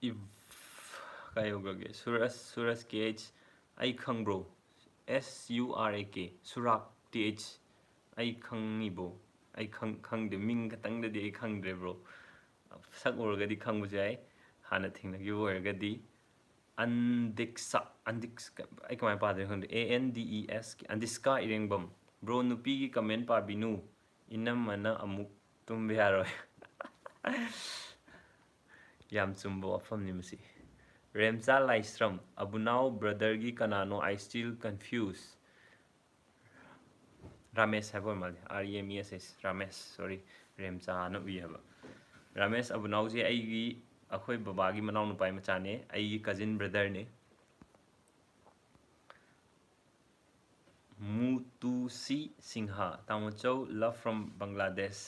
ꯏꯞ-, ꯀꯥꯏ ꯌꯧꯈ꯭ꯔꯒꯦ? ꯁꯨꯔꯖ, ꯁꯨꯔꯖ ꯀꯦ ꯑꯩꯆ, ꯑꯩ ꯈꯪꯕ꯭ꯔꯣ? S U R A K, ꯁꯨꯔꯥꯛ ꯇꯤ ꯑꯩꯆ, ꯑꯩ ꯈꯪꯉꯤꯕꯣ? ꯑꯩ ꯈꯪ-, ꯈꯪꯗꯦ, ꯃꯤꯡ ꯈꯛꯇꯪꯗꯗꯤ ꯑꯩ ꯈꯪꯗ꯭ꯔꯦ, ꯕ꯭ꯔꯣ꯫ ꯁꯛ ꯎꯔꯒꯗꯤ ꯈꯪꯕꯁꯨ ꯌꯥꯏ, ꯍꯥꯟꯅ ꯊꯦꯡꯅꯈꯤꯕ ꯑꯣꯏꯔꯒꯗꯤ꯫ ꯑꯟꯗꯤꯛꯁꯥ, ꯑꯟꯗꯤꯛꯁ-, ꯑꯩ ꯀꯃꯥꯏꯅ ꯄꯥꯗꯣꯏꯅꯣ ꯈꯪꯗꯦ, A N D E S K, ꯑꯟꯗꯤꯁꯀꯥ ꯏꯔꯦꯡꯕꯝ꯫ ꯕ꯭ꯔꯣ, ꯅꯨꯄꯤꯒꯤ ꯀꯃꯦꯟ ꯄꯥꯕꯤꯅꯨ, ꯏꯅꯝꯃꯅ ꯑꯃꯨꯛ ꯇꯨꯝꯕ ꯌꯥꯔꯣꯏ꯫ ꯌꯥꯝ ꯆꯨꯝꯕ ꯋꯥꯐꯝꯅꯤ ꯃꯁꯤ꯫ ꯔꯦꯝꯆꯥ ꯂꯥꯏꯁ꯭ꯔꯝ, ꯑꯕꯨꯅꯥꯎ ꯕ꯭ꯔꯗꯔꯒꯤ ꯀꯅꯥꯅꯣ? I still confuse꯫ ꯔꯥꯃꯦꯁ ꯍꯥꯏꯕ ꯑꯣꯏꯔ ꯃꯥꯜꯂꯦ, R E M E S S, Ramesh, sorry, ꯔꯦꯝꯆꯥꯅ ꯎꯏ ꯍꯥꯏꯕ꯫ ꯔꯥꯃꯦꯁ ꯑꯕꯨꯅꯥꯎꯁꯦ ꯑꯩꯒꯤ, ꯑꯩꯈꯣꯏ ꯕꯕꯥꯒꯤ ꯃꯅꯥꯎ ꯅꯨꯄꯥꯒꯤ ꯃꯆꯥꯅꯦ, ꯑꯩꯒꯤ ꯀꯖꯤꯟ ꯕ꯭ꯔꯗꯔꯅꯦ꯫ ꯃꯨꯇꯨꯁꯤ ꯁꯤꯡꯍ, ꯇꯥꯃꯣꯆꯧ, love from Bangladesh꯫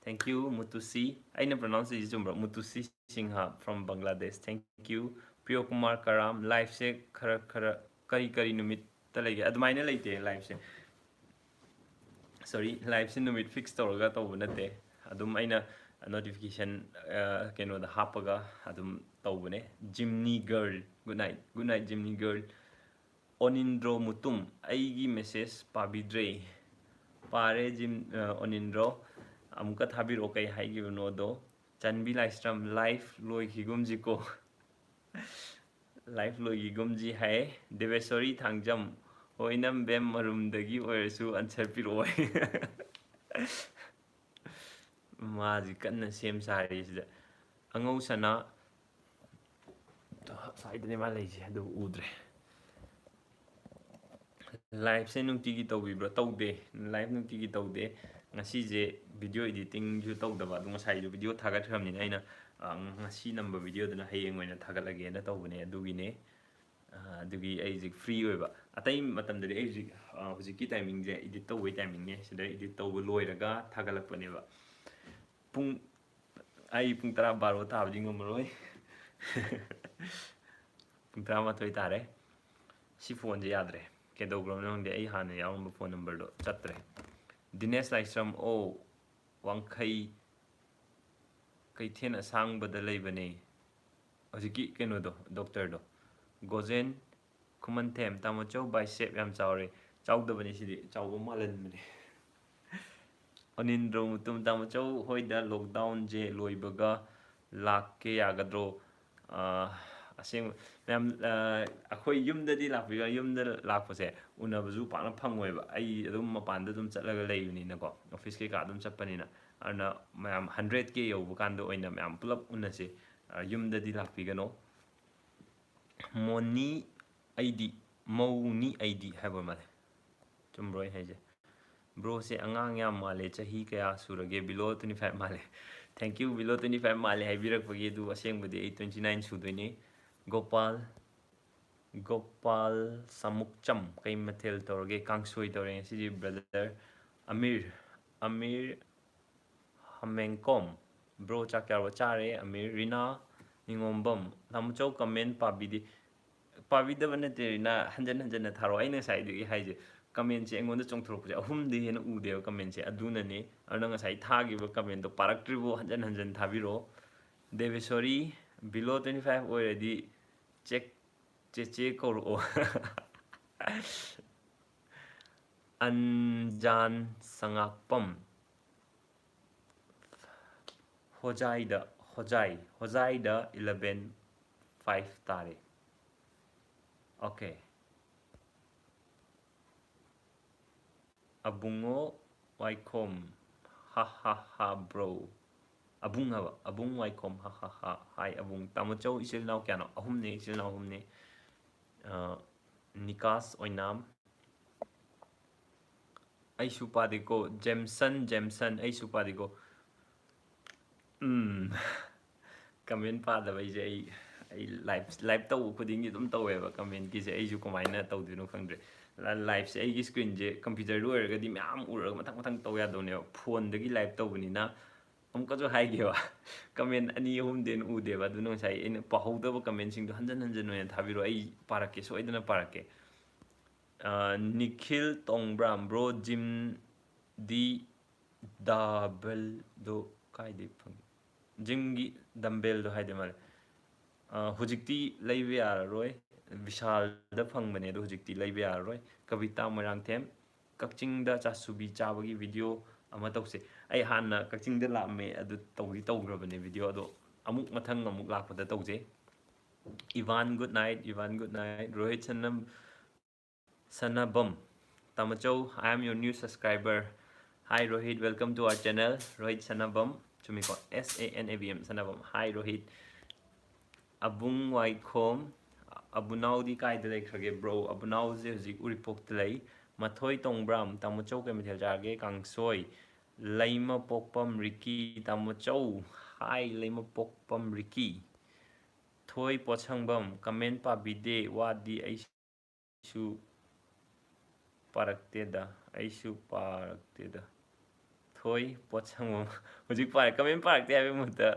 Thank you, Moutushi. ꯑꯩꯅ pronounce ꯇꯧꯔꯤꯁꯤ ꯆꯨꯝꯕ꯭ꯔꯣ? ꯃꯨꯇꯨꯁꯤ Singh from Bangladesh, thank you꯫ ꯄ꯭ꯔꯤꯌꯣ Kumar ꯀꯔꯥꯝ, ꯂꯥꯏꯐꯁꯦ ꯈꯔ, ꯈꯔ ꯀꯔꯤ, ꯀꯔꯤ ꯅꯨꯃꯤꯠꯇ ꯂꯩꯒꯦ? ꯑꯗꯨꯃꯥꯏꯅ ꯂꯩꯇꯦ ꯂꯥꯏꯐꯁꯦ꯫ ꯁꯣꯔꯤ, ꯂꯥꯏꯐꯁꯦ ꯅꯨꯃꯤꯠ ꯐꯤꯛꯁ ꯇꯧꯔꯒ ꯇꯧꯕ ꯅꯠꯇꯦ꯫ ꯑꯗꯨꯝ ꯑꯩꯅ ꯅꯣꯇꯤꯐꯤꯀꯦꯁꯟ, ꯑ, ꯀꯩꯅꯣꯗ ꯍꯥꯞꯄꯒ ꯑꯗꯨꯝ ꯇꯧꯕꯅꯦ꯫ Jimni girl, good night, good night, Jimni girl. Onindro Mutum, ꯑꯩꯒꯤ ꯃꯦꯁꯦꯖ ꯄꯥꯕꯤꯗ꯭ꯔꯦ꯫ ꯄꯥꯔꯦ, ꯖꯤꯝ-, ꯑ, ꯑꯣꯅꯤꯟꯗ꯭ꯔꯣ, ꯑꯃꯨꯛꯀ ꯊꯥꯕꯤꯔꯛꯑꯣ, ꯀꯩ ꯍꯥꯏꯈꯤꯕꯅꯣꯗꯣ꯫ ꯆꯟꯕꯤ ꯂꯥꯏꯁ꯭ꯔꯝ, ꯂꯥꯏꯐ ꯂꯣꯏꯈꯤꯒꯨꯝꯁꯤꯀꯣ꯫ ꯂꯥꯏꯐ ꯂꯣꯏꯈꯤꯒꯨꯝꯁꯤ ꯍꯥꯏ꯫ ꯗꯦꯕꯦꯁꯣꯔꯤ ꯊꯥꯡꯖꯝ, ꯑꯣꯏꯅꯝꯕꯦꯝ ꯃꯔꯨꯝꯗꯒꯤ ꯑꯣꯏꯔꯁꯨ answer ꯄꯤꯔꯛꯑꯣ꯫ ꯃꯥꯁꯤ ꯀꯟꯅ ꯁꯦꯝ ꯁꯥꯔꯤ ꯁꯤꯗ꯫ ꯑꯉꯧ ꯁꯅꯥ, ꯁ꯭ꯋꯥꯏꯗꯅꯦ ꯃꯥ ꯂꯩꯁꯦ, ꯑꯗꯨ ꯎꯗ꯭ꯔꯦ꯫ Liveꯁꯦ ꯅꯨꯡꯇꯤꯒꯤ ꯇꯧꯕꯤꯕ꯭ꯔꯣ? ꯇꯧꯗꯦ, live ꯅꯨꯡꯇꯤꯒꯤ ꯇꯧꯗꯦ꯫ ꯉꯁꯤꯁꯦ video editingꯁꯨ ꯇꯧꯗꯕ, ꯑꯗꯨ ꯉꯁꯥꯏꯁꯨ video ꯊꯥꯒꯠꯈ꯭ꯔꯕꯅꯤꯅ ꯑꯩꯅ, ꯑ, ꯉꯁꯤ ꯅꯝꯕ videoꯗꯨꯅ ꯍꯌꯦꯡ ꯑꯣꯏꯅ ꯊꯥꯒꯠꯂꯒꯦꯅ ꯇꯧꯕꯅꯦ꯫ ꯑꯗꯨꯒꯤꯅꯦ꯫ ꯑ, ꯑꯗꯨꯒꯤ ꯑꯩꯁꯦ free ꯑꯣꯏꯕ꯫ ꯑꯇꯩ ꯃꯇꯝꯗꯗꯤ ꯑꯩ ꯍꯧꯖꯤꯛ, ꯑ, ꯍꯧꯖꯤꯛꯀꯤ timingꯁꯦ edit ꯇꯧꯕꯒꯤ timingꯅꯦ꯫ ꯁꯤꯗ edit ꯇꯧꯕ ꯂꯣꯏꯔꯒ ꯊꯥꯒꯠꯂꯛꯄꯅꯦꯕ꯫ ꯄꯨꯡ, ꯑꯩ ꯄꯨꯡ ꯇꯔꯥ ꯕꯥꯔꯣ ꯇꯥꯕꯗꯤ ꯉꯝꯃꯔꯣꯏ꯫ ꯄꯨꯡ ꯇꯔꯥꯃꯥꯊꯣꯏ ꯇꯥꯔꯦ꯫ ꯁꯤ phoneꯁꯦ ꯌꯥꯗ꯭ꯔꯦ꯫ ꯀꯩꯗꯧꯈ꯭ꯔꯕꯅꯣ ꯈꯪꯗꯦ꯫ ꯑꯩ ꯍꯥꯟꯅ ꯌꯥꯎꯔꯝꯕ phone numberꯗꯣ ꯆꯠꯇ꯭ꯔꯦ꯫ ꯗꯤꯅꯦꯁ ꯂꯥꯏꯁ꯭ꯔꯝ, ꯑꯣ, ꯋꯥꯡꯈꯩ ꯀꯩꯊꯦꯜ ꯑꯁꯥꯡꯕꯗ ꯂꯩꯕꯅꯦ꯫ ꯍꯧꯖꯤꯛꯀꯤ ꯀꯩꯅꯣꯗꯣ, doctorꯗꯣ꯫ ꯒꯣꯖꯦꯟ ꯈꯨꯃꯟꯊꯦꯝ, ꯇꯥꯃꯣꯆꯧ bicep ꯌꯥꯝ ꯆꯥꯎꯔꯦ꯫ ꯆꯥꯎꯗꯕꯅꯤ ꯁꯤꯗꯤ, ꯆꯥꯎꯕ ꯃꯥꯜꯍꯟꯕꯅꯦ꯫ ꯑꯅꯤꯟꯗ꯭ꯔꯣ ꯃꯨꯇꯨꯝ, ꯇꯥꯃꯣꯆꯧ ꯍꯣꯏꯗ lockdownꯁꯦ ꯂꯣꯏꯕꯒ ꯂꯥꯛꯀꯦ ꯌꯥꯒꯗ꯭ꯔꯣ? ꯑꯥ, ꯑꯁꯦꯡꯕ, ꯃꯌꯥꯝ, ꯑꯥ, ꯑꯩꯈꯣꯏ ꯌꯨꯝꯗꯗꯤ ꯂꯥꯛꯄꯤꯌꯨ, ꯌꯨꯝꯗ ꯂꯥꯛꯄꯁꯦ ꯎꯅꯕꯁꯨ ꯄꯥꯛꯅ ꯐꯪꯉꯣꯏꯕ꯫ ꯑꯩ ꯑꯗꯨꯝ ꯃꯄꯥꯟꯗ ꯑꯗꯨꯝ ꯆꯠꯂꯒ ꯂꯩꯕꯅꯤꯅꯀꯣ, office ꯀꯩꯀꯥ ꯑꯗꯨꯝ ꯆꯠꯄꯅꯤꯅ꯫ ꯑꯗꯨꯅ ꯃꯌꯥꯝ hundred K ꯌꯧꯕ ꯀꯥꯟꯗ ꯑꯣꯏꯅ ꯃꯌꯥꯝ ꯄꯨꯂꯞ ꯎꯅꯁꯦ꯫ ꯑꯥ, ꯌꯨꯝꯗꯗꯤ ꯂꯥꯛꯄꯤꯒꯅꯣ꯫ ꯃꯣꯅꯤ ꯑꯩꯗꯤ, ꯃꯧꯅꯤ ꯑꯩꯗꯤ ꯍꯥꯏꯕ ꯃꯥꯜꯂꯦ꯫ ꯆꯨꯝꯕ꯭ꯔꯣ ꯑꯩ ꯍꯥꯏꯁꯦ? Broꯁꯦ ꯑꯉꯥꯡ ꯌꯥꯝ ꯃꯥꯜꯂꯦ, ꯆꯍꯤ ꯀꯌꯥ ꯁꯨꯔꯒꯦ? Below twenty five ꯃꯥꯜꯂꯦ꯫ Thank you, below twenty five ꯃꯥꯜꯂꯦ ꯍꯥꯏꯕꯤꯔꯛꯄꯒꯤ꯫ ꯑꯗꯨ ꯑꯁꯦꯡꯕꯗꯤ ꯑꯩ twenty nine ꯁꯨꯗꯣꯏꯅꯤ꯫ ꯒꯣꯄꯥꯜ, ꯒꯣꯄꯥꯜ ꯁꯃꯨꯛꯆꯝ, ꯀꯩ ꯃꯊꯦꯜ ꯇꯧꯔꯒꯦ? ꯀꯥꯡꯁꯣꯏ ꯇꯧꯔꯦ ꯉꯁꯤꯗꯤ, brother꯫ ꯑꯃꯤꯔ, ꯑꯃꯤꯔ ꯍꯃꯦꯡꯀꯣꯝ, bro, ꯆꯥꯛ ꯆꯥꯔꯕꯣ? ꯆꯥꯔꯦ꯫ ꯑꯃꯤꯔ, ꯔꯤꯅꯥ ꯅꯤꯉꯣꯝꯕꯝ, ꯇꯥꯃꯣꯆꯧ comment ꯄꯥꯕꯤꯗꯦ꯫ ꯄꯥꯕꯤꯗꯕ ꯅꯠꯇꯦ, ꯔꯤꯅꯥ, ꯍꯟꯖꯟ ꯍꯟꯖꯟꯅ ꯊꯥꯔꯛꯑꯣ꯫ ꯑꯩꯅ ꯉꯁꯥꯏꯗꯒꯤ ꯍꯥꯏꯁꯦ, commentꯁꯦ ꯑꯩꯉꯣꯟꯗ ꯆꯣꯡꯊꯣꯔꯛꯄꯁꯦ ꯑꯍꯨꯝꯗꯒꯤ ꯍꯦꯟꯅ ꯎꯗꯦꯕ commentꯁꯦ, ꯑꯗꯨꯅꯅꯦ꯫ ꯑꯗꯨꯅ ꯉꯁꯥꯏ ꯊꯥꯈꯤꯕ commentꯇꯣ ꯄꯥꯔꯛꯇ꯭ꯔꯤꯕꯣ ꯍꯟꯖꯟ ꯍꯟꯖꯟ ꯊꯥꯕꯤꯔꯛꯑꯣ꯫ ꯗꯦꯕꯦꯁꯣꯔꯤ, below twenty five ꯑꯣꯏꯔꯗꯤ ꯆꯦꯛ, ꯆꯦꯆꯦ ꯀꯧꯔꯛꯑꯣ꯫ ꯑꯟꯖꯥꯟ ꯁꯉꯥꯛꯄꯝ, ꯍꯣꯖꯥꯏꯗ, ꯍꯣꯖꯥꯏ, ꯍꯣꯖꯥꯏꯗ eleven five ꯇꯥꯔꯦ꯫ Okay꯫ ꯑꯕꯨꯡꯉꯣ ꯋꯥꯏꯈꯣꯝ, ꯍꯥ ꯍꯥ ꯍꯥ bro꯫ ꯑꯕꯨꯡ ꯍꯥꯏꯕ, ꯑꯕꯨꯡ ꯋꯥꯏꯈꯣꯝ, ꯍꯥ ꯍꯥ ꯍꯥ꯫ ꯍꯥꯏ ꯑꯕꯨꯡ꯫ ꯇꯥꯃꯣꯆꯧ ꯏꯆꯤꯜ ꯏꯅꯥꯎ ꯀꯌꯥꯅꯣ? ꯑꯍꯨꯝꯅꯦ, ꯏꯆꯤꯜ ꯏꯅꯥꯎ ꯑꯍꯨꯝꯅꯦ꯫ ꯑ, ꯅꯤꯀꯥꯁ ꯑꯣꯏꯅꯥꯝ, ꯑꯩꯁꯨ ꯄꯥꯗꯦꯀꯣ꯫ ꯖꯦꯝꯁꯟ, ꯖꯦꯝꯁꯟ, ꯑꯩꯁꯨ ꯄꯥꯗꯦꯀꯣ꯫ ꯎꯝ꯫ ꯀꯃꯦꯟ ꯄꯥꯗꯕꯩꯁꯦ ꯑꯩ, ꯑꯩ ꯂꯥꯏꯞ, ꯂꯥꯏꯞ ꯇꯧꯕ ꯈꯨꯗꯤꯡꯒꯤ ꯑꯗꯨꯝ ꯇꯧꯋꯦꯕ ꯀꯃꯦꯟꯒꯤꯁꯦ꯫ ꯑꯩꯁꯨ ꯀꯃꯥꯏꯅ ꯇꯧꯗꯣꯏꯅꯣ ꯈꯪꯗ꯭ꯔꯦ꯫ ꯂꯥ-, ꯂꯥꯏꯞꯁꯦ ꯑꯩꯒꯤ ꯁ꯭ꯀ꯭ꯔꯤꯟꯁꯦ ꯀꯝꯄ꯭ꯌꯨꯇꯔꯗ ꯑꯣꯏꯔꯒꯗꯤ ꯃꯌꯥꯝ ꯎꯔꯒ ꯃꯊꯪ ꯃꯊꯪ ꯇꯧ ꯌꯥꯗꯧꯅꯦꯕ꯫ ꯐꯣꯟꯗꯒꯤ ꯂꯥꯏꯞ ꯇꯧꯕꯅꯤꯅ ꯑꯃꯨꯛꯀꯁꯨ ꯍꯥꯏꯒꯦꯕ꯫ ꯀꯃꯦꯟ ꯑꯅꯤ ꯑꯍꯨꯝꯗꯤ ꯑꯩꯅ ꯎꯗꯦꯕ꯫ ꯑꯗꯨꯅ ꯉꯁꯥꯏ ꯑꯩꯅ ꯄꯥꯍꯧꯗꯕ ꯀꯃꯦꯟꯁꯤꯡꯗꯣ ꯍꯟꯖꯟ ꯍꯟꯖꯟ ꯑꯣꯏꯅ ꯊꯥꯕꯤꯔꯛꯑꯣ꯫ ꯑꯩ ꯄꯥꯔꯛꯀꯦ, ꯁꯣꯏꯗꯅ ꯄꯥꯔꯛꯀꯦ꯫ ꯑ, ꯅꯤꯈꯤꯜ ꯇꯣꯡꯕ꯭ꯔꯥꯝ, bro, ꯖꯤꯝꯗꯤ ꯗꯥꯕꯦꯜꯗꯣ ꯀꯥꯏꯗꯩ ꯐꯪꯒꯦ? ꯖꯤꯝꯒꯤ ꯗꯝꯕꯦꯜꯗꯣ ꯍꯥꯏꯗꯣꯏ ꯃꯥꯜꯂꯦ꯫ ꯑ, ꯍꯧꯖꯤꯛꯇꯤ ꯂꯩꯕ ꯌꯥꯔꯔꯣꯏ꯫ ꯕꯤꯁꯥꯜꯗ ꯐꯪꯕꯅꯦ, ꯑꯗꯣ ꯍꯧꯖꯤꯛꯇꯤ ꯂꯩꯕ ꯌꯥꯔꯔꯣꯏ꯫ ꯀꯕꯤꯇꯥ ꯃꯣꯏꯔꯥꯡꯊꯦꯝ, "ꯀꯛꯆꯤꯡꯗ ꯆꯥꯁꯨꯕꯤ ꯆꯥꯕꯒꯤ ꯚꯤꯗꯤꯑꯣ ꯑꯃ ꯇꯧꯁꯦ"꯫ ꯑꯩ ꯍꯥꯟꯅ ꯀꯛꯆꯤꯡꯗ ꯂꯥꯛꯑꯝꯃꯦ, ꯑꯗꯨ ꯇꯧꯗꯤ ꯇꯧꯈ꯭ꯔꯕꯅꯦ ꯚꯤꯗꯤꯑꯣ, ꯑꯗꯣ ꯑꯃꯨꯛ ꯃꯊꯪ ꯑꯃꯨꯛ ꯂꯥꯛꯄꯗ ꯇꯧꯖꯩ꯫ Ivan, good night, Ivan, good night꯫ Rohit Sanam, Sanabam, ꯇꯥꯃꯣꯆꯧ, I am your new subscriber. Hi Rohit, welcome to our channel꯫ Rohit Sanabam, ꯆꯨꯝꯃꯤꯀꯣ? S A N A B M, Sanabam. Hi Rohit. Abung Waikhom, ꯑꯕꯨꯅꯥꯎꯗꯤ ꯀꯥꯏꯗ ꯂꯩꯈ꯭ꯔꯒꯦ bro? ꯑꯕꯨꯅꯥꯎꯁꯦ ꯍꯧꯖꯤꯛ ꯎꯔꯤꯄꯣꯛꯇ ꯂꯩ꯫ ꯃꯊꯣꯏ ꯇꯣꯡꯕ꯭ꯔꯥꯝ, ꯇꯥꯃꯣꯆꯧ ꯀꯩ ꯃꯊꯦꯜ ꯆꯥꯔꯒꯦ? ꯀꯥꯡꯁꯣꯏ꯫ ꯂꯩꯃꯄꯣꯛꯄꯝ ꯔꯤꯀꯤ, ꯇꯥꯃꯣꯆꯧ꯫ Hi ꯂꯩꯃꯄꯣꯛꯄꯝ ꯔꯤꯀꯤ꯫ ꯊꯣꯏ ꯄꯣꯠꯁꯪꯕꯝ, ꯀꯃꯦꯟ ꯄꯥꯕꯤꯗꯦ, ꯋꯥꯗꯤ ꯑꯩꯁꯨ ꯄꯥꯔꯛꯇꯦꯗ, ꯑꯩꯁꯨ ꯄꯥꯔꯛꯇꯦꯗ꯫ ꯊꯣꯏ ꯄꯣꯠꯁꯪꯕꯝ, ꯍꯧꯖꯤꯛ ꯄꯥꯔꯦ, ꯀꯃꯦꯟ ꯄꯥꯔꯛꯇꯦ ꯍꯥꯏꯕꯒꯤ ꯃꯍꯨꯠꯇ,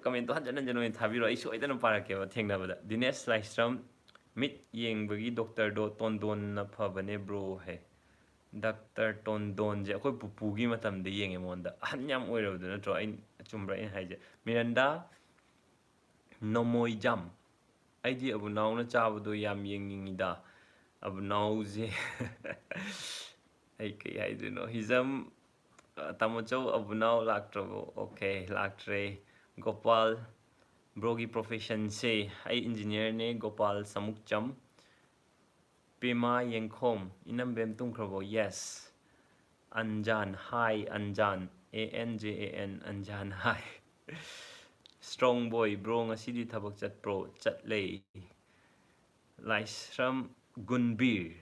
ꯀꯃꯦꯟꯇꯣ ꯍꯟꯖꯟ ꯍꯟꯖꯟ ꯑꯣꯏꯅ ꯊꯥꯕꯤꯔꯣ, ꯑꯩ ꯁꯣꯏꯗꯅ ꯄꯥꯔꯛꯀꯦꯕ ꯊꯦꯡꯅꯕꯗ꯫ ꯗꯤꯅꯦꯁ ꯂꯥꯏꯁ꯭ꯔꯝ, "ꯃꯤꯠ ꯌꯦꯡꯕꯒꯤ ꯗꯣꯛꯇꯔꯗꯣ ꯇꯣꯟꯗꯣꯟꯅ ꯐꯕꯅꯦ bro" ꯍꯥꯏ꯫ ꯗꯥꯛꯇꯔ ꯇꯣꯟꯗꯣꯟꯁꯦ ꯑꯩꯈꯣꯏ ꯄꯨꯄꯨꯒꯤ ꯃꯇꯝꯗ ꯌꯦꯡꯉꯦ ꯃꯉꯣꯟꯗ꯫ ꯑꯍꯟ ꯌꯥꯝ ꯑꯣꯏꯔꯕꯗꯣ ꯅꯠꯇ꯭ꯔꯣ? ꯑꯩ, ꯆꯨꯝꯕ꯭ꯔꯥ ꯑꯩꯅ ꯍꯥꯏꯁꯦ? ꯃꯤꯔꯟꯗꯥ ꯅꯣꯃꯣꯏꯖꯥꯝ, "ꯑꯩꯗꯤ ꯑꯕꯨꯅꯥꯎꯅ ꯆꯥꯕꯗꯣ ꯌꯥꯝ ꯌꯦꯡꯅꯤꯡꯉꯤꯗ"꯫ ꯑꯕꯨꯅꯥꯎꯁꯦ ꯑꯩ ꯀꯩ ꯍꯥꯏꯗꯣꯏꯅꯣ? ꯍꯤꯖꯝ, ꯑ, ꯇꯥꯃꯣꯆꯧ, ꯑꯕꯨꯅꯥꯎ ꯂꯥꯛꯇ꯭ꯔꯕꯣ? Okay, ꯂꯥꯛꯇ꯭ꯔꯦ꯫ ꯒꯣꯄꯥꯜ, "Broꯒꯤ professionꯁꯦ?" "ꯑꯩ engineerꯅꯦ", ꯒꯣꯄꯥꯜ ꯁꯃꯨꯛꯆꯝ꯫ ꯄꯦꯃꯥ ꯌꯦꯡꯈꯣꯝ, "ꯏꯅꯝꯕꯦꯝ ꯇꯨꯝꯈ꯭ꯔꯕꯣ?" Yes꯫ ꯑꯟꯖꯥꯟ, hi ꯑꯟꯖꯥꯟ, A N J A N, ꯑꯟꯖꯥꯟ, hi꯫ Strong boy, bro, ꯉꯁꯤꯗꯤ ꯊꯕꯛ ꯆꯠꯄ꯭ꯔꯣ? ꯆꯠꯂꯦ꯫ ꯂꯥꯏꯁ꯭ꯔꯝ ꯒꯨꯟꯕꯤꯔ,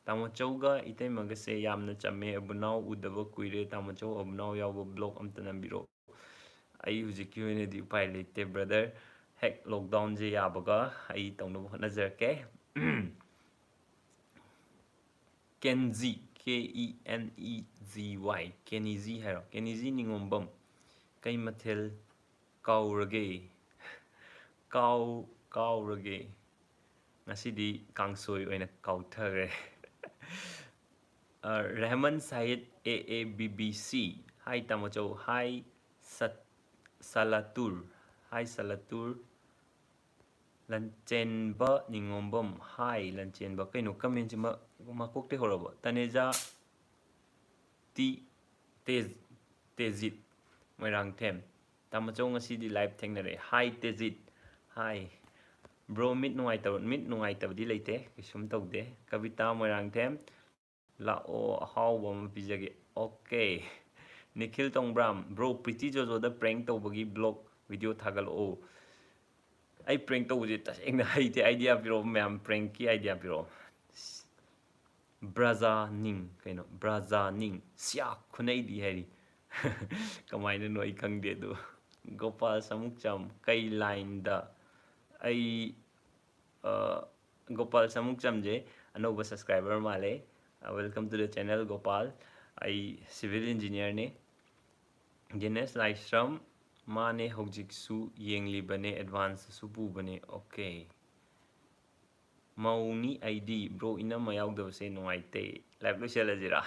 ꯇꯥꯃꯣꯆꯧꯒ ꯏꯇꯩꯃꯒꯁꯦ ꯌꯥꯝꯅ ꯆꯝꯃꯦ, ꯑꯕꯨꯅꯥꯎ ꯎꯗꯕ ꯀꯨꯏꯔꯦ, ꯇꯥꯃꯣꯆꯧ ꯑꯕꯨꯅꯥꯎ ꯌꯥꯎꯕ vlog ꯑꯝꯇ ꯅꯝꯕꯤꯔꯛꯑꯣ꯫ ꯑꯩ ꯍꯧꯖꯤꯛꯀꯤ ꯑꯣꯏꯅꯗꯤ ꯎꯄꯥꯏ ꯂꯩꯇꯦ brother, ꯍꯦꯛ lockdownꯁꯦ ꯌꯥꯕꯒ ꯑꯩ ꯇꯧꯅꯕ ꯍꯣꯠꯅꯖꯔꯛꯀꯦ꯫ ꯀꯦꯟꯖꯤ, K E N E G Y, ꯀꯦꯅꯤꯖꯤ ꯍꯥꯏꯔꯣ? ꯀꯦꯅꯤꯖꯤ ꯅꯤꯉꯣꯝꯕꯝ, ꯀꯩ ꯃꯊꯦꯜ ꯀꯥꯎꯔꯒꯦ? ꯀꯥꯎ-, ꯀꯥꯎꯔꯒꯦ꯫ ꯉꯁꯤꯗꯤ ꯀꯥꯡꯁꯣꯏ ꯑꯣꯏꯅ ꯀꯥꯎꯊꯈ꯭ꯔꯦ꯫ ꯑ, ꯔꯦꯍꯃꯟ Shahid, A A B B C, hi ꯇꯥꯃꯣꯆꯧ, hi ꯁꯠ-, ꯁꯂꯥꯇꯨꯔ, hi ꯁꯂꯥꯇꯨꯔ꯫ ꯂꯟꯆꯦꯟꯕ ꯅꯤꯉꯣꯝꯕꯝ, hi ꯂꯟꯆꯦꯟꯕ꯫ ꯀꯩꯅꯣ commentꯁꯤ ꯃ-, ꯃꯀꯣꯛꯇꯩ ꯍꯧꯔꯕꯣ? ꯇꯅꯦꯖꯥ ꯇꯤ ꯇꯦꯖ-, ꯇꯦꯖꯤꯠ ꯃꯣꯏꯔꯥꯡꯊꯦꯝ, ꯇꯥꯃꯣꯆꯧ ꯉꯁꯤꯗꯤ live ꯊꯦꯡꯅꯔꯦ꯫ Hi ꯇꯦꯖꯤꯠ, hi꯫ Bro, ꯃꯤꯠ ꯅꯨꯡꯉꯥꯏꯇꯕ, ꯃꯤꯠ ꯅꯨꯡꯉꯥꯏꯇꯕꯗꯤ ꯂꯩꯇꯦ, ꯀꯩꯁꯨꯝ ꯇꯧꯗꯦ꯫ ꯀꯕꯤꯇꯥ ꯃꯣꯏꯔꯥꯡꯊꯦꯝ, ꯂꯥꯛꯑꯣ, ꯑꯍꯥꯎꯕ ꯑꯃ ꯄꯤꯖꯒꯦ꯫ Okay꯫ Nikhil ꯇꯣꯡꯕ꯭ꯔꯥꯝ, bro, Preeti ꯖꯣꯖꯣꯗ prank ꯇꯧꯕꯒꯤ vlog video ꯊꯥꯒꯠꯂꯛꯑꯣ꯫ ꯑꯩ prank ꯇꯧꯕꯁꯦ ꯇꯁꯦꯡꯅ ꯍꯩꯇꯦ, idea ꯄꯤꯔꯛꯑꯣ ꯃꯌꯥꯝ, prankꯀꯤ idea ꯄꯤꯔꯛꯑꯣ꯫ ꯕ꯭ꯔꯖꯥ ꯅꯤꯡ, ꯀꯩꯅꯣ? ꯕ꯭ꯔꯖꯥ ꯅꯤꯡ, ꯁꯤꯌꯥ ꯈꯨꯅꯩꯗꯤ ꯍꯥꯏꯔꯤ꯫ ꯀꯃꯥꯏꯅꯅꯣ ꯑꯩ ꯈꯪꯗꯦ ꯑꯗꯨ꯫ ꯒꯣꯄꯥꯜ ꯁꯃꯨꯛꯆꯝ, ꯀꯩ lineꯗ? ꯑꯩ, ꯑ, ꯒꯣꯄꯥꯜ ꯁꯃꯨꯛꯆꯝꯁꯦ ꯑꯅꯧꯕ subscriber ꯃꯥꯜꯂꯦ꯫ ꯑ, welcome to the channel, Gopal. ꯑꯩ civil engineerꯅꯤ꯫ ꯗꯤꯅꯦꯁ ꯂꯥꯏꯁ꯭ꯔꯝ, ꯃꯥꯅꯦ, ꯍꯧꯖꯤꯛꯁꯨ ꯌꯦꯡꯂꯤꯕꯅꯦ, advanceꯁꯨ ꯄꯨꯕꯅꯦ꯫ Okay꯫ ꯃꯧꯅꯤ ꯑꯩꯗꯤ, bro, ꯏꯅꯝꯃ ꯌꯥꯎꯗꯕꯁꯦ ꯅꯨꯡꯉꯥꯏꯇꯦ꯫ Live ꯂꯣꯏꯁꯤꯜꯂꯁꯤꯔꯥ?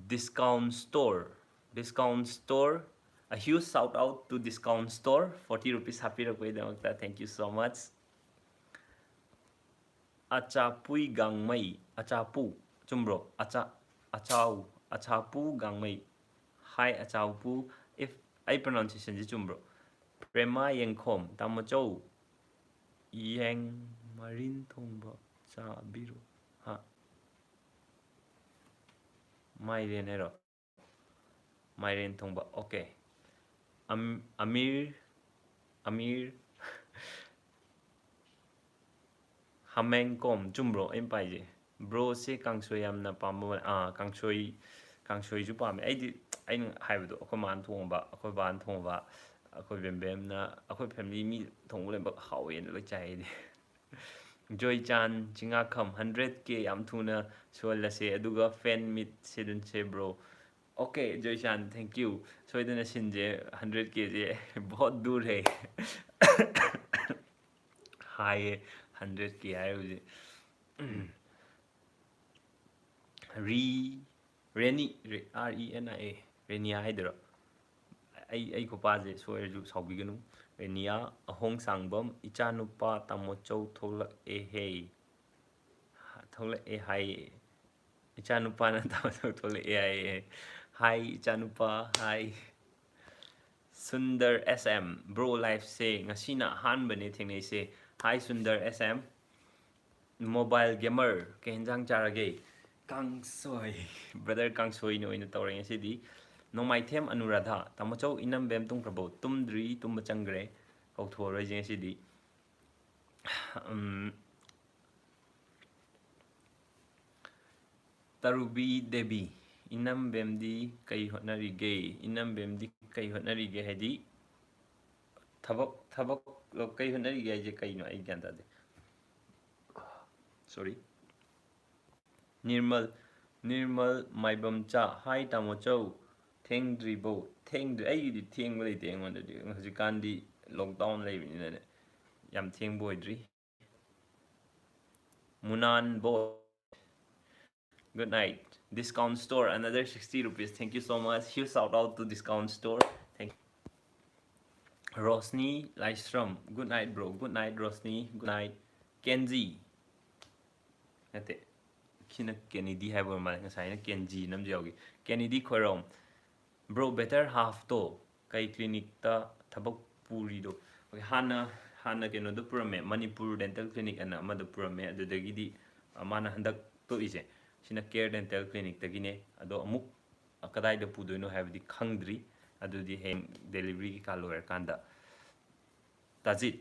Discount Store, Discount Store, a huge shout out to Discount Store, forty rupees ꯍꯥꯞꯄꯤꯔꯛꯄꯒꯤꯗꯃꯛꯇ, thank you so much꯫ ꯑꯆꯥꯄꯨꯏ ꯒꯥꯡꯃꯩ, ꯑꯆꯥꯄꯨ, ꯆꯨꯝꯕ꯭ꯔꯣ? ꯑꯆꯥ-, ꯑꯆꯥꯎ, ꯑꯆꯥꯄꯨ ꯒꯥꯡꯃꯩ꯫ Hi ꯑꯆꯥꯎꯄꯨ, if ꯑꯩ pronunciationꯁꯤ ꯆꯨꯝꯕ꯭ꯔꯣ? ꯄ꯭ꯔꯦꯃꯥ ꯌꯦꯡꯈꯣꯝ, ꯇꯥꯃꯣꯆꯧ, ꯌꯦꯡ ꯃꯔꯤꯟ ꯊꯣꯡꯕ ꯆꯥꯕꯤꯔꯣ꯫ ꯍꯥ? ꯃꯥꯏꯔꯦꯟ ꯍꯥꯏꯔꯣ? ꯃꯥꯏꯔꯦꯟ ꯊꯣꯡꯕ꯫ Okay. ꯑꯝ-, ꯑꯃꯤꯔ, ꯑꯃꯤꯔ ꯍꯥꯃꯦꯡꯀꯣꯝ, ꯆꯨꯝꯕ꯭ꯔꯣ ꯑꯩꯅ ꯄꯥꯏꯁꯦ? Broꯁꯦ ꯀꯥꯡꯁꯣꯏ ꯌꯥꯝꯅ ꯄꯥꯝꯕ ꯃꯥꯜꯂꯦ꯫ ꯑꯥ, ꯀꯥꯡꯁꯣꯏ, ꯀꯥꯡꯁꯣꯏꯁꯨ ꯄꯥꯝꯃꯦ꯫ ꯑꯩꯗꯤ, ꯑꯩꯅ ꯍꯥꯏꯕꯗꯣ, ꯑꯩꯈꯣꯏ ꯃꯥꯅ ꯊꯣꯡꯕ, ꯑꯩꯈꯣꯏ ꯕꯥꯅ ꯊꯣꯡꯕ, ꯑꯩꯈꯣꯏ ꯕꯦꯝꯕꯦꯝꯅ, ꯑꯩꯈꯣꯏ family ꯃꯤ ꯊꯣꯡꯕ ꯂꯣꯏꯅꯃꯛ ꯍꯥꯎꯋꯦꯅ ꯂꯣꯏ ꯆꯥꯏ ꯑꯩꯗꯤ꯫ ꯖꯣꯏꯆꯥꯟ ꯆꯤꯡꯉꯥꯈꯝ, hundred K ꯌꯥꯝ ꯊꯨꯅ ꯁꯨꯍꯜꯂꯁꯦ, ꯑꯗꯨꯒ fan meet ꯁꯤꯟꯁꯦ bro꯫ Okay, Joychan, thank you꯫ ꯁꯣꯏꯗꯅ ꯁꯤꯟꯁꯦ, hundred Kꯁꯦ ꯕꯍꯨꯠ ꯗꯨꯔ ꯍꯦ꯫ ꯍꯥꯏꯌꯦ, hundred K ꯍꯥꯏꯕꯁꯦ꯫ ꯔꯤ-, ꯔꯦꯅꯤ, ꯔꯦ-, R E N I A, Renia ꯍꯥꯏꯗꯣꯏꯔꯣ? ꯑꯩ, ꯑꯩ ꯈꯨꯄꯥꯁꯦ ꯁꯣꯏꯔꯁꯨ ꯁꯥꯎꯕꯤꯒꯅꯨ꯫ ꯔꯦꯅꯤꯌꯥ꯫ ꯑꯍꯣꯡ ꯁꯥꯡꯕꯝ, ꯏꯆꯥꯅꯨꯄꯥ ꯇꯥꯃꯣꯆꯧ ꯊꯣꯛꯂꯛꯑꯦꯍꯦ꯫ ꯊꯣꯛꯂꯛꯑꯦ ꯍꯥꯏꯌꯦ꯫ ꯏꯆꯥꯅꯨꯄꯥꯅ ꯇꯥꯃꯣꯆꯧ ꯊꯣꯛꯂꯛꯑꯦ ꯍꯥꯏꯌꯦ꯫ Hi ꯏꯆꯥꯅꯨꯄꯥ, hi꯫ Sundar S M, bro, liveꯁꯦ ꯉꯁꯤꯅ ꯑꯍꯥꯟꯕꯅꯦ ꯊꯦꯡꯅꯩꯁꯦ꯫ Hi Sundar S M꯫ Mobile gamer, ꯀꯩ ꯍꯦꯟꯖꯥꯡ ꯆꯥꯔꯒꯦ? ꯀꯥꯡꯁꯣꯏ꯫ Brother, ꯀꯥꯡꯁꯣꯏꯅ ꯑꯣꯏꯅ ꯇꯧꯔꯦ ꯉꯁꯤꯗꯤ꯫ ꯅꯣꯡꯃꯥꯏꯊꯦꯝ ꯑꯅꯨꯔꯥꯙꯥ, ꯇꯥꯃꯣꯆꯧ, ꯏꯅꯝꯕꯦꯝ ꯇꯨꯝꯈ꯭ꯔꯕꯣ? ꯇꯨꯝꯗ꯭ꯔꯤ, ꯇꯨꯝꯕ ꯆꯪꯈ꯭ꯔꯦ꯫ ꯀꯧꯊꯣꯛꯑꯔꯣꯏꯁꯦ ꯉꯁꯤꯗꯤ꯫ ꯎꯝ, ꯇꯔꯨꯕꯤ ꯗꯦꯕꯤ, ꯏꯅꯝꯕꯦꯝꯗꯤ ꯀꯩ ꯍꯣꯠꯅꯔꯤꯒꯦ? ꯏꯅꯝꯕꯦꯝꯗꯤ ꯀꯩ ꯍꯣꯠꯅꯔꯤꯒꯦ ꯍꯥꯏꯗꯤ, ꯊꯕꯛ, ꯊꯕꯛ, ꯀꯩ ꯍꯣꯠꯅꯔꯤꯒꯦ ꯍꯥꯏꯁꯦ ꯀꯩꯅꯣ? ꯑꯩ ꯒ꯭ꯌꯥꯟ ꯇꯥꯗꯦ꯫ Sorry꯫ ꯅꯤꯔꯃꯜ, ꯅꯤꯔꯃꯜ ꯃꯥꯏꯕꯝꯆꯥ, hi ꯇꯥꯃꯣꯆꯧ, ꯊꯦꯡꯗ꯭ꯔꯤꯕꯣ? ꯊꯦꯡꯗ꯭ꯔꯤ, ꯑꯩꯒꯤꯗꯤ ꯊꯦꯡꯕ ꯂꯩꯇꯦ ꯑꯩꯉꯣꯟꯗꯗꯤ꯫ ꯍꯧꯖꯤꯛꯀꯥꯟꯗꯤ lockdown ꯂꯩꯕꯅꯤꯅꯅꯦ, ꯌꯥꯝ ꯊꯦꯡꯕ ꯑꯣꯏꯗ꯭ꯔꯤ꯫ ꯃꯨꯅꯥꯟ ꯕꯣꯏ, good night꯫ Discount Store, another sixty rupees, thank you so much, huge shout out to Discount Store, thank you꯫ Roshni Laishram, good night bro, good night Roshni, good night꯫ ꯀꯦꯟꯖꯤ, ꯅꯠꯇꯦ, ꯁꯤꯅ ꯀꯦꯅꯤꯗꯤ ꯍꯥꯏꯕ ꯑꯣꯏꯔ ꯃꯥꯜꯂꯦ, ꯉꯁꯥꯏꯅ ꯀꯦꯟꯖꯤꯅ ꯑꯃꯁꯨ ꯌꯥꯎꯈꯤ꯫ ꯀꯦꯅꯤꯗꯤ ꯈꯣꯏꯔꯣꯝ, bro, better halfꯇꯣ ꯀꯩ clinicꯇ ꯊꯕꯛ ꯄꯨꯔꯤꯗꯣ? Okay, ꯍꯥꯟꯅ, ꯍꯥꯟꯅ ꯀꯩꯅꯣꯗ ꯄꯨꯔꯝꯃꯦ, ꯃꯅꯤꯄꯨꯔ Dental Clinic ꯑꯅ ꯑꯃꯗ ꯄꯨꯔꯝꯃꯦ, ꯑꯗꯨꯗꯒꯤꯗꯤ, ꯑ, ꯃꯥꯅ ꯍꯟꯗꯛ ꯇꯣꯛꯏꯁꯦ꯫ ꯁꯤꯅ ꯀꯦꯌꯔ ꯗꯦꯟꯇꯦꯜ ꯀ꯭ꯂꯤꯅꯤꯛꯇꯒꯤꯅꯦ꯫ ꯑꯗꯣ ꯑꯃꯨꯛ ꯀꯗꯥꯏꯗ ꯄꯨꯗꯣꯏꯅꯣ ꯍꯥꯏꯕꯗꯤ ꯈꯪꯗ꯭ꯔꯤ꯫ ꯑꯗꯨꯗꯤ ꯍꯌꯦꯡ ꯗꯦꯂꯤꯚꯔꯤ ꯀꯩꯀꯥ ꯂꯣꯏꯔꯀꯥꯟꯗ꯫ ꯇꯥꯖꯤꯠ,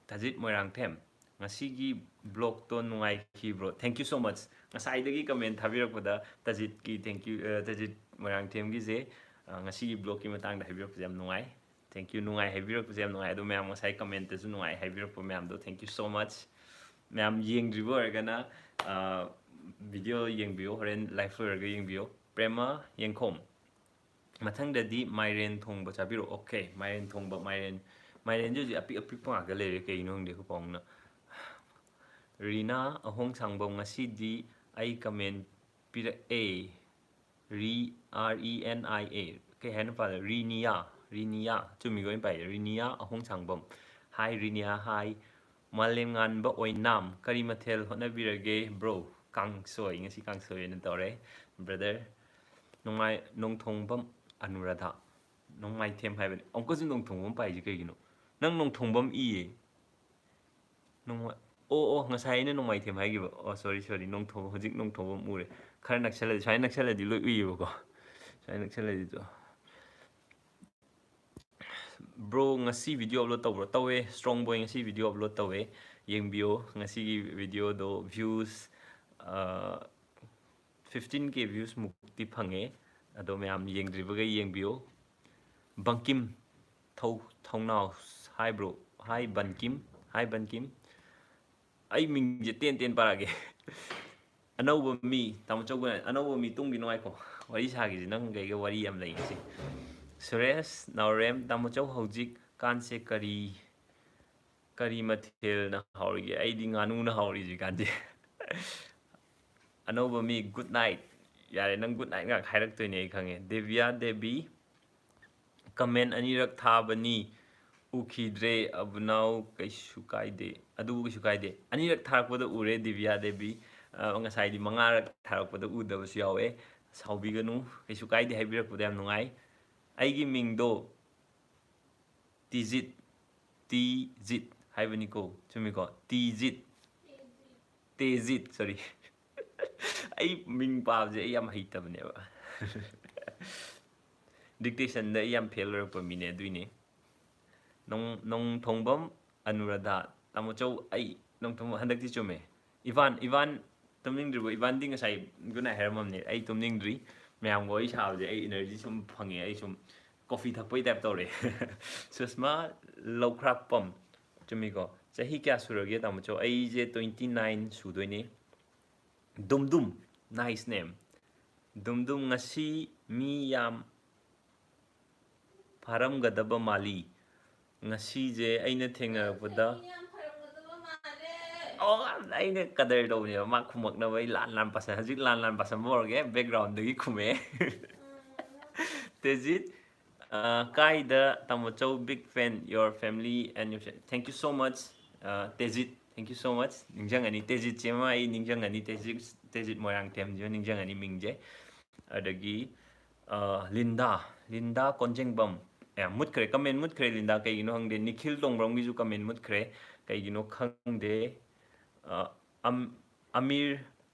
ꯇꯥꯖꯤꯠ ꯃꯣꯏꯔꯥꯡꯊꯦꯝ, ꯉꯁꯤꯒꯤ ꯕ꯭ꯂꯣꯛꯇꯣ ꯅꯨꯡꯉꯥꯏꯈꯤꯕ꯭ꯔꯣ? Thank you so much꯫ ꯉꯁꯥꯏꯗꯒꯤ ꯀꯃꯦꯟ ꯊꯥꯕꯤꯔꯛꯄꯗ ꯇꯥꯖꯤꯠꯀꯤ thank you, ꯑ, ꯇꯥꯖꯤꯠ ꯃꯣꯏꯔꯥꯡꯊꯦꯝꯒꯤꯁꯦ, ꯑ, ꯉꯁꯤꯒꯤ ꯕ꯭ꯂꯣꯛꯀꯤ ꯃꯇꯥꯡꯗ ꯍꯥꯏꯕꯤꯔꯛꯄꯁꯦ ꯌꯥꯝ ꯅꯨꯡꯉꯥꯏ꯫ Thank you, ꯅꯨꯡꯉꯥꯏ ꯍꯥꯏꯕꯤꯔꯛꯄꯁꯦ ꯌꯥꯝ ꯅꯨꯡꯉꯥꯏ꯫ ꯑꯗꯣ ꯃꯌꯥꯝ ꯉꯁꯥꯏ ꯀꯃꯦꯟꯇꯁꯨ ꯅꯨꯡꯉꯥꯏ ꯍꯥꯏꯕꯤꯔꯛꯄ ꯃꯌꯥꯝꯗꯣ, thank you so much꯫ ꯃꯌꯥꯝ ꯌꯦꯡꯗ꯭ꯔꯤꯕ ꯑꯣꯏꯔꯒꯅ, ꯑ, ꯚꯤꯗꯤꯑꯣ ꯌꯦꯡꯕꯤꯌꯣ, ꯍꯣꯔꯦꯟ ꯂꯥꯏꯐ ꯂꯣꯏꯔꯒ ꯌꯦꯡꯕꯤꯌꯣ꯫ ꯄ꯭ꯔꯦꯃ ꯌꯦꯡꯈꯣꯝ, ꯃꯊꯪꯗꯗꯤ ꯃꯥꯏꯔꯦꯟ ꯊꯣꯡꯕ ꯆꯥꯕꯤꯔꯛꯑꯣ꯫ Okay, ꯃꯥꯏꯔꯦꯟ ꯊꯣꯡꯕ, ꯃꯥꯏꯔꯦꯟ, ꯃꯥꯏꯔꯦꯟꯁꯦ ꯍꯧꯖꯤꯛ ꯑꯄꯤꯛ ꯑꯄꯤꯛꯄ ꯉꯥꯛꯇ ꯂꯩꯔꯦ, ꯀꯩꯒꯤꯅꯣ ꯈꯪꯗꯦ ꯑꯩꯈꯣꯏ ꯄꯥꯎꯅ꯫ ꯔꯤꯅꯥ ꯑꯍꯣꯡ ꯁꯥꯡꯕꯝ, ꯉꯁꯤꯗꯤ ꯑꯩ ꯀꯃꯦꯟ ꯄꯤꯔꯛꯑꯦ꯫ ꯔꯤ, R E N I A꯫ ꯀꯩ ꯍꯥꯏꯅ ꯄꯥꯗꯣꯏꯅꯣ? ꯔꯤꯅꯤꯌꯥ, ꯔꯤꯅꯤꯌꯥ꯫ ꯆꯨꯝꯃꯤꯀꯣ ꯑꯩꯅ ꯄꯥꯏꯁꯦ? ꯔꯤꯅꯤꯌꯥ ꯑꯍꯣꯡ ꯁꯥꯡꯕꯝ꯫ Hi ꯔꯤꯅꯤꯌꯥ, hi꯫ ꯃꯥꯂꯦꯝꯉꯥꯟꯕ ꯑꯣꯏꯅꯥꯝ, ꯀꯔꯤ ꯃꯊꯦꯜ ꯍꯣꯠꯅꯕꯤꯔꯒꯦ bro? ꯀꯥꯡꯁꯣꯏ, ꯉꯁꯤ ꯀꯥꯡꯁꯣꯏ ꯑꯣꯏꯅ ꯇꯧꯔꯦ brother꯫ ꯅꯣꯡꯃꯥꯏ-, ꯅꯣꯡꯊꯣꯡꯕꯝ ꯑꯅꯨꯔꯥꯙꯥ꯫ ꯅꯣꯡꯃꯥꯏꯊꯦꯝ ꯍꯥꯏꯕꯅꯤ꯫ ꯑꯃꯨꯛꯀꯁꯨ ꯅꯣꯡꯊꯣꯡꯕꯝ ꯄꯥꯏꯁꯦ ꯀꯩꯒꯤꯅꯣ? ꯅꯪ ꯅꯣꯡꯊꯣꯡꯕꯝ ꯏꯌꯦ꯫ ꯅꯣꯡꯃ-, ꯑꯣ, ꯑꯣ, ꯉꯁꯥꯏ ꯑꯩꯅ ꯅꯣꯡꯃꯥꯏꯊꯦꯝ ꯍꯥꯏꯈꯤꯕ꯫ ꯑꯣ, sorry, sorry, ꯅꯣꯡꯊꯣꯡ-, ꯍꯧꯖꯤꯛ ꯅꯣꯡꯊꯣꯡꯕꯝ ꯎꯔꯦ꯫ ꯈꯔ ꯅꯛꯁꯜꯂꯗꯤ, ꯁꯨꯃꯥꯏꯅ ꯅꯛꯁꯜꯂꯗꯤ ꯂꯣꯏ ꯎꯏꯌꯦꯕꯀꯣ꯫ ꯁꯨꯃꯥꯏꯅ ꯅꯛꯁꯜꯂꯗꯤ ꯇꯣ-, Bro, ꯉꯁꯤ video upload ꯇꯧꯕ꯭ꯔꯣ? ꯇꯧꯋꯦ, Strong Boy ꯉꯁꯤ video upload ꯇꯧꯋꯦ, ꯌꯦꯡꯕꯤꯌꯣ꯫ ꯉꯁꯤꯒꯤ videoꯗꯣ views, ꯑ, fifteen K views ꯃꯨꯛꯇꯤ ꯐꯪꯉꯦ꯫ ꯑꯗꯣ ꯃꯌꯥꯝ ꯌꯦꯡꯗ꯭ꯔꯤꯕꯒꯩ ꯌꯦꯡꯕꯤꯌꯣ꯫ ꯕꯪꯀꯤꯝ ꯊꯧ-, ꯊꯧꯅꯥꯎ, hi bro, hi Bankim, hi Bankim. ꯑꯩ ꯃꯤꯡꯁꯦ ꯇꯦꯟ ꯇꯦꯟ ꯄꯥꯔꯛꯑꯒꯦ꯫ ꯑꯅꯧꯕ ꯃꯤ, ꯇꯥꯃꯣ ꯆꯧꯒ, ꯑꯅꯧꯕ ꯃꯤ ꯇꯨꯝꯒꯤꯅꯨ ꯉꯥꯏꯈꯣ꯫ ꯋꯥꯔꯤ ꯁꯥꯈꯤꯁꯤ, ꯅꯪ ꯀꯩꯒ ꯋꯥꯔꯤ ꯌꯥꯝ ꯂꯩ ꯉꯁꯤ꯫ ꯁꯨꯔꯦꯁ ꯅꯥꯎꯔꯦꯝ, ꯇꯥꯃꯣ ꯆꯧ ꯍꯧꯖꯤꯛ ꯀꯥꯟꯁꯦ ꯀꯔꯤ, ꯀꯔꯤ ꯃꯊꯦꯜꯅ ꯍꯥꯎꯔꯤꯒꯦ? ꯑꯩꯗꯤ ꯉꯥꯅꯨꯅ ꯍꯥꯎꯔꯤ ꯍꯧꯖꯤꯛꯀꯥꯟꯗꯤ꯫ ꯑꯅꯧꯕ ꯃꯤ, good night꯫ ꯌꯥꯔꯦ, ꯅꯪ good night ꯉꯥꯛ ꯍꯥꯏꯔꯛꯇꯣꯏꯅꯦ ꯑꯩ ꯈꯪꯉꯦ꯫ ꯗꯦꯕꯤꯌꯥ ꯗꯦꯕꯤ, comment ꯑꯅꯤꯔꯛ ꯊꯥꯕꯅꯤ, ꯎꯈꯤꯗ꯭ꯔꯦ ꯑꯕꯨꯅꯥꯎ꯫ ꯀꯩꯁꯨ ꯀꯥꯏꯗꯦ, ꯑꯗꯨꯕꯨ ꯀꯩꯁꯨ ꯀꯥꯏꯗꯦ꯫ ꯑꯅꯤꯔꯛ ꯊꯥꯔꯛꯄꯗ ꯎꯔꯦ ꯗꯦꯕꯤꯌꯥ ꯗꯦꯕꯤ꯫ ꯑ, ꯉꯁꯥꯏꯗꯤ ꯃꯉꯥꯔꯛ ꯊꯥꯔꯛꯄꯗ ꯎꯗꯕꯁꯨ ꯌꯥꯎꯋꯦ, ꯁꯥꯎꯕꯤꯒꯅꯨ, ꯀꯩꯁꯨ ꯀꯥꯏꯗꯦ ꯍꯥꯏꯕꯤꯔꯛꯄꯗ ꯌꯥꯝ ꯅꯨꯡꯉꯥꯏ꯫ ꯑꯩꯒꯤ ꯃꯤꯡꯗꯣ ꯇꯤꯖꯤꯠ, ꯇꯤꯖꯤꯠ ꯍꯥꯏꯕꯅꯤꯀꯣ, ꯆꯨꯝꯃꯤꯀꯣ? ꯇꯤꯖꯤꯠ, ꯇꯦꯖꯤꯠ, sorry꯫ ꯑꯩ ꯃꯤꯡ ꯄꯥꯕꯁꯦ ꯑꯩ ꯌꯥꯝ ꯍꯩꯇꯕꯅꯦꯕ꯫ Dictationꯗ ꯑꯩ ꯌꯥꯝ fail ꯑꯣꯏꯔꯛꯄ ꯃꯤꯅꯦ, ꯑꯗꯨꯏꯅꯦ꯫ ꯅꯣꯡ ꯅꯣꯡꯊꯣꯡꯕꯝ ꯑꯅꯨꯔꯥꯙꯥ꯫ ꯇꯥꯃꯣꯆꯧ, ꯑꯩ ꯅꯣꯡꯊꯣꯡꯕꯝ ꯍꯟꯗꯛꯇꯤ ꯆꯨꯝꯃꯦ꯫ Ivan, Ivan ꯇꯨꯝꯅꯤꯡꯗ꯭ꯔꯤꯕꯣ? ꯏꯚꯥꯟꯗꯤ ꯉꯁꯥꯏ good night ꯍꯥꯏꯔꯝꯃꯕꯅꯦ꯫ ꯑꯩ ꯇꯨꯝꯅꯤꯡꯗ꯭ꯔꯤ꯫ ꯃꯌꯥꯝꯒ ꯋꯥꯔꯤ ꯁꯥꯕꯁꯦ ꯑꯩ energy ꯁꯨꯝ ꯐꯪꯉꯦ꯫ ꯑꯩ ꯁꯨꯝ coffee ꯊꯛꯄꯩ type ꯇꯧꯔꯦ꯫ ꯁꯨꯁꯃꯥ ꯂꯧꯈ꯭ꯔꯥꯛꯄꯝ꯫ ꯆꯨꯝꯃꯤꯀꯣ? ꯆꯍꯤ ꯀꯌꯥ ꯁꯨꯔꯒꯦ ꯇꯥꯃꯣꯆꯧ? ꯑꯩꯁꯦ twenty nine ꯁꯨꯗꯣꯏꯅꯦ꯫ ꯗꯨꯝꯗꯨꯝ, nice name꯫ ꯗꯨꯝꯗꯨꯝ, ꯉꯁꯤ ꯃꯤ ꯌꯥꯝ ꯐꯥꯔꯝꯒꯗꯕ ꯃꯥꯜꯂꯤ꯫ ꯉꯁꯤꯁꯦ ꯑꯩꯅ ꯊꯦꯡꯅꯔꯛꯄꯗ, ꯑꯣ, ꯑꯩꯅ ꯀꯗꯔ ꯇꯧꯕꯅꯦꯕ, ꯃꯥ ꯈꯨꯝꯃꯛꯅꯕ꯫ ꯑꯩ ꯂꯥꯟ ꯂꯥꯟ ꯄꯥꯁꯟ, ꯍꯧꯖꯤꯛ ꯂꯥꯟ ꯂꯥꯟ ꯄꯥꯁꯟꯕ ꯍꯧꯔꯒꯦ꯫ Backgroundꯗꯒꯤ ꯈꯨꯝꯃꯛꯑꯦ꯫ ꯇꯦꯖꯤꯠ, ꯑ, ꯀꯥꯏꯗ ꯇꯥꯃꯣꯆꯧ? Big fan, your family and your friend. Thank you so much, ꯑ, ꯇꯦꯖꯤꯠ, thank you so much꯫ ꯅꯤꯡꯁꯤꯡꯉꯅꯤ, ꯇꯦꯖꯤꯠꯁꯦ ꯑꯃ ꯑꯩ ꯅꯤꯡꯁꯤꯡꯉꯅꯤ, ꯇꯦꯖꯤꯠ, ꯇꯦꯖꯤꯠ ꯃꯣꯏꯔꯥꯡꯊꯦꯝꯁꯤꯃ ꯅꯤꯡꯁꯤꯡꯉꯅꯤ ꯃꯤꯡꯁꯦ꯫ ꯑꯗꯒꯤ, ꯑ, ꯂꯤꯟꯗꯥ, ꯂꯤꯟꯗꯥ ꯀꯣꯟꯖꯦꯡꯕꯝ꯫ ꯑꯦ, ꯃꯨꯠꯈ꯭ꯔꯦ, comment ꯃꯨꯠꯈ꯭ꯔꯦ ꯂꯤꯟꯗꯥ, ꯀꯩꯒꯤꯅꯣ ꯈꯪꯗꯦ꯫ ꯅꯤꯈꯤꯜ ꯇꯣꯡꯕ꯭ꯔꯝꯒꯤꯁꯨ comment ꯃꯨꯠꯈ꯭ꯔꯦ, ꯀꯩꯒꯤꯅꯣ ꯈꯪꯗꯦ꯫ ꯑ, ꯑꯝ-, ꯑꯃꯤꯔ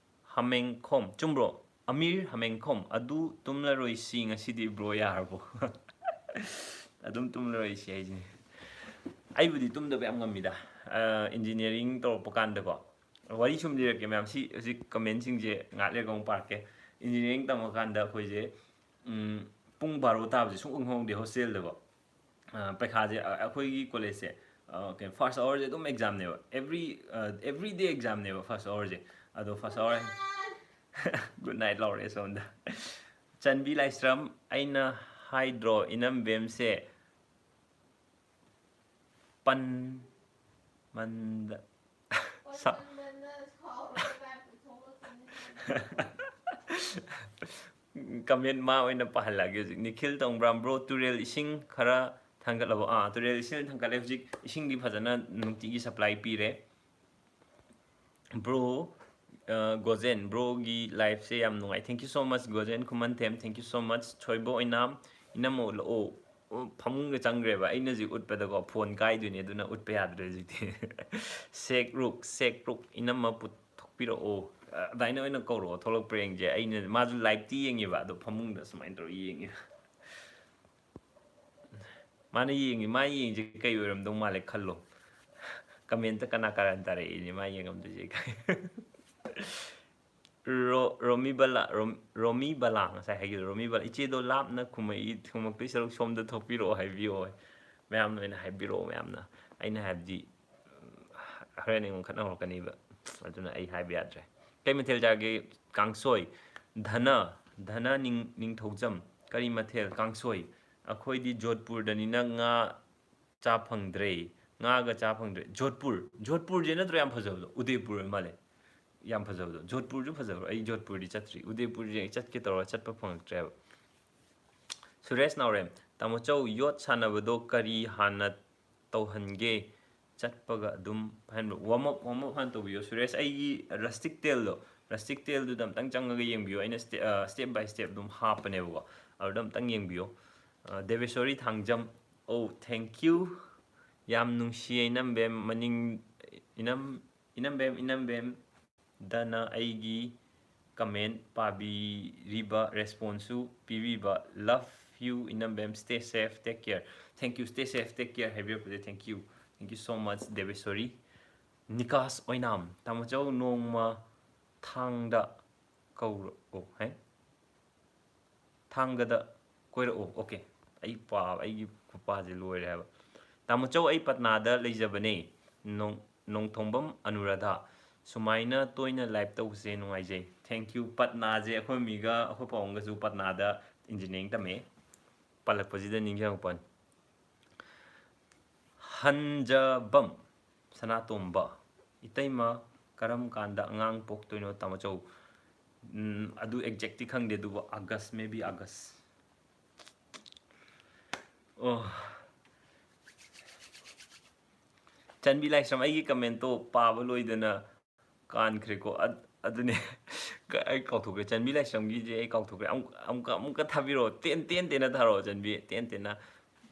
ꯍꯥꯃꯦꯡꯈꯣꯝ, ꯆꯨꯝꯕ꯭ꯔꯣ? ꯑꯃꯤꯔ ꯍꯥꯃꯦꯡꯈꯣꯝ, ꯑꯗꯨ ꯇꯨꯝꯂꯔꯣꯏꯁꯤ ꯉꯁꯤꯗꯤ bro, ꯌꯥꯔꯕꯣ? ꯑꯗꯨꯝ ꯇꯨꯝꯂꯔꯣꯏꯁꯤ ꯍꯥꯏꯁꯤꯅꯤ꯫ ꯑꯩꯕꯨꯗꯤ ꯇꯨꯝꯗꯕ ꯌꯥꯝ ꯉꯝꯃꯤꯗ, ꯑ, engineering ꯇꯧꯔꯛꯄ ꯀꯥꯟꯗꯀꯣ꯫ ꯋꯥꯔꯤ ꯁꯨꯝ ꯂꯤꯔꯛꯀꯦ ꯃꯌꯥꯝ, ꯁꯤ ꯍꯧꯖꯤꯛ commentꯁꯤꯡꯁꯦ ꯉꯥꯏꯍꯥꯛ ꯂꯩꯔꯒ ꯑꯃꯨꯛ ꯄꯥꯔꯛꯀꯦ꯫ Engineering ꯇꯝꯃꯀꯥꯟꯗ ꯑꯩꯈꯣꯏꯁꯦ, ꯎꯝ, ꯄꯨꯡ ꯕꯥꯔꯣ ꯇꯥꯕꯁꯦ ꯁꯨꯡꯈꯪ ꯈꯪꯍꯧꯗꯦ hostelꯗꯀꯣ꯫ ꯑ, ꯄꯩꯈꯥꯁꯦ, ꯑ, ꯑꯩꯈꯣꯏꯒꯤ collegeꯁꯦ, ꯑ, ꯀꯩꯅꯣ, first hourꯁꯦ ꯑꯗꯨꯝ examꯅꯦꯕ꯫ Every, ꯑ, everyday examꯅꯦꯕ first hourꯁꯦ꯫ ꯑꯗꯣ first hour, good night ꯂꯥꯎꯔꯛꯑꯦ ꯁꯣꯝꯗ꯫ ꯆꯟꯕꯤ ꯂꯥꯏꯁ꯭ꯔꯝ, ꯑꯩꯅ ꯍꯥꯏꯗ꯭ꯔꯣ ꯏꯅꯝꯕꯦꯝꯁꯦ ꯄꯟ-, ꯃꯟꯗ-, ꯁ-, comment ꯃꯥ ꯑꯣꯏꯅ ꯄꯥꯍꯜꯂꯛꯑꯒꯦ ꯍꯧꯖꯤꯛ꯫ ꯅꯤꯈꯤꯜ ꯇꯣꯡꯕ꯭ꯔꯥꯝ, bro, ꯇꯨꯔꯦꯜ ꯏꯁꯤꯡ ꯈꯔ ꯊꯥꯡꯒꯠꯂꯕꯣ? ꯑꯥ, ꯇꯨꯔꯦꯜ ꯏꯁꯤꯡ ꯊꯥꯡꯒꯠꯂꯦ ꯍꯧꯖꯤꯛ꯫ ꯏꯁꯤꯡꯗꯤ ꯐꯖꯅ ꯅꯨꯡꯇꯤꯒꯤ supply ꯄꯤꯔꯦ꯫ Bro, ꯑ, ꯒꯣꯖꯦꯟ, broꯒꯤ liveꯁꯦ ꯌꯥꯝ ꯅꯨꯡꯉꯥꯏ꯫ Thank you so much, Gojen Khumanthem, thank you so much꯫ ꯊꯣꯏꯕ ꯑꯣꯏꯅꯥꯝ, ꯏꯅꯝꯃ ꯎꯠꯂꯛꯑꯣ꯫ ꯑꯣ, ꯐꯃꯨꯡꯗ ꯆꯪꯈ꯭ꯔꯦꯕ꯫ ꯑꯩꯅ ꯍꯧꯖꯤꯛ ꯎꯠꯄꯗꯀꯣ, phone ꯀꯥꯏꯗꯣꯏꯅꯦ, ꯑꯗꯨꯅ ꯎꯠꯄ ꯌꯥꯗ꯭ꯔꯦ ꯍꯧꯖꯤꯛꯇꯤ꯫ ꯁꯦꯛ ꯔꯨꯛ, ꯁꯦꯛ ꯔꯨꯛ, ꯏꯅꯝꯃ ꯄꯨꯊꯣꯛꯄꯤꯔꯛꯑꯣ꯫ ꯑꯗꯨꯃꯥꯏꯅ ꯑꯣꯏꯅ ꯀꯧꯔꯛꯑꯣ, ꯊꯣꯛꯂꯛꯄ꯭ꯔꯥ ꯌꯦꯡꯁꯦ꯫ ꯑꯩꯅ, ꯃꯥꯁꯨ liveꯇꯤ ꯌꯦꯡꯉꯤꯕ, ꯑꯗꯣ ꯐꯃꯨꯡꯗ ꯁꯨꯃꯥꯏꯅ ꯇꯧꯔ ꯌꯦꯡꯉꯤꯕ꯫ ꯃꯥꯅ ꯌꯦꯡꯉꯤ, ꯃꯥ ꯌꯦꯡꯉꯤꯁꯦ ꯀꯩ ꯑꯣꯏꯔꯝꯗꯧ ꯃꯥꯜꯂꯦ ꯈꯜꯂꯣ꯫ Commentꯇ ꯀꯅꯥ ꯀꯔꯟ ꯇꯥꯔꯛꯏꯅꯦ ꯃꯥ ꯌꯦꯡꯉꯝꯗꯣꯏꯁꯦ꯫ ꯔꯣ-, ꯔꯣꯃꯤ ꯕꯂꯥ, ꯔꯣꯝ-, ꯔꯣꯃꯤ ꯕꯂꯥ, ꯉꯁꯥꯏ ꯍꯥꯏꯈꯤꯕꯗꯣ, ꯔꯣꯃꯤ ꯕꯂꯥ, "ꯏꯆꯦꯗꯣ ꯂꯥꯞꯅ ꯈꯨꯝꯃꯛꯏ, ꯈꯨꯝꯃꯛꯇꯣꯏ ꯁꯔꯨꯛ ꯁꯣꯝꯗ ꯊꯣꯛꯄꯤꯔꯛꯑꯣ" ꯍꯥꯏꯕꯤꯌꯣ꯫ ꯃꯌꯥꯝꯅ ꯑꯣꯏꯅ ꯍꯥꯏꯕꯤꯔꯛꯑꯣ, ꯃꯌꯥꯝꯅ꯫ ꯑꯩꯅ ꯍꯥꯏꯕꯗꯤ, ꯎꯝ, ꯍꯣꯔꯦꯟ ꯑꯩꯉꯣꯟꯗ ꯈꯠꯅ ꯍꯧꯔꯛꯀꯅꯤꯕ, ꯑꯗꯨꯅ ꯑꯩ ꯍꯥꯏꯕ ꯌꯥꯗ꯭ꯔꯦ꯫ "ꯀꯩ ꯃꯊꯦꯜ ꯆꯥꯒꯦ?" "ꯀꯥꯡꯁꯣꯏ"꯫ ꯙꯅ, ꯙꯅ ꯅꯤꯡ-, ꯅꯤꯡꯊꯧꯖꯝ, "ꯀꯔꯤ ꯃꯊꯦꯜ?" "ꯀꯥꯡꯁꯣꯏ"꯫ "ꯑꯩꯈꯣꯏꯗꯤ ꯖꯣꯙꯄꯨꯔꯗꯅꯤꯅ ꯉꯥ ꯆꯥ ꯐꯪꯗ꯭ꯔꯦ꯫ ꯉꯥꯒ ꯆꯥ ꯐꯪꯗ꯭ꯔꯦ꯫ ꯖꯣꯙꯄꯨꯔ, ꯖꯣꯙꯄꯨꯔꯁꯦ ꯅꯠꯇ꯭ꯔꯣ ꯌꯥꯝ ꯐꯖꯕꯗꯣ? ꯎꯗꯦꯄꯨꯔ ꯑꯣꯏ ꯃꯥꯜꯂꯦ꯫ ꯌꯥꯝ ꯐꯖꯕꯗꯣ꯫ ꯖꯣꯙꯄꯨꯔꯁꯨ ꯐꯖꯕ꯭ꯔꯣ? ꯑꯩ ꯖꯣꯙꯄꯨꯔꯗꯤ ꯆꯠꯇ꯭ꯔꯤ꯫ ꯎꯗꯦꯄꯨꯔꯁꯦ ꯑꯩ ꯆꯠꯀꯦ ꯇꯧꯔꯒ ꯆꯠꯄ ꯐꯪꯉꯛꯇ꯭ꯔꯦꯕ꯫ ꯁꯨꯔꯦꯁ ꯅꯥꯎꯔꯦꯝ, "ꯇꯥꯃꯣ ꯆꯧ, ꯌꯣꯠ ꯁꯥꯟꯅꯕꯗꯣ ꯀꯔꯤ ꯍꯥꯟꯅ ꯇꯧꯍꯟꯒꯦ?" "ꯆꯠꯄꯒ ꯑꯗꯨꯝ ꯍꯥꯏꯅ warm up, warm up ꯍꯥꯟꯅ ꯇꯧꯕꯤꯌꯣ ꯁꯨꯔꯦꯁ꯫ ꯑꯩꯒꯤ rustic taleꯗꯣ, rustic taleꯗꯨꯗ ꯑꯝꯇꯪ ꯆꯪꯉꯒ ꯌꯦꯡꯕꯤꯌꯣ꯫ ꯑꯩꯅ ste-, ꯑ, step by step ꯑꯗꯨꯝ ꯍꯥꯞꯄꯅꯦꯕꯀꯣ꯫ ꯑꯗꯨꯗ ꯑꯝꯇꯪ ꯌꯦꯡꯕꯤꯌꯣ꯫ ꯑ, ꯗꯦꯕꯦꯁꯣꯔꯤ ꯊꯥꯡꯖꯝ, "Oh, thank you꯫ ꯌꯥꯝ ꯅꯨꯡꯁꯤꯌꯦ ꯏꯅꯝꯕꯦꯝ, ꯃꯅꯤꯡ, ꯏꯅꯝ, ꯏꯅꯝꯕꯦꯝ, ꯏꯅꯝꯕꯦꯝ ꯗꯅ ꯑꯩꯒꯤ comment ꯄꯥꯕꯤꯔꯤꯕ, responseꯁꯨ ꯄꯤꯕꯤꯕ꯫ Love you ꯏꯅꯝꯕꯦꯝ, stay safe, take care." Thank you, stay safe, take care ꯍꯥꯏꯕꯤꯔꯛꯄꯁꯦ, thank you, thank you so much ꯗꯦꯕꯦꯁꯣꯔꯤ꯫ ꯅꯤꯀꯥꯁ ꯑꯣꯏꯅꯥꯝ, "ꯇꯥꯃꯣ ꯆꯧ, ꯅꯣꯡꯃ ꯊꯥꯡꯗ ꯀꯧꯔꯛꯑꯣ" ꯍꯥꯏ꯫ "ꯊꯥꯡꯒꯗ ꯀꯣꯏꯔꯛꯑꯣ"꯫ Okay, ꯑꯩ ꯄꯥꯕ, ꯑꯩꯒꯤ ꯈꯨꯄꯥꯁꯦ ꯂꯣꯏꯔꯦ ꯍꯥꯏꯕ꯫ "ꯇꯥꯃꯣ ꯆꯧ, ꯑꯩ ꯄꯠꯅꯥꯗ ꯂꯩꯖꯕꯅꯦ꯫ ꯅꯣꯡ-, ꯅꯣꯡꯊꯣꯡꯕꯝ ꯑꯅꯨꯔꯥꯙꯥ, ꯁꯨꯃꯥꯏꯅ ꯇꯣꯏꯅ live ꯇꯧꯕꯁꯦ ꯅꯨꯡꯉꯥꯏꯖꯩ꯫ Thank you꯫ ꯄꯠꯅꯥꯁꯦ ꯑꯩꯈꯣꯏ ꯃꯤꯒ ꯑꯩꯈꯣꯏ ꯄꯥꯕꯨꯡꯒꯁꯨ ꯄꯠꯅꯥꯗ engineering ꯇꯝꯃꯛꯑꯦ꯫ ꯄꯜꯂꯛꯄꯁꯤꯗ ꯅꯤꯡꯁꯤꯡꯉꯛꯄꯅꯤ꯫ ꯍꯟꯖꯕꯝ ꯁꯅꯥꯇꯣꯝꯕ, "ꯏꯇꯩꯃ, ꯀꯔꯝ ꯀꯥꯟꯗ ꯑꯉꯥꯡ ꯄꯣꯛꯇꯣꯏꯅꯣ ꯇꯥꯃꯣ ꯆꯧ?" ꯎꯝ, ꯑꯗꯨ exactꯇꯤ ꯈꯪꯗꯦ, ꯑꯗꯨꯕꯨ August, maybe August꯫ ꯑꯣ꯫ ꯆꯟꯕꯤ ꯂꯥꯏꯁ꯭ꯔꯝ, ꯑꯩꯒꯤ commentꯇꯣ ꯄꯥꯕ ꯂꯣꯏꯗꯅ ꯀꯥꯟꯈ꯭ꯔꯦꯀꯣ꯫ ꯑꯠ-, ꯑꯗꯨꯅꯦ꯫ ꯀ-, ꯑꯩ ꯀꯥꯎꯊꯣꯛꯈ꯭ꯔꯦ꯫ ꯆꯟꯕꯤ ꯂꯥꯏꯁ꯭ꯔꯝꯒꯤꯁꯦ ꯑꯩ ꯀꯥꯎꯊꯣꯛꯈ꯭ꯔꯦ꯫ ꯑꯃꯨꯛ, ꯑꯃꯨꯛꯀ, ꯑꯃꯨꯛꯀ ꯊꯥꯕꯤꯔꯛꯑꯣ꯫ ꯇꯦꯟ, ꯇꯦꯟ ꯇꯦꯟꯅ ꯊꯥꯔꯛꯑꯣ, ꯆꯟꯕꯤ꯫ ꯇꯦꯟ ꯇꯦꯟꯅ꯫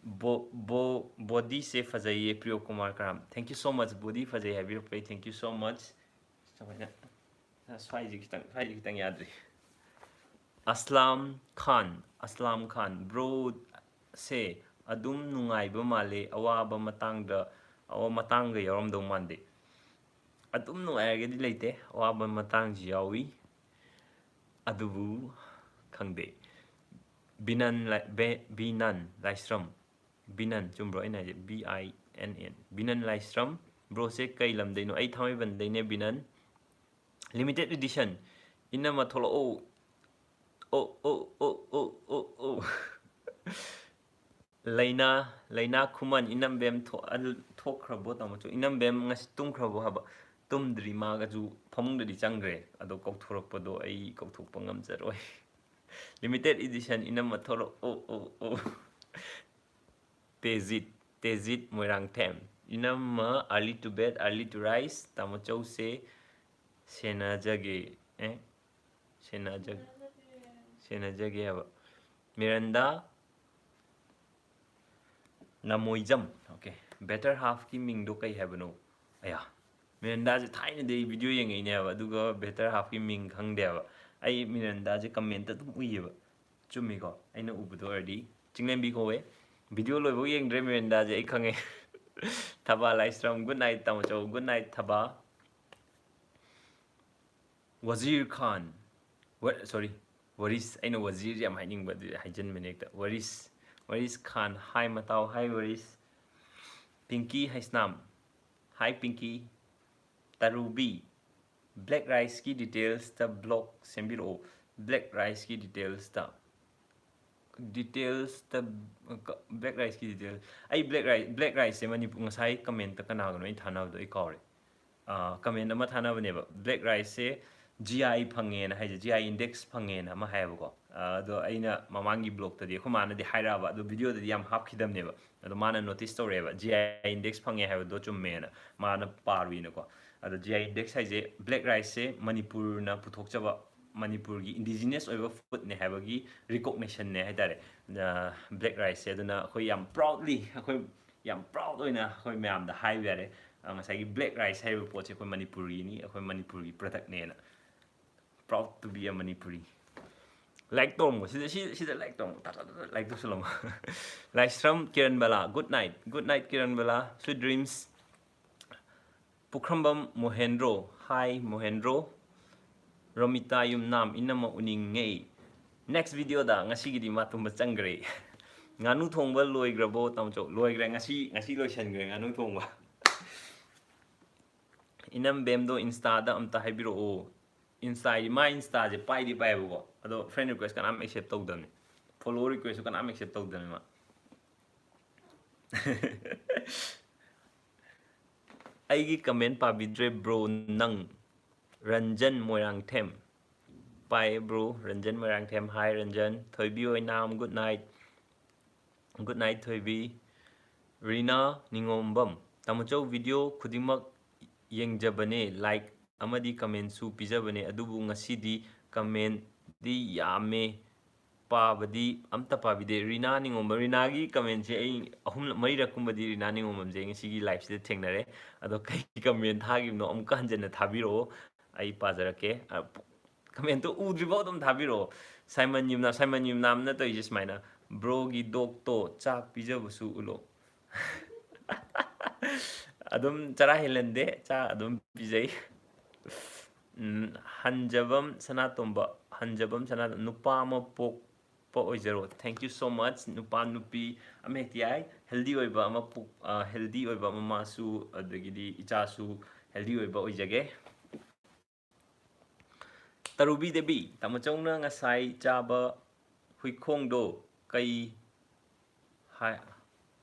ꯕꯣ-, ꯕꯣ-, "Bodyꯁꯦ ꯐꯖꯩꯌꯦ", ꯄ꯭ꯔꯤꯌꯣ ꯀꯨꯃꯥꯔ ꯀꯔꯥꯝ꯫ Thank you so much, body ꯐꯖꯩ ꯍꯥꯏꯕꯤꯔꯛꯄꯩ thank you so much꯫ ꯁꯨꯃꯥꯏꯅ꯫ ꯁ꯭ꯋꯥꯏꯁꯦ ꯈꯤꯇꯪ ꯁ꯭ꯋꯥꯏꯁꯦ ꯈꯤꯇꯪ ꯌꯥꯗ꯭ꯔꯤ꯫ ꯑꯁꯂꯥꯝ ꯈꯥꯟ, ꯑꯁꯂꯥꯝ ꯈꯥꯟ, ꯕ꯭ꯔꯣꯁꯦ ꯑꯗꯨꯝ ꯅꯨꯡꯉꯥꯏꯕ ꯃꯥꯜꯂꯦ, ꯑꯋꯥꯕ ꯃꯇꯥꯡꯗ ꯑꯋꯥ ꯃꯇꯥꯡꯒ ꯌꯥꯎꯔꯝꯗꯧ ꯃꯥꯟꯗꯦ꯫ ꯑꯗꯨꯝ ꯅꯨꯡꯉꯥꯏꯔꯒꯗꯤ ꯂꯩꯇꯦ, ꯑꯋꯥꯕ ꯃꯇꯥꯡꯁꯨ ꯌꯥꯎꯏ꯫ ꯑꯗꯨꯕꯨ ꯈꯪꯗꯦ꯫ ꯕꯤꯅꯟ ꯂꯥꯏ- ꯕꯦ- ꯕꯤꯅꯟ ꯂꯥꯏꯁ꯭ꯔꯝ, ꯕꯤꯅꯟ, ꯆꯨꯝꯕ꯭ꯔꯣ ꯑꯩꯅ ꯍꯥꯏꯁꯦ? ꯕꯤ ꯑꯥꯏ ꯑꯦꯟ ꯑꯦꯟ, ꯕꯤꯅꯟ ꯂꯥꯏꯁ꯭ꯔꯝ꯫ ꯕ꯭ꯔꯣꯁꯦ ꯀꯩ ꯂꯝꯗꯩꯅꯣ? ꯑꯩ ꯊꯥꯡꯃꯩꯕꯟꯗꯩꯅꯦ, ꯕꯤꯅꯟ꯫ Limited edition, ꯏꯅꯝꯃ ꯊꯣꯛꯂꯛꯑꯣ꯫ ꯑꯣ ꯑꯣ ꯑꯣ ꯑꯣ ꯑꯣ ꯑꯣ꯫ ꯂꯩꯅꯥ, ꯂꯩꯅꯥ ꯈꯨꯃꯟ, ꯏꯅꯝꯕꯦꯝ ꯊꯣꯛ- ꯑꯜ- ꯊꯣꯛꯈ꯭ꯔꯕꯣ ꯇꯥꯃꯣꯆꯧ? ꯏꯅꯝꯕꯦꯝ ꯉꯁꯤ ꯇꯨꯝꯈ꯭ꯔꯕꯣ ꯍꯥꯏꯕ? ꯇꯨꯝꯗ꯭ꯔꯤ, ꯃꯥꯒꯁꯨ ꯐꯃꯨꯡꯗꯗꯤ ꯆꯪꯈ꯭ꯔꯦ, ꯑꯗꯣ ꯀꯧꯊꯣꯔꯛꯄꯗꯣ ꯑꯩ ꯀꯧꯊꯣꯛꯄ ꯉꯝꯖꯔꯣꯏ꯫ Limited edition, ꯏꯅꯝꯃ ꯊꯣꯛꯂꯛꯑꯣ ꯑꯣ ꯑꯣ꯫ ꯇꯦꯖꯤꯠ, ꯇꯦꯖꯤꯠ ꯃꯣꯏꯔꯥꯡꯊꯦꯝ, ꯏꯅꯝꯃ early to bed, early to rise, ꯇꯥꯃꯣꯆꯧꯁꯦ ꯁꯦꯟꯅꯖꯒꯦ, ꯑꯦ, ꯁꯦꯟꯅꯖ- ꯁꯦꯟꯅꯖꯒꯦ ꯍꯥꯏꯕ꯫ ꯃꯤꯔꯟꯗꯥ ꯅꯃꯣꯏꯖꯝ, okay, better halfꯀꯤ ꯃꯤꯡꯗꯣ ꯀꯩ ꯍꯥꯏꯕꯅꯣ? ꯑꯌꯥ, ꯃꯤꯔꯟꯗꯥꯁꯦ ꯊꯥꯏꯅꯗꯤ ꯑꯩ video ꯌꯦꯡꯉꯛꯏꯅꯦꯕ, ꯑꯗꯨꯒ better halfꯀꯤ ꯃꯤꯡ ꯈꯪꯗꯦꯕ꯫ ꯑꯩ ꯃꯤꯔꯟꯗꯥꯁꯦ commentꯇ ꯑꯗꯨꯝ ꯎꯏꯌꯦꯕ꯫ ꯆꯨꯝꯃꯤꯀꯣ ꯑꯩꯅ ꯎꯕꯗꯣ ꯑꯣꯏꯔꯗꯤ? ꯆꯤꯡꯂꯦꯝꯕꯤ ꯀꯧꯋꯦ꯫ Video ꯂꯣꯏꯐꯥꯎ ꯌꯦꯡꯗ꯭ꯔꯦ ꯃꯤꯔꯟꯗꯥꯁꯦ, ꯑꯩ ꯈꯪꯉꯦ꯫ ꯊꯕꯥ ꯂꯥꯏꯁ꯭ꯔꯝ, good night ꯇꯥꯃꯣꯆꯧ, good night ꯊꯕꯥ꯫ ꯋꯥꯖꯤꯔ ꯈꯥꯟ, ꯋ- sorry, ꯋꯥꯔꯤꯁ, ꯑꯩꯅ ꯋꯥꯖꯤꯔ ꯌꯥꯝ ꯍꯥꯏꯅꯤꯡꯕ, ꯑꯗꯨꯗꯤ ꯍꯥꯏꯖꯤꯟꯕꯅꯦ ꯍꯦꯛꯇ꯫ ꯋꯥꯔꯤꯁ, ꯋꯥꯔꯤꯁ ꯈꯥꯟ, hi ꯃꯇꯥꯎ, hi ꯋꯥꯔꯤꯁ꯫ ꯄꯤꯡꯀꯤ ꯍꯩꯁꯅꯥꯝ, hi ꯄꯤꯡꯀꯤ꯫ ꯇꯔꯨꯕꯤ, black riceꯀꯤ detailsꯇ vlog ꯁꯦꯝꯕꯤꯔꯛꯑꯣ꯫ Black riceꯀꯤ detailsꯇ, detailsꯇ, black riceꯀꯤ detail, ꯑꯩ black rice, black riceꯁꯦ ꯃꯅꯤꯄꯨꯔ, ꯉꯁꯥꯏ commentꯇ ꯀꯅꯥꯒꯅꯣ ꯑꯩꯅ ꯊꯥꯅꯕꯗꯣ ꯑꯩ ꯀꯥꯎꯔꯦ꯫ ꯑꯥ, comment ꯑꯃ ꯊꯥꯅꯕꯅꯦꯕ, black riceꯁꯦ G I ꯐꯪꯉꯦꯅ ꯍꯥꯏꯁꯦ, G I index ꯐꯪꯉꯦꯅ ꯑꯃ ꯍꯥꯏꯌꯦꯕꯀꯣ꯫ ꯑꯥ, ꯑꯗꯣ ꯑꯩꯅ ꯃꯃꯥꯡꯒꯤ vlogꯇꯗꯤ ꯑꯩꯈꯣꯏ ꯃꯥꯅꯗꯤ ꯍꯥꯏꯔꯛꯑꯕ, ꯑꯗꯣ videoꯗꯗꯤ ꯌꯥꯝ ꯍꯥꯞꯈꯤꯗꯕꯅꯦꯕ꯫ ꯑꯗꯣ ꯃꯥꯅ notice ꯇꯧꯔꯛꯑꯦꯕ, G I index ꯐꯪꯉꯦ ꯍꯥꯏꯕꯗꯣ ꯆꯨꯝꯃꯦꯅ ꯃꯥꯅ ꯄꯥꯔꯨꯏꯅꯀꯣ꯫ ꯑꯗꯣ G I index ꯍꯥꯏꯁꯦ black riceꯁꯦ ꯃꯅꯤꯄꯨꯔꯅ ꯄꯨꯊꯣꯛꯆꯕ, ꯃꯅꯤꯄꯨꯔꯒꯤ indigenous ꯑꯣꯏꯕ foodꯅꯦ ꯍꯥꯏꯕꯒꯤ recognitionꯅꯦ ꯍꯥꯏꯇꯥꯔꯦ, ꯑ, black riceꯁꯦ꯫ ꯑꯗꯨꯅ ꯑꯩꯈꯣꯏ ꯌꯥꯝ proudly, ꯑꯩꯈꯣꯏ ꯌꯥꯝ proud ꯑꯣꯏꯅ ꯑꯩꯈꯣꯏ ꯃꯌꯥꯝꯗ ꯍꯥꯏꯕ ꯌꯥꯔꯦ, ꯑ, ꯉꯁꯥꯏꯒꯤ black rice ꯍꯥꯏꯔꯤꯕ ꯄꯣꯠꯁꯦ ꯑꯩꯈꯣꯏ ꯃꯅꯤꯄꯨꯔꯒꯤꯅꯤ, ꯑꯩꯈꯣꯏ ꯃꯅꯤꯄꯨꯔꯒꯤ productꯅꯦꯅ꯫ Proud to be a Manipuri. Like ꯇꯧꯔꯝꯃꯣ ꯁꯤꯗ, ꯁꯤ-, ꯁꯤꯗ like ꯇꯧꯔꯝꯃꯣ, ꯇꯥ, ꯇꯥ, ꯇꯥ, like ꯇꯧꯁꯜꯂꯝꯃꯣ꯫ ꯂꯥꯏꯁ꯭ꯔꯝ ꯀꯤꯔꯟ ꯕꯂꯥ, good night, good night Kiran ꯕꯂꯥ, sweet dreams꯫ ꯄꯨꯈ꯭ꯔꯝꯕꯝ ꯃꯣꯍꯦꯟꯗ꯭ꯔꯣ, hi ꯃꯣꯍꯦꯟꯗ꯭ꯔꯣ꯫ ꯔꯣꯃꯤꯇꯥ ꯌꯨꯝꯅꯥꯝ, ꯏꯅꯝꯃ ꯎꯅꯤꯡꯉꯦ꯫ Next video ꯗ, ꯉꯁꯤꯒꯤꯗꯤ ꯃꯥ ꯇꯨꯝꯕ ꯆꯪꯈ꯭ꯔꯦ꯫ ꯉꯥꯅꯨ ꯊꯣꯡꯕ ꯂꯣꯏꯈ꯭ꯔꯕꯣ ꯇꯥꯃꯣꯆꯧ? ꯂꯣꯏꯈ꯭ꯔꯦ, ꯉꯁꯤ, ꯉꯁꯤ ꯂꯣꯏꯁꯟꯈ꯭ꯔꯦ ꯉꯥꯅꯨ ꯊꯣꯡꯕ꯫ ꯏꯅꯝ ꯕꯦꯝꯗꯣ Insta ꯗ ꯑꯝꯇ ꯍꯥꯏꯕꯤꯔꯛꯑꯣ꯫ Insta ꯁꯦ, ꯃꯥ Insta ꯁꯦ ꯄꯥꯏꯗꯤ ꯄꯥꯏꯌꯦꯕꯀꯣ, ꯑꯗꯣ friend request ꯀꯅꯥꯝ accept ꯇꯧꯗꯕꯅꯤ, follow request ꯁꯨ ꯀꯅꯥꯝ accept ꯇꯧꯗꯕꯅꯤ ꯃꯥ꯫ ꯑꯩꯒꯤ comment ꯄꯥꯕꯤꯗ꯭ꯔꯦ bro ꯅꯪ꯫ ꯔꯟꯖꯟ ꯃꯣꯏꯔꯥꯡꯊꯦꯝ꯫ ꯄꯥꯏꯌꯦ bro, ꯔꯟꯖꯟ ꯃꯣꯏꯔꯥꯡꯊꯦꯝ, hi ꯔꯟꯖꯟ꯫ ꯊꯣꯏꯕꯤ ꯑꯣꯏꯅꯥꯝ, good night꯫ Good night ꯊꯣꯏꯕꯤ꯫ ꯔꯤꯅꯥ ꯅꯤꯉꯣꯝꯕꯝ, ꯇꯥꯃꯣꯆꯧ video ꯈꯨꯗꯤꯡꯃꯛ ꯌꯦꯡꯖꯕꯅꯦ, like ꯑꯃꯗꯤ comment ꯁꯨ ꯄꯤꯖꯕꯅꯦ, ꯑꯗꯨꯕꯨ ꯉꯁꯤꯗꯤ comment ꯗꯤ ꯌꯥꯝꯃꯦ, ꯄꯥꯕꯗꯤ ꯑꯝꯇ ꯄꯥꯕꯤꯗꯦ꯫ ꯔꯤꯅꯥ ꯅꯤꯉꯣꯝꯕꯝ, ꯔꯤꯅꯥꯒꯤ comment ꯁꯦ ꯑꯩ ꯑꯍꯨꯝꯂꯛ, ꯃꯔꯤꯔꯛ ꯀꯨꯝꯕꯗꯤ ꯔꯤꯅꯥ ꯅꯤꯉꯣꯝꯕꯝꯁꯦ ꯑꯩ ꯉꯁꯤꯒꯤ live ꯁꯤꯗ ꯊꯦꯡꯅꯔꯦ꯫ ꯑꯗꯣ ꯀꯩ comment ꯊꯥꯈꯤꯕꯅꯣ ꯑꯃꯨꯛꯀ ꯍꯟꯖꯟꯅ ꯊꯥꯕꯤꯔꯛꯑꯣ, ꯑꯩ ꯄꯥꯖꯔꯛꯀꯦ꯫ ꯑ, comment ꯇꯣ ꯎꯗ꯭ꯔꯤꯐꯥꯎ ꯑꯗꯨꯝ ꯊꯥꯕꯤꯔꯛꯑꯣ꯫ ꯁꯥꯏꯃꯟ ꯌꯨꯝꯅꯥꯝ, ꯁꯥꯏꯃꯟ ꯌꯨꯝꯅꯥꯝꯅ ꯇꯧꯔꯤꯁꯦ ꯁꯨꯃꯥꯏꯅ, "Bro ꯒꯤ dog ꯇꯣ ꯆꯥꯛ ꯄꯤꯖꯕꯁꯨ ꯎꯠꯂꯣ"꯫ ꯑꯗꯨꯝ ꯆꯔꯥ ꯍꯦꯜꯍꯟꯗꯦ, ꯆꯥꯛ ꯑꯗꯨꯝ ꯄꯤꯖꯩ꯫ ꯎꯝ, ꯍꯟꯖꯕꯝ ꯁꯅꯥꯇꯣꯝꯕ, ꯍꯟꯖꯕꯝ ꯁꯅꯥ-, "ꯅꯨꯄꯥ ꯑꯃ ꯄꯣꯛꯄ ꯑꯣꯏꯖꯔꯣ"꯫ Thank you so much꯫ ꯅꯨꯄꯥ ꯅꯨꯄꯤ ꯑꯃ ꯍꯦꯛꯇ ꯌꯥꯏ, healthy ꯑꯣꯏꯕ ꯑꯃ ꯄꯣꯛ-, ꯑ, healthy ꯑꯣꯏꯕ ꯑꯃ ꯃꯥꯁꯨ, ꯑꯗꯒꯤꯗꯤ ꯏꯆꯥꯁꯨ healthy ꯑꯣꯏꯕ ꯑꯣꯏꯖꯒꯦ꯫ ꯇꯔꯨꯕꯤ ꯗꯦꯕꯤ, ꯇꯥꯃꯣꯆꯧꯅ ꯉꯁꯥꯏ ꯆꯥꯕ ꯍꯨꯏꯈꯣꯡꯗꯣ ꯀꯩ ꯍꯥꯏ-,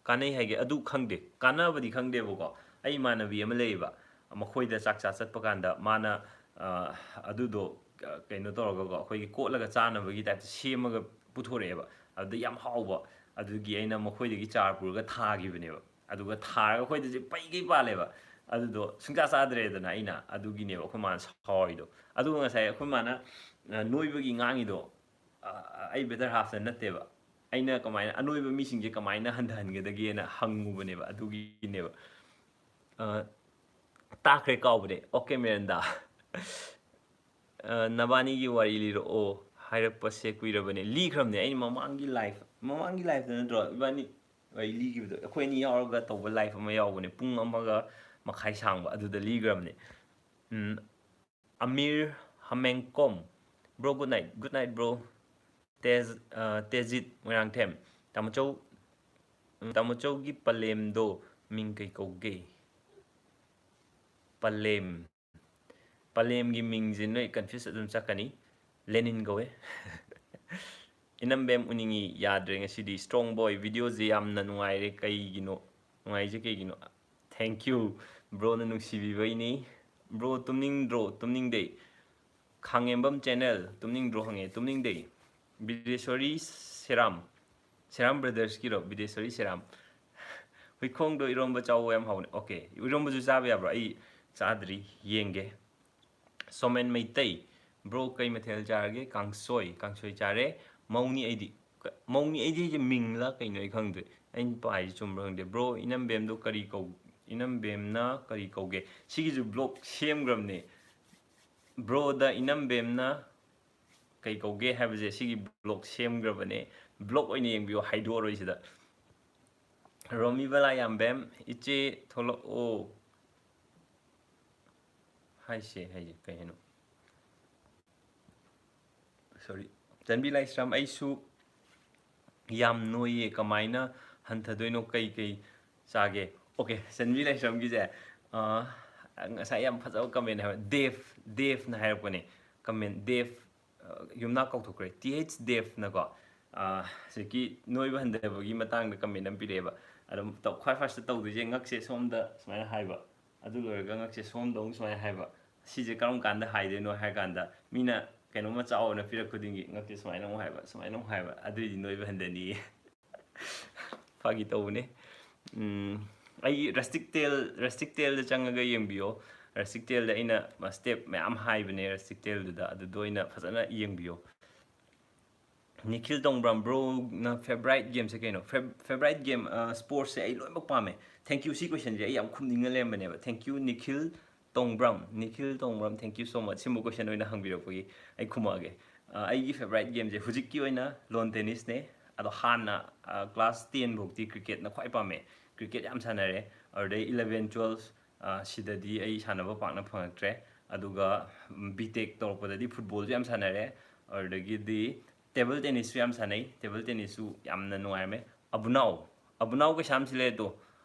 ꯀꯥꯟꯅꯩ ꯍꯥꯏꯒꯦ? ꯑꯗꯨ ꯈꯪꯗꯦ, ꯀꯥꯟꯅꯕꯗꯤ ꯈꯪꯗꯦꯕꯀꯣ꯫ ꯑꯩ ꯏꯃꯥꯟꯅꯕꯤ ꯑꯃ ꯂꯩꯌꯦꯕ, ꯃꯈꯣꯏꯗ ꯆꯥꯛ ꯆꯥ ꯆꯠꯄ ꯀꯥꯟꯗ ꯃꯥꯅ, ꯑ, ꯑꯗꯨꯗꯣ, ꯑ, ꯀꯩꯅꯣ ꯇꯧꯔꯒꯀꯣ, ꯑꯩꯈꯣꯏꯒꯤ ꯀꯣꯠꯂꯒ ꯆꯥꯅꯕꯒꯤ type ꯇ ꯁꯦꯝꯃꯒ ꯄꯨꯊꯣꯔꯛꯑꯦꯕ꯫ ꯑꯗꯨꯗ ꯌꯥꯝ ꯍꯥꯎꯕ, ꯑꯗꯨꯒꯤ ꯑꯩꯅ ꯃꯈꯣꯏꯗꯒꯤ ꯆꯥꯔ ꯄꯨꯔꯒ ꯊꯥꯈꯤꯕꯅꯦꯕ꯫ ꯑꯗꯨꯒ ꯊꯥꯔꯒ ꯑꯩꯈꯣꯏꯗꯁꯦ ꯄꯩꯒꯩ ꯄꯥꯜꯂꯦꯕ꯫ ꯑꯗꯨꯗꯣ ꯁꯨꯡꯆꯥ ꯆꯥꯗ꯭ꯔꯦꯗꯅ ꯑꯩꯅ, ꯑꯗꯨꯒꯤꯅꯦꯕ ꯑꯩꯈꯣꯏ ꯃꯥꯅ ꯁꯥꯎꯔꯤꯗꯣ꯫ ꯑꯗꯨꯒ ꯉꯁꯥꯏ ꯑꯩꯈꯣꯏ ꯃꯥꯅ, ꯑ, ꯅꯣꯏꯕꯒꯤ ꯉꯥꯡꯉꯤꯗꯣ, ꯑ, ꯑꯩ better half ꯇ ꯅꯠꯇꯦꯕ꯫ ꯑꯩꯅ ꯀꯃꯥꯏꯅ, ꯑꯅꯣꯏꯕ ꯃꯤꯁꯤꯡꯁꯦ ꯀꯃꯥꯏꯅ ꯍꯟꯊꯍꯟꯒꯗꯒꯦꯅ ꯍꯪꯉꯨꯕꯅꯦꯕ, ꯑꯗꯨꯒꯤꯅꯦꯕ꯫ ꯑ, ꯇꯥꯈ꯭ꯔꯦ, ꯀꯥꯎꯕꯅꯦ꯫ Okay ꯃꯤꯔꯟꯗꯥ꯫ ꯑ, ꯅꯕꯥꯅꯤꯒꯤ ꯋꯥꯔꯤ ꯂꯤꯔꯛꯑꯣ ꯍꯥꯏꯔꯛꯄꯁꯦ ꯀꯨꯏꯔꯕꯅꯦ꯫ ꯂꯤꯈ꯭ꯔꯕꯅꯦ ꯑꯩꯅ ꯃꯃꯥꯡꯒꯤ live, ꯃꯃꯥꯡꯒꯤ liveꯇ ꯅꯠꯇ꯭ꯔꯣ ꯏꯕꯥꯅꯤ ꯋꯥꯔꯤ ꯂꯤꯈꯤꯕꯗꯣ? ꯑꯩꯈꯣꯏ ꯑꯅꯤ ꯌꯥꯎꯔꯒ ꯇꯧꯕ live ꯑꯃ ꯌꯥꯎꯕꯅꯦ, ꯄꯨꯡ ꯑꯃꯒ ꯃꯈꯥꯏ ꯁꯥꯡꯕ, ꯑꯗꯨꯗ ꯂꯤꯈ꯭ꯔꯕꯅꯦ꯫ ꯎꯝ, Amir ꯍꯃꯦꯡꯀꯣꯝ, bro, good night, good night, bro꯫ ꯇꯦꯖ-, ꯑ, ꯇꯦꯖꯤꯠ ꯃꯣꯏꯔꯥꯡꯊꯦꯝ, ꯇꯥꯃꯣꯆꯧ, ꯎꯝ, ꯇꯥꯃꯣꯆꯧꯒꯤ ꯄꯂꯦꯝꯗꯣ ꯃꯤꯡ ꯀꯩ ꯀꯧꯒꯦ? ꯄꯂꯦꯝ꯫ ꯄꯂꯦꯝꯒꯤ ꯃꯤꯡꯁꯦ ꯅꯣꯏ confuse ꯑꯗꯨꯝ ꯆꯠꯀꯅꯤ꯫ ꯂꯦꯅꯤꯟ ꯀꯧꯋꯦ꯫ ꯏꯅꯝꯕꯦꯝ ꯎꯅꯤꯡꯉꯤ, ꯌꯥꯗ꯭ꯔꯦ ꯉꯁꯤꯗꯤ꯫ Strong boy, videoꯁꯦ ꯌꯥꯝꯅ ꯅꯨꯡꯉꯥꯏꯔꯦ, ꯀꯩꯒꯤꯅꯣ? ꯅꯨꯡꯉꯥꯏꯖꯦ ꯀꯩꯒꯤꯅꯣ? Thank you, broꯅ ꯅꯨꯡꯁꯤꯕꯤꯕꯩꯅꯤ꯫ Bro, ꯇꯨꯝꯅꯤꯡꯗ꯭ꯔꯣ? ꯇꯨꯝꯅꯤꯡꯗꯦ꯫ ꯈꯥꯡꯉꯦꯝꯕꯝ channel, ꯇꯨꯝꯅꯤꯡꯗ꯭ꯔꯣ ꯍꯪꯉꯦ, ꯇꯨꯝꯅꯤꯡꯗꯦ꯫ ꯕꯤꯗꯦꯁꯣꯔꯤ ꯁꯦꯔꯥꯝ, ꯁꯦꯔꯥꯝ brothersꯀꯤꯔꯣ? ꯕꯤꯗꯦꯁꯣꯔꯤ ꯁꯦꯔꯥꯝ꯫ ꯍꯨꯏꯈꯣꯡꯗꯣ ꯏꯔꯣꯝꯕ ꯆꯥꯎꯋꯣ, ꯌꯥꯝ ꯍꯥꯎꯕꯅꯦ꯫ Okay, ꯏꯔꯣꯝꯕꯁꯨ ꯆꯥꯕ ꯌꯥꯕ꯭ꯔꯣ? ꯑꯩ ꯆꯥꯗ꯭ꯔꯤ, ꯌꯦꯡꯒꯦ꯫ ꯁꯣꯃꯦꯟ ꯃꯩꯇꯩ, bro, ꯀꯩ ꯃꯊꯦꯜ ꯆꯥꯔꯒꯦ? ꯀꯥꯡꯁꯣꯏ, ꯀꯥꯡꯁꯣꯏ ꯆꯥꯔꯦ꯫ ꯃꯧꯅꯤ ꯑꯩꯗꯤ꯫ ꯀ-, ꯃꯧꯅꯤ ꯑꯩꯗꯤ ꯍꯥꯏꯁꯦ ꯃꯤꯡꯂ ꯀꯩꯅꯣ ꯑꯩ ꯈꯪꯗ꯭ꯔꯦ꯫ ꯑꯩꯅ ꯄꯥꯏꯁꯦ ꯆꯨꯝꯕ꯭ꯔꯥ ꯈꯪꯗꯦ꯫ Bro, ꯏꯅꯝꯕꯦꯝꯗꯣ ꯀꯔꯤ ꯀꯧ-, ꯏꯅꯝꯕꯦꯝꯅ ꯀꯔꯤ ꯀꯧꯒꯦ? ꯁꯤꯒꯤꯁꯨ vlog ꯁꯦꯝꯈ꯭ꯔꯕꯅꯦ꯫ Broꯗ ꯏꯅꯝꯕꯦꯝꯅ ꯀꯩ ꯀꯧꯒꯦ ꯍꯥꯏꯕꯁꯦ ꯁꯤꯒꯤ vlog ꯁꯦꯝꯈ꯭ꯔꯕꯅꯦ꯫ Vlog ꯑꯣꯏꯅ ꯌꯦꯡꯕꯤꯌꯣ, ꯍꯥꯏꯗꯣꯛꯑꯔꯣꯏ ꯁꯤꯗ꯫ ꯔꯣꯃꯤ ꯕꯂꯥ ꯌꯥꯝꯕꯦꯝ, ꯏꯆꯦ ꯊꯣꯛꯂꯛꯑꯣ꯫ ꯍꯥꯏꯁꯦ, ꯍꯥꯏꯁꯦ ꯀꯩ ꯍꯥꯏꯅꯣ? Sorry꯫ ꯆꯟꯕꯤ ꯂꯥꯏꯁ꯭ꯔꯝ, ꯑꯩꯁꯨ ꯌꯥꯝ ꯅꯣꯏꯌꯦ, ꯀꯃꯥꯏꯅ ꯍꯟꯊꯗꯣꯏꯅꯣ? ꯀꯩ ꯀꯩ ꯆꯥꯒꯦ? Okay, ꯆꯟꯕꯤ ꯂꯥꯏꯁ꯭ꯔꯝꯒꯤꯁꯦ, ꯑ, ꯉꯁꯥꯏ ꯌꯥꯝ ꯐꯖꯕ comment ꯍꯥꯏꯕ, ꯗꯦꯕ, ꯗꯦꯕꯅ ꯍꯥꯏꯔꯛꯄꯅꯦ꯫ Comment, ꯗꯦꯕ, ꯑ, ꯌꯨꯝꯅꯥꯛ ꯀꯥꯎꯊꯣꯛꯈ꯭ꯔꯦ, ꯇꯤ ꯑꯩꯆ ꯗꯦꯕꯅꯀꯣ, ꯑ, ꯍꯧꯖꯤꯛꯀꯤ ꯅꯣꯏꯕ ꯍꯟꯊꯕꯒꯤ ꯃꯇꯥꯡꯗ comment ꯑꯃ ꯄꯤꯔꯛꯑꯦꯕ꯫ ꯑꯗꯨꯝ ꯇꯧ-, ꯈ꯭ꯋꯥꯏ firstꯇ ꯇꯧꯗꯣꯏꯁꯦ ꯉꯛꯁꯦ ꯁꯣꯝꯗ ꯁꯨꯃꯥꯏꯅ ꯍꯥꯏꯕ, ꯑꯗꯨ ꯂꯣꯏꯔꯒ ꯉꯛꯁꯦ ꯁꯣꯝꯗ ꯑꯃꯨꯛ ꯁꯨꯃꯥꯏꯅ ꯍꯥꯏꯕ꯫ ꯁꯤꯁꯦ ꯀꯔꯝ ꯀꯥꯟꯗ ꯍꯥꯏꯗꯣꯏꯅꯣ ꯍꯥꯏ ꯀꯥꯟꯗ, ꯃꯤꯅ ꯀꯩꯅꯣꯝꯃ ꯆꯥꯎꯑꯣꯅ ꯄꯤꯔꯛ ꯈꯨꯗꯤꯡꯒꯤ ꯉꯛꯁꯦ ꯁꯨꯃꯥꯏꯅ ꯑꯃꯨꯛ ꯍꯥꯏꯕ, ꯁꯨꯃꯥꯏꯅ ꯑꯃꯨꯛ ꯍꯥꯏꯕ, ꯑꯗꯨꯏꯗꯤ ꯅꯣꯏꯕ ꯍꯟꯊꯅꯤꯌꯦ꯫ ꯐꯥꯒꯤ ꯇꯧꯕꯅꯦ꯫ ꯎꯝ, ꯑꯩ ꯔꯁꯇꯤꯛ ꯇꯦꯜ, ꯔꯁꯇꯤꯛ ꯇꯦꯜꯗ ꯆꯪꯉꯒ ꯌꯦꯡꯕꯤꯌꯣ꯫ ꯔꯁꯇꯤꯛ ꯇꯦꯜꯗ ꯑꯩꯅ step ꯃꯌꯥꯝ ꯍꯥꯏꯕꯅꯦ, ꯔꯁꯇꯤꯛ ꯇꯦꯜꯗꯨꯗ, ꯑꯗꯨꯗ ꯑꯣꯏꯅ ꯐꯖꯅ ꯌꯦꯡꯕꯤꯌꯣ꯫ ꯅꯤꯈꯤꯜ ꯇꯣꯡꯕ꯭ꯔꯥꯝ, broꯅ favourite gameꯁꯦ ꯀꯩꯅꯣ? Fav-, favourite game, ꯑ, sportsꯁꯦ ꯑꯩ ꯂꯣꯏꯅꯃꯛ ꯄꯥꯝꯃꯦ꯫ Thank you, ꯁꯤ questionꯁꯦ ꯑꯩ ꯌꯥꯝ ꯈꯨꯝꯅꯤꯡꯉ ꯂꯩꯔꯝꯕꯅꯦꯕ꯫ Thank you, Nikhil Tongbram, Nikhil Tongbram, thank you so much꯫ ꯁꯤꯃ question ꯑꯣꯏꯅ ꯍꯪꯕꯤꯔꯛꯄꯒꯤ ꯑꯩ ꯈꯨꯝꯃꯛꯑꯒꯦ꯫ ꯑ, ꯑꯩꯒꯤ favourite gameꯁꯦ ꯍꯧꯖꯤꯛꯀꯤ ꯑꯣꯏꯅ lawn tennisꯅꯦ꯫ ꯑꯗꯣ ꯍꯥꯟꯅ, ꯑ, class ten ꯐꯥꯎꯗꯤ cricketꯅ ꯈ꯭ꯋꯥꯏ ꯄꯥꯝꯃꯦ꯫ Cricket ꯌꯥꯝ ꯁꯥꯟꯅꯔꯦ꯫ ꯑꯗꯨꯗꯩ eleven, twelve, ꯑ, ꯁꯤꯗꯗꯤ ꯑꯩ ꯁꯥꯟꯅꯕ ꯄꯥꯛꯅ ꯐꯪꯉꯛꯇ꯭ꯔꯦ꯫ ꯑꯗꯨꯒ, ꯎꯝ, B.Tech ꯇꯧꯔꯛꯄꯗꯗꯤ footballꯁꯨ ꯌꯥꯝ ꯁꯥꯟꯅꯔꯦ꯫ ꯑꯗꯨꯗꯒꯤꯗꯤ table tennisꯁꯨ ꯌꯥꯝ ꯁꯥꯟꯅꯩ꯫ Table tennisꯁꯨ ꯌꯥꯝꯅ ꯅꯨꯡꯉꯥꯏꯔꯝꯃꯦ꯫ ꯑꯕꯨꯅꯥꯎ, ꯑꯕꯨꯅꯥꯎ ꯀꯩꯁꯥꯝꯁꯤ ꯂꯩ ꯑꯗꯣ,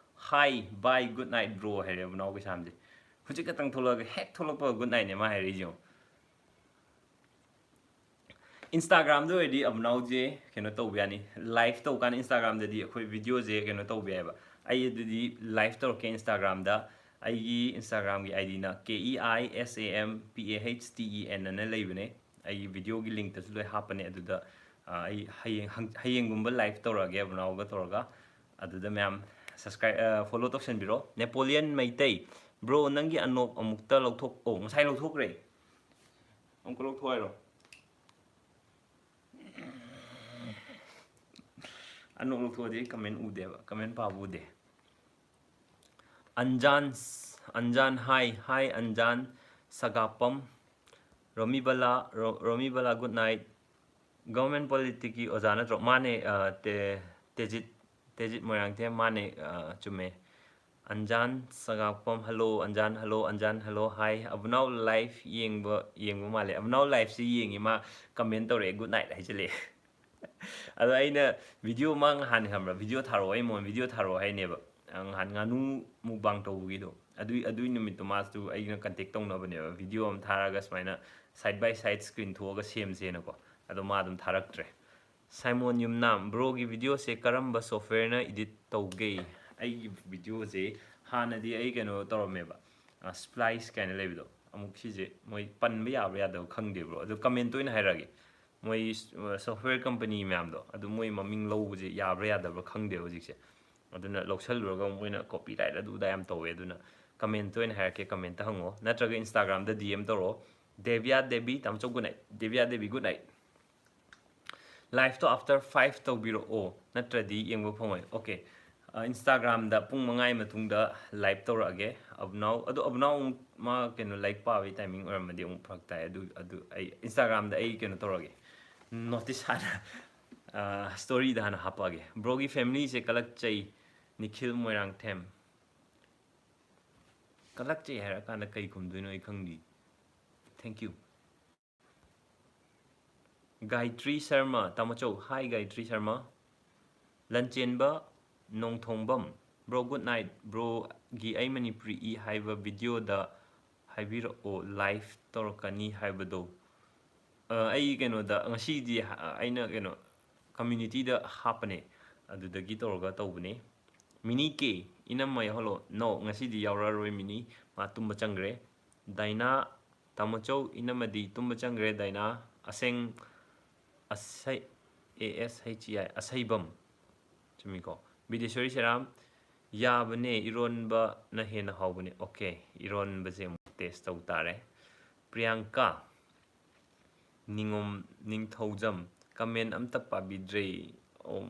"Hi, bye, good night, bro" ꯍꯥꯏꯔꯦ ꯑꯕꯨꯅꯥꯎ ꯀꯩꯁꯥꯝꯁꯦ꯫ ꯍꯧꯖꯤꯛ ꯈꯛꯇꯪ ꯊꯣꯛꯂꯛꯑꯒ ꯍꯦꯛ ꯊꯣꯛꯂꯛꯄꯒ good nightꯅꯦ ꯃꯥ ꯍꯥꯏꯔꯛꯏꯁꯦ ꯌꯦꯡꯉꯣ꯫ Instagramꯗ ꯑꯣꯏꯔꯗꯤ ꯑꯕꯨꯅꯥꯎꯁꯦ ꯀꯩꯅꯣ ꯇꯧꯕ ꯌꯥꯅꯤ, live ꯇꯧꯀꯥꯟꯗ Instagramꯗꯗꯤ ꯑꯩꯈꯣꯏ videoꯁꯦ ꯀꯩꯅꯣ ꯇꯧꯕ ꯌꯥꯏꯑꯕ꯫ ꯑꯩ ꯑꯗꯨꯗꯤ live ꯇꯧꯔꯛꯀꯦ Instagramꯗ꯫ ꯑꯩꯒꯤ Instagramꯒꯤ IDꯅ K E I S A M P A H T E N ꯑꯅ ꯂꯩꯕꯅꯦ꯫ ꯑꯩꯒꯤ videoꯒꯤ linkꯇꯁꯨ ꯂꯣꯏ ꯍꯥꯞꯄꯅꯦ꯫ ꯑꯗꯨꯗ, ꯑ, ꯑꯩ ꯍꯌꯦꯡ, ꯍꯪ-, ꯍꯌꯦꯡꯒꯨꯝꯕ live ꯇꯧꯔꯛꯑꯒꯦ ꯑꯕꯨꯅꯥꯎꯒ ꯇꯧꯔꯒ꯫ ꯑꯗꯨꯗ ꯃꯌꯥꯝ subscribe, ꯑ, follow ꯇꯧꯁꯟꯕꯤꯔꯣ꯫ Napoleon ꯃꯩꯇꯩ, "Bro, ꯅꯪꯒꯤ ꯑꯅꯣꯛ ꯑꯃꯨꯛꯇ ꯂꯧꯊꯣꯛ-, ꯑꯣ, ꯉꯁꯥꯏ ꯂꯧꯊꯣꯛꯈ꯭ꯔꯦ꯫ ꯑꯃꯨꯛꯀ ꯂꯧꯊꯣꯛ ꯍꯥꯏꯔꯣ?" ꯑꯅꯣꯛ ꯂꯧꯊꯣꯛꯑꯗꯤ comment ꯎꯗꯦꯕ, comment ꯄꯥꯕ ꯎꯗꯦ꯫ ꯑꯟꯖꯥꯟ, ꯑꯟꯖꯥꯟ, hi, hi, ꯑꯟꯖꯥꯟ ꯁꯒꯥꯄꯝ꯫ ꯔꯣꯃꯤꯕꯂꯥ, ꯔꯣ-, ꯔꯣꯃꯤꯕꯂꯥ, good night꯫ Government Politicꯀꯤ ꯑꯣꯖꯥ ꯅꯠꯇ꯭ꯔꯣ? ꯃꯥꯅꯦ, ꯑ, ꯇꯦ-, ꯇꯦꯖꯤꯠ, ꯇꯦꯖꯤꯠ ꯃꯣꯏꯔꯥꯡꯊꯦꯝ, ꯃꯥꯅꯦ, ꯑ, ꯆꯨꯝꯃꯦ꯫ ꯑꯟꯖꯥꯟ ꯁꯒꯥꯛꯄꯝ, hello, ꯑꯟꯖꯥꯟ, hello, ꯑꯟꯖꯥꯟ, hello, hi꯫ ꯑꯕꯨꯅꯥꯎ live ꯌꯦꯡꯕ, ꯌꯦꯡꯕ ꯃꯥꯜꯂꯦ꯫ ꯑꯕꯨꯅꯥꯎ liveꯁꯤ ꯌꯦꯡꯉꯤ, ꯃꯥ comment ꯇꯧꯔꯛꯑꯦ, good night ꯍꯥꯏꯖꯜꯂꯛꯑꯦ꯫ ꯑꯗꯣ ꯑꯩꯅ video ꯑꯃ ꯉꯍꯥꯟ ꯈꯪꯕ꯭ꯔꯥ? Video ꯊꯥꯔꯛꯑꯣ, ꯑꯩ ꯃꯉꯣꯟꯗ video ꯊꯥꯔꯛꯑꯣ ꯍꯥꯏꯅꯦꯕ꯫ ꯑ, ꯉꯍꯥꯟ ꯉꯥꯅꯨ mukbang ꯇꯧꯕꯒꯤꯗꯣ꯫ ꯑꯗꯨꯏ, ꯑꯗꯨꯏ ꯅꯨꯃꯤꯠꯇꯣ ꯃꯥꯁꯨ ꯑꯩꯒ contact ꯇꯧꯅꯕꯅꯦꯕ꯫ Video ꯑꯃ ꯊꯥꯔꯒ ꯁꯨꯃꯥꯏꯅ side by side screen ꯊꯣꯛꯑꯒ ꯁꯦꯝꯁꯦꯅꯀꯣ꯫ ꯑꯗꯣ ꯃꯥ ꯑꯗꯨꯝ ꯊꯥꯔꯛꯇ꯭ꯔꯦ꯫ ꯁꯥꯏꯃꯣꯟ ꯌꯨꯝꯅꯥꯝ, "Broꯒꯤ videoꯁꯦ ꯀꯔꯝꯕ softwareꯅ edit ꯇꯧꯒꯦ?" ꯑꯩꯒꯤ videoꯁꯦ ꯍꯥꯟꯅꯗꯤ ꯑꯩ ꯀꯩꯅꯣ ꯇꯧꯔꯝꯃꯦꯕ, ꯑ, Splice ꯀꯥꯏꯅ ꯂꯩꯕꯗꯣ꯫ ꯑꯃꯨꯛ ꯁꯤꯁꯦ ꯃꯣꯏ ꯄꯟꯕ ꯌꯥꯕ꯭ꯔꯥ ꯌꯥꯗꯕ꯭ꯔꯥ ꯈꯪꯗꯦ, bro꯫ ꯑꯗꯨ comment ꯑꯣꯏꯅ ꯍꯥꯏꯔꯛꯑꯒꯦ꯫ ꯃꯣꯏ, ꯑ, software company ꯃꯌꯥꯝꯗꯣ, ꯑꯗꯨ ꯃꯣꯏ ꯃꯃꯤꯡ ꯂꯧꯕꯁꯦ ꯌꯥꯕ꯭ꯔꯥ ꯌꯥꯗꯕ꯭ꯔꯥ ꯈꯪꯗꯦꯕ ꯍꯧꯖꯤꯛꯁꯦ꯫ ꯑꯗꯨꯅ ꯂꯧꯁꯜꯂꯨꯔꯒ ꯃꯣꯏꯅ copyright ꯑꯗꯨ ꯑꯗꯥ ꯌꯥꯝ ꯇꯧꯋꯦ꯫ ꯑꯗꯨꯅ comment ꯑꯣꯏꯅ ꯍꯥꯏꯔꯛꯀꯦ, comment ꯍꯪꯉꯣ꯫ ꯅꯠꯇ꯭ꯔꯒ Instagramꯗ D M ꯇꯧꯔꯛꯑꯣ꯫ ꯗꯦꯕꯤꯌꯥ Devi, ꯇꯥꯃꯣꯆꯧ good night꯫ ꯗꯦꯕꯤꯌꯥ Devi, good night꯫ Liveꯇꯣ after five ꯇꯧꯕꯤꯔꯛꯑꯣ, ꯅꯠꯇ꯭ꯔꯗꯤ ꯌꯦꯡꯕ ꯐꯪꯉꯣꯏ꯫ Okay, ꯑ, Instagram-ꯗ ꯄꯨꯡ ꯃꯉꯥꯒꯤ ꯃꯇꯨꯡꯗ live ꯇꯧꯔꯛꯑꯒꯦ꯫ ꯑꯕꯨꯅꯥꯎ, ꯑꯗꯣ ꯑꯕꯨꯅꯥꯎ ꯑꯃꯨꯛ ꯃꯥ ꯀꯩꯅꯣ ꯂꯥꯏꯔꯤꯛ ꯄꯥꯕꯒꯤ timing ꯑꯣꯏꯔꯝꯃꯗꯤ ꯑꯃꯨꯛ ꯐꯔꯛ ꯇꯥꯏ꯫ ꯑꯗꯨ, ꯑꯗꯨ ꯑꯩ Instagram-ꯗ ꯑꯩ ꯀꯩꯅꯣ ꯇꯧꯔꯒꯦ, notice ꯍꯥꯟꯅ, ꯑ, story-ꯗ ꯍꯥꯟꯅ ꯍꯥꯞꯄꯛꯑꯒꯦ꯫ Bro-ꯒꯤ family-ꯁꯦ ꯀꯂꯛꯆꯩ, ꯅꯤꯈꯤꯜ ꯃꯣꯏꯔꯥꯡꯊꯦꯝ꯫ ꯀꯂꯛꯆꯩ ꯍꯥꯏꯔꯀꯥꯟꯗ ꯀꯩ ꯈꯨꯝꯗꯣꯏꯅꯣ ꯑꯩ ꯈꯪꯗꯦ꯫ Thank you꯫ ꯒꯥꯌꯇ꯭ꯔꯤ Sharma, ꯇꯥꯃꯣꯆꯧ, hi ꯒꯥꯌꯇ꯭ꯔꯤ Sharma. ꯂꯟꯆꯦꯟꯕ Nongthongbam, bro, good night, bro-ꯒꯤ ꯑꯩ ꯃꯅꯤꯄꯨꯔꯤ ꯏ ꯍꯥꯏꯕ video-ꯗ ꯍꯥꯏꯕꯤꯔꯛꯑꯣ, live ꯇꯧꯔꯛꯀꯅꯤ ꯍꯥꯏꯕꯗꯣ꯫ ꯑ, ꯑꯩ ꯀꯩꯅꯣꯗ, ꯉꯁꯤꯗꯤ ꯍ-, ꯑꯩꯅ ꯀꯩꯅꯣ, community-ꯗ ꯍꯥꯞꯄꯅꯦ, ꯑꯗꯨꯗꯒꯤ ꯇꯧꯔꯒ ꯇꯧꯕꯅꯦ꯫ ꯃꯤꯅꯤ ꯀꯦ, ꯏꯅꯝꯃ ꯌꯥꯎꯍꯜꯂꯣ꯫ No, ꯉꯁꯤꯗꯤ ꯌꯥꯎꯔꯛꯑꯔꯣꯏ ꯃꯤꯅꯤ, ꯃꯥ ꯇꯨꯝꯕ ꯆꯪꯈ꯭ꯔꯦ꯫ ꯗꯥꯏꯅꯥ, ꯇꯥꯃꯣꯆꯧ, ꯏꯅꯝꯃꯗꯤ ꯇꯨꯝꯕ ꯆꯪꯈ꯭ꯔꯦ꯫ ꯗꯥꯏꯅꯥ, ꯑꯁꯦꯡ, ꯑꯁꯩ-, A S H E I, ꯑꯁꯩꯕꯝ꯫ ꯆꯨꯝꯃꯤꯀꯣ? ꯕꯤꯗꯦꯁꯣꯔꯤ ꯁꯦꯔꯥꯝ, ꯌꯥꯕꯅꯦ, ꯏꯔꯣꯟꯕꯅ ꯍꯦꯟꯅ ꯍꯥꯎꯕꯅꯦ꯫ Okay, ꯏꯔꯣꯟꯕꯁꯦ ꯑꯃꯨꯛ taste ꯇꯧ ꯇꯥꯔꯦ꯫ ꯄ꯭ꯔꯤꯌꯥꯡꯀꯥ, ꯅꯤꯉꯣꯝ ꯅꯤꯡꯊꯧꯖꯝ, comment ꯑꯝꯇ ꯄꯥꯕꯤꯗ꯭ꯔꯦ꯫ ꯑꯣ,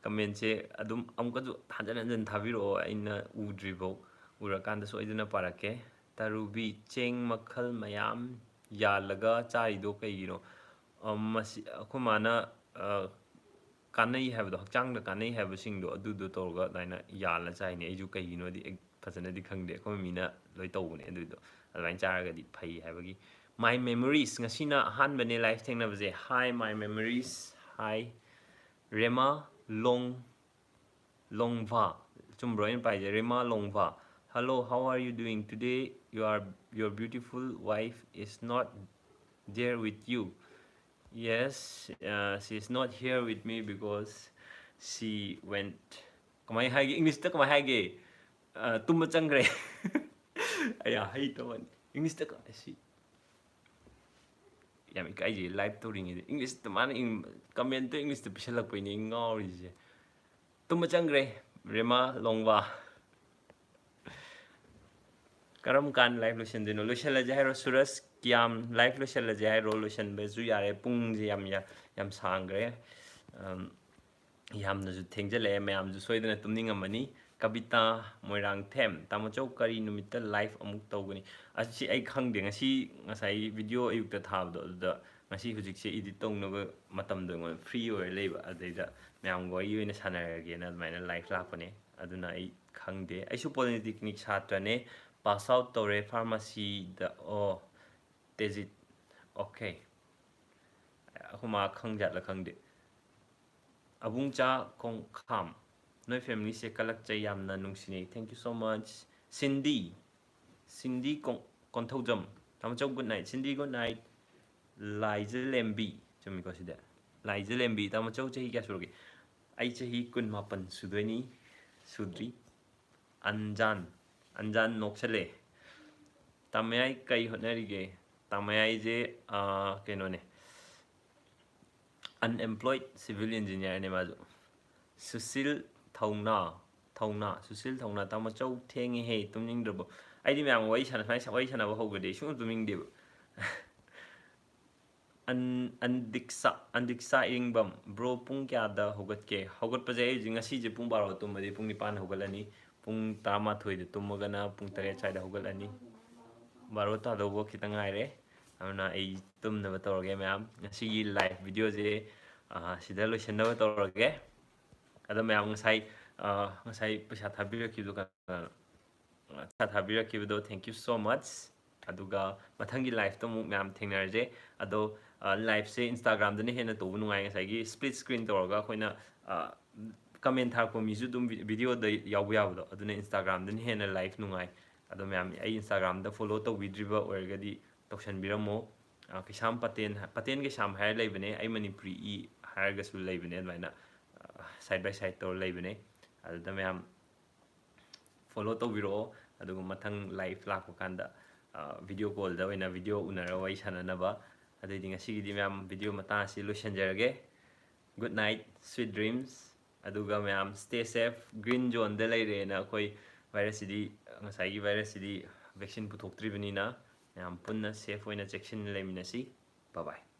comment-ꯁꯦ ꯑꯗꯨꯝ ꯑꯃꯨꯛꯀꯁꯨ ꯍꯟꯖꯟ ꯍꯟꯖꯟ ꯊꯥꯕꯤꯔꯛꯑꯣ, ꯑꯩꯅ ꯎꯗ꯭ꯔꯤꯐꯧ꯫ ꯎꯔꯀꯥꯟꯗ ꯁꯣꯏꯗꯅ ꯄꯥꯔꯛꯀꯦ꯫ ꯇꯔꯨꯕꯤ, ꯆꯦꯡ ꯃꯈꯜ ꯃꯌꯥꯝ ꯌꯥꯜꯂꯒ ꯆꯥꯔꯤꯗꯣ ꯀꯩꯒꯤꯅꯣ? ꯑ, ꯃꯁꯤ ꯑꯩꯈꯣꯏ ꯃꯥꯅ, ꯑ, ꯀꯥꯟꯅꯩ ꯍꯥꯏꯕꯗꯣ, ꯍꯛꯆꯥꯡꯗ ꯀꯥꯟꯅꯩ ꯍꯥꯏꯕꯁꯤꯡꯗꯣ ꯑꯗꯨꯗꯣ ꯇꯧꯔꯒ ꯑꯗꯨꯃꯥꯏꯅ ꯌꯥꯜꯂ ꯆꯥꯏꯅꯦ꯫ ꯑꯩꯁꯨ ꯀꯩꯒꯤꯅꯣꯗꯤ ꯑꯩ ꯐꯖꯅꯗꯤ ꯈꯪꯗꯦ꯫ ꯑꯩꯈꯣꯏ ꯃꯤꯅ ꯂꯣꯏ ꯇꯧꯕꯅꯦ ꯑꯗꯨꯏꯗꯣ꯫ ꯑꯗꯨꯃꯥꯏꯅ ꯆꯥꯔꯒꯗꯤ ꯐꯩ ꯍꯥꯏꯕꯒꯤ꯫ My memories, ꯉꯁꯤꯅ ꯑꯍꯥꯟꯕꯅꯦ live ꯊꯦꯡꯅꯕꯁꯦ꯫ Hi, my memories. Hi. ꯔꯦꯃꯥ ꯂꯣꯡ-, ꯂꯣꯡꯚꯥ꯫ ꯆꯨꯝꯕ꯭ꯔꯣ ꯑꯩꯅ ꯄꯥꯏꯁꯦ? ꯔꯦꯃꯥ ꯂꯣꯡꯚꯥ꯫ Hello, how are you doing today? You are, your beautiful wife is not there with you. Yes, uh, she is not here with me because she went. ꯀꯃꯥꯏ ꯍꯥꯏꯒꯦ? English-ꯇ ꯀꯃꯥꯏ ꯍꯥꯏꯒꯦ? ꯑ, ꯇꯨꯝꯕ ꯆꯪꯈ꯭ꯔꯦ꯫ ꯑꯌꯥ, ꯍꯩꯇꯕꯅꯤ꯫ English-ꯇ ꯀ-, ꯁꯤ ꯌꯥꯝ ꯏꯀꯥꯏꯖꯩ, live ꯇꯧꯔꯤꯉꯩꯗ꯫ English-ꯇ ꯃꯥꯅ ꯏꯪ-, comment-ꯇꯣ English-ꯇ ꯄꯤꯁꯜꯂꯛꯄꯩꯅꯦ ꯑꯩ ꯉꯥꯎꯔꯤꯁꯦ꯫ ꯇꯨꯝꯕ ꯆꯪꯈ꯭ꯔꯦ, ꯔꯦꯃꯥ ꯂꯣꯡꯕꯥ꯫ ꯀꯔꯝ ꯀꯥꯟ live ꯂꯣꯏꯁꯤꯟꯗꯣꯏꯅꯣ? ꯂꯣꯏꯁꯤꯜꯂꯁꯦ ꯍꯥꯏꯔꯣ, ꯁꯨꯔꯖ ꯀꯤꯌꯥꯝ? Live ꯂꯣꯏꯁꯤꯜꯂꯁꯦ ꯍꯥꯏꯔꯣ? ꯂꯣꯏꯁꯤꯟꯕꯁꯨ ꯌꯥꯔꯦ, ꯄꯨꯡꯁꯦ ꯌꯥꯝ ꯌꯥ-, ꯌꯥꯝ ꯁꯥꯡꯈ꯭ꯔꯦ꯫ ꯑꯝ, ꯌꯥꯝꯅꯁꯨ ꯊꯦꯡꯖꯜꯂꯛꯑꯦ, ꯃꯌꯥꯝꯁꯨ ꯁꯣꯏꯗꯅ ꯇꯨꯝꯅꯤꯡꯉꯝꯃꯅꯤ꯫ ꯀꯕꯤꯇꯥ ꯃꯣꯏꯔꯥꯡꯊꯦꯝ, "ꯇꯥꯃꯣꯆꯧ ꯀꯔꯤ ꯅꯨꯃꯤꯠꯇ live ꯑꯃꯨꯛ ꯇꯧꯒꯅꯤ?" ꯑꯁꯤ ꯑꯩ ꯈꯪꯗꯦ, ꯉꯁꯤ ꯉꯁꯥꯏ video ꯑꯌꯨꯛꯇ ꯊꯥꯕꯗꯣ, ꯑꯗꯨꯗ ꯉꯁꯤ ꯍꯧꯖꯤꯛꯁꯦ edit ꯇꯧꯅꯕ ꯃꯇꯝꯗꯣ ꯑꯩꯉꯣꯟꯗ free ꯑꯣꯏꯔ ꯂꯩꯕ, ꯑꯗꯩꯗ ꯃꯌꯥꯝꯒ ꯋꯥꯔꯤ ꯑꯣꯏꯅ ꯁꯥꯟꯅꯔꯒꯦꯅ ꯑꯗꯨꯃꯥꯏꯅ live ꯂꯥꯛꯄꯅꯦ꯫ ꯑꯗꯨꯅ ꯑꯩ ꯈꯪꯗꯦ, ꯑꯩꯁꯨ Polytechnic ꯁꯥꯇ꯭ꯔꯅꯦ, pass out ꯇꯧꯔꯦ pharmacyꯗ꯫ ꯑꯣ, ꯇꯦꯖꯤꯠ, okay꯫ ꯑꯩꯈꯣꯏ ꯃꯥ ꯈꯪꯖꯥꯠꯂ ꯈꯪꯗꯦ꯫ ꯑꯕꯨꯡꯆꯥ ꯈꯣꯡꯈꯥꯝ, "ꯅꯣꯏ familyꯁꯦ ꯀꯜꯂꯛꯆꯩ, ꯌꯥꯝꯅ ꯅꯨꯡꯁꯤꯅꯩ, thank you so much꯫ ꯁꯤꯟꯗꯤ, ꯁꯤꯟꯗꯤ Kong-, Konthoujam, ꯇꯥꯃꯣꯆꯧ good night꯫ ꯁꯤꯟꯗꯤ good night꯫ ꯂꯥꯏꯖꯂꯦꯝꯕꯤ", ꯆꯨꯝꯃꯤꯀꯣ ꯁꯤꯗꯤ? ꯂꯥꯏꯖꯂꯦꯝꯕꯤ, "ꯇꯥꯃꯣꯆꯧ ꯆꯍꯤ ꯀꯌꯥ ꯁꯨꯔꯒꯦ?" ꯑꯩ ꯆꯍꯤ ꯀꯨꯟꯃꯥꯄꯟ ꯁꯨꯗꯣꯏꯅꯤ, ꯁꯨꯗ꯭ꯔꯤ꯫ ꯑꯟꯖꯥꯟ, ꯑꯟꯖꯥꯟ ꯅꯣꯛꯁꯜꯂꯦ꯫ "ꯇꯥꯃꯌꯥꯏ ꯀꯩ ꯍꯣꯠꯅꯔꯤꯒꯦ?" ꯇꯥꯃꯌꯥꯏꯁꯦ, ꯑꯥ, ꯀꯩꯅꯣꯅꯦ, unemployed civil engineerꯅꯦ ꯃꯥꯁꯨ꯫ ꯁꯨꯁꯤꯜ ꯊꯧꯅꯥ, ꯊꯧꯅꯥ, ꯁꯨꯁꯤꯜ ꯊꯧꯅꯥ, "ꯇꯥꯃꯣꯆꯧ ꯊꯦꯡꯉꯦꯍꯦ, ꯇꯨꯝꯅꯤꯡꯗ꯭ꯔꯕꯣ?" ꯑꯩꯗꯤ ꯃꯌꯥꯝꯒ ꯋꯥꯔꯤ ꯁꯥꯟꯅ-, ꯁꯨꯃꯥꯏꯅ ꯋꯥꯔꯤ ꯁꯥꯟꯅꯕ ꯍꯧꯒ꯭ꯔꯗꯤ ꯑꯩ ꯁꯨꯡꯇꯨꯝ ꯇꯨꯝꯅꯤꯡꯗꯦꯕ꯫ ꯑꯟ-, ꯑꯟꯗꯤꯛꯁꯥ, ꯑꯟꯗꯤꯛꯁꯥ ꯏꯔꯤꯡꯕꯝ, "Bro, ꯄꯨꯡ ꯀꯌꯥꯗ ꯍꯧꯒꯠꯀꯦ?" ꯍꯧꯒꯠꯄꯁꯦ ꯑꯩ ꯍꯧꯖꯤꯛ, ꯉꯁꯤꯁꯦ ꯄꯨꯡ ꯕꯥꯔꯣ ꯇꯨꯝꯃꯗꯤ ꯄꯨꯡ ꯅꯤꯄꯥꯟ ꯍꯧꯒꯠꯂꯅꯤ, ꯄꯨꯡ ꯇꯔꯥꯃꯥꯊꯣꯏꯗ ꯇꯨꯝꯃꯒꯅ ꯄꯨꯡ ꯇꯔꯦꯠ ꯁ꯭ꯋꯥꯏꯗ ꯍꯧꯒꯠꯂꯅꯤ꯫ ꯕꯥꯔꯣ ꯇꯥꯗꯧꯕ ꯈꯤꯇꯪ ꯉꯥꯏꯔꯦ, ꯑꯗꯨꯅ ꯑꯩ ꯇꯨꯝꯅꯕ ꯇꯧꯔꯒꯦ ꯃꯌꯥꯝ꯫ ꯉꯁꯤꯒꯤ live videoꯁꯦ, ꯑ, ꯁꯤꯗ ꯂꯣꯏꯁꯤꯟꯅꯕ ꯇꯧꯔꯒꯦ꯫ ꯑꯗꯣ ꯃꯌꯥꯝ ꯉꯁꯥꯏ, ꯑ, ꯉꯁꯥꯏ ꯄꯩꯁꯥ ꯊꯥꯕꯤꯔꯛꯈꯤꯕꯗꯣ ꯀꯅꯥꯅꯣ? ꯄꯩꯁꯥ ꯊꯥꯕꯤꯔꯛꯈꯤꯕꯗꯣ thank you so much꯫ ꯑꯗꯨꯒ ꯃꯊꯪꯒꯤ liveꯇ ꯑꯃꯨꯛ ꯃꯌꯥꯝ ꯊꯦꯡꯅꯔꯁꯦ꯫ ꯑꯗꯣ, ꯑ, liveꯁꯦ Instagramꯗꯅ ꯍꯦꯟꯅ ꯇꯧꯕ ꯅꯨꯡꯉꯥꯏ꯫ ꯉꯁꯥꯏꯒꯤ split screen ꯇꯧꯔꯒ ꯑꯩꯈꯣꯏꯅ, ꯑ, comment ꯊꯥꯔꯛꯄ ꯃꯤꯁꯨ ꯑꯗꯨꯝ vi-, videoꯗ ꯌꯥꯎꯕ ꯌꯥꯕꯗꯣ, ꯑꯗꯨꯅ Instagramꯗꯅ ꯍꯦꯟꯅ live ꯅꯨꯡꯉꯥꯏ꯫ ꯑꯗꯣ ꯃꯌꯥꯝ ꯑꯩ Instagramꯗ follow ꯇꯧꯕꯤꯗ꯭ꯔꯤꯕ ꯑꯣꯏꯔꯒꯗꯤ ꯇꯧꯁꯟꯕꯤꯔꯝꯃꯣ꯫ ꯑ, ꯀꯩꯁꯥꯝ ꯄꯇꯦꯟ, ꯄꯇꯦꯟ ꯀꯩꯁꯥꯝ ꯍꯥꯏꯔ ꯂꯩꯕꯅꯦ, ꯑꯩ ꯃꯅꯤꯄꯨꯔꯤ ꯏ ꯍꯥꯏꯔꯒꯁꯨ ꯂꯩꯕꯅꯦ ꯑꯗꯨꯃꯥꯏꯅ, ꯑ, side by side ꯇꯧꯔ ꯂꯩꯕꯅꯦ꯫ ꯑꯗꯨꯗ ꯃꯌꯥꯝ follow ꯇꯧꯕꯤꯔꯛꯑꯣ, ꯑꯗꯨꯒ ꯃꯊꯪ live ꯂꯥꯛꯄ ꯀꯥꯟꯗ, ꯑ, video callꯗ ꯑꯣꯏꯅ video ꯎꯅꯔꯒ ꯋꯥꯔꯤ ꯁꯥꯟꯅꯅꯕ꯫ ꯑꯗꯨꯑꯣꯏꯗꯤ ꯉꯁꯤꯒꯤꯗꯤ ꯃꯌꯥꯝ video ꯃꯇꯥꯡ ꯑꯁꯤ ꯂꯣꯏꯁꯤꯟꯖꯔꯒꯦ꯫ Good night, sweet dreams꯫ ꯑꯗꯨꯒ ꯃꯌꯥꯝ stay safe, green zoneꯗ ꯂꯩꯔꯦꯅ ꯑꯩꯈꯣꯏ virusꯁꯤꯗꯤ, ꯉꯁꯥꯏꯒꯤ virusꯁꯤꯗꯤ vaccine ꯄꯨꯊꯣꯛꯇ꯭ꯔꯤꯕꯅꯤꯅ ꯃꯌꯥꯝ ꯄꯨꯟꯅ safe ꯑꯣꯏꯅ ꯆꯦꯛꯁꯤꯟꯅ ꯂꯩꯃꯤꯟꯅꯁꯤ꯫ Bye bye꯫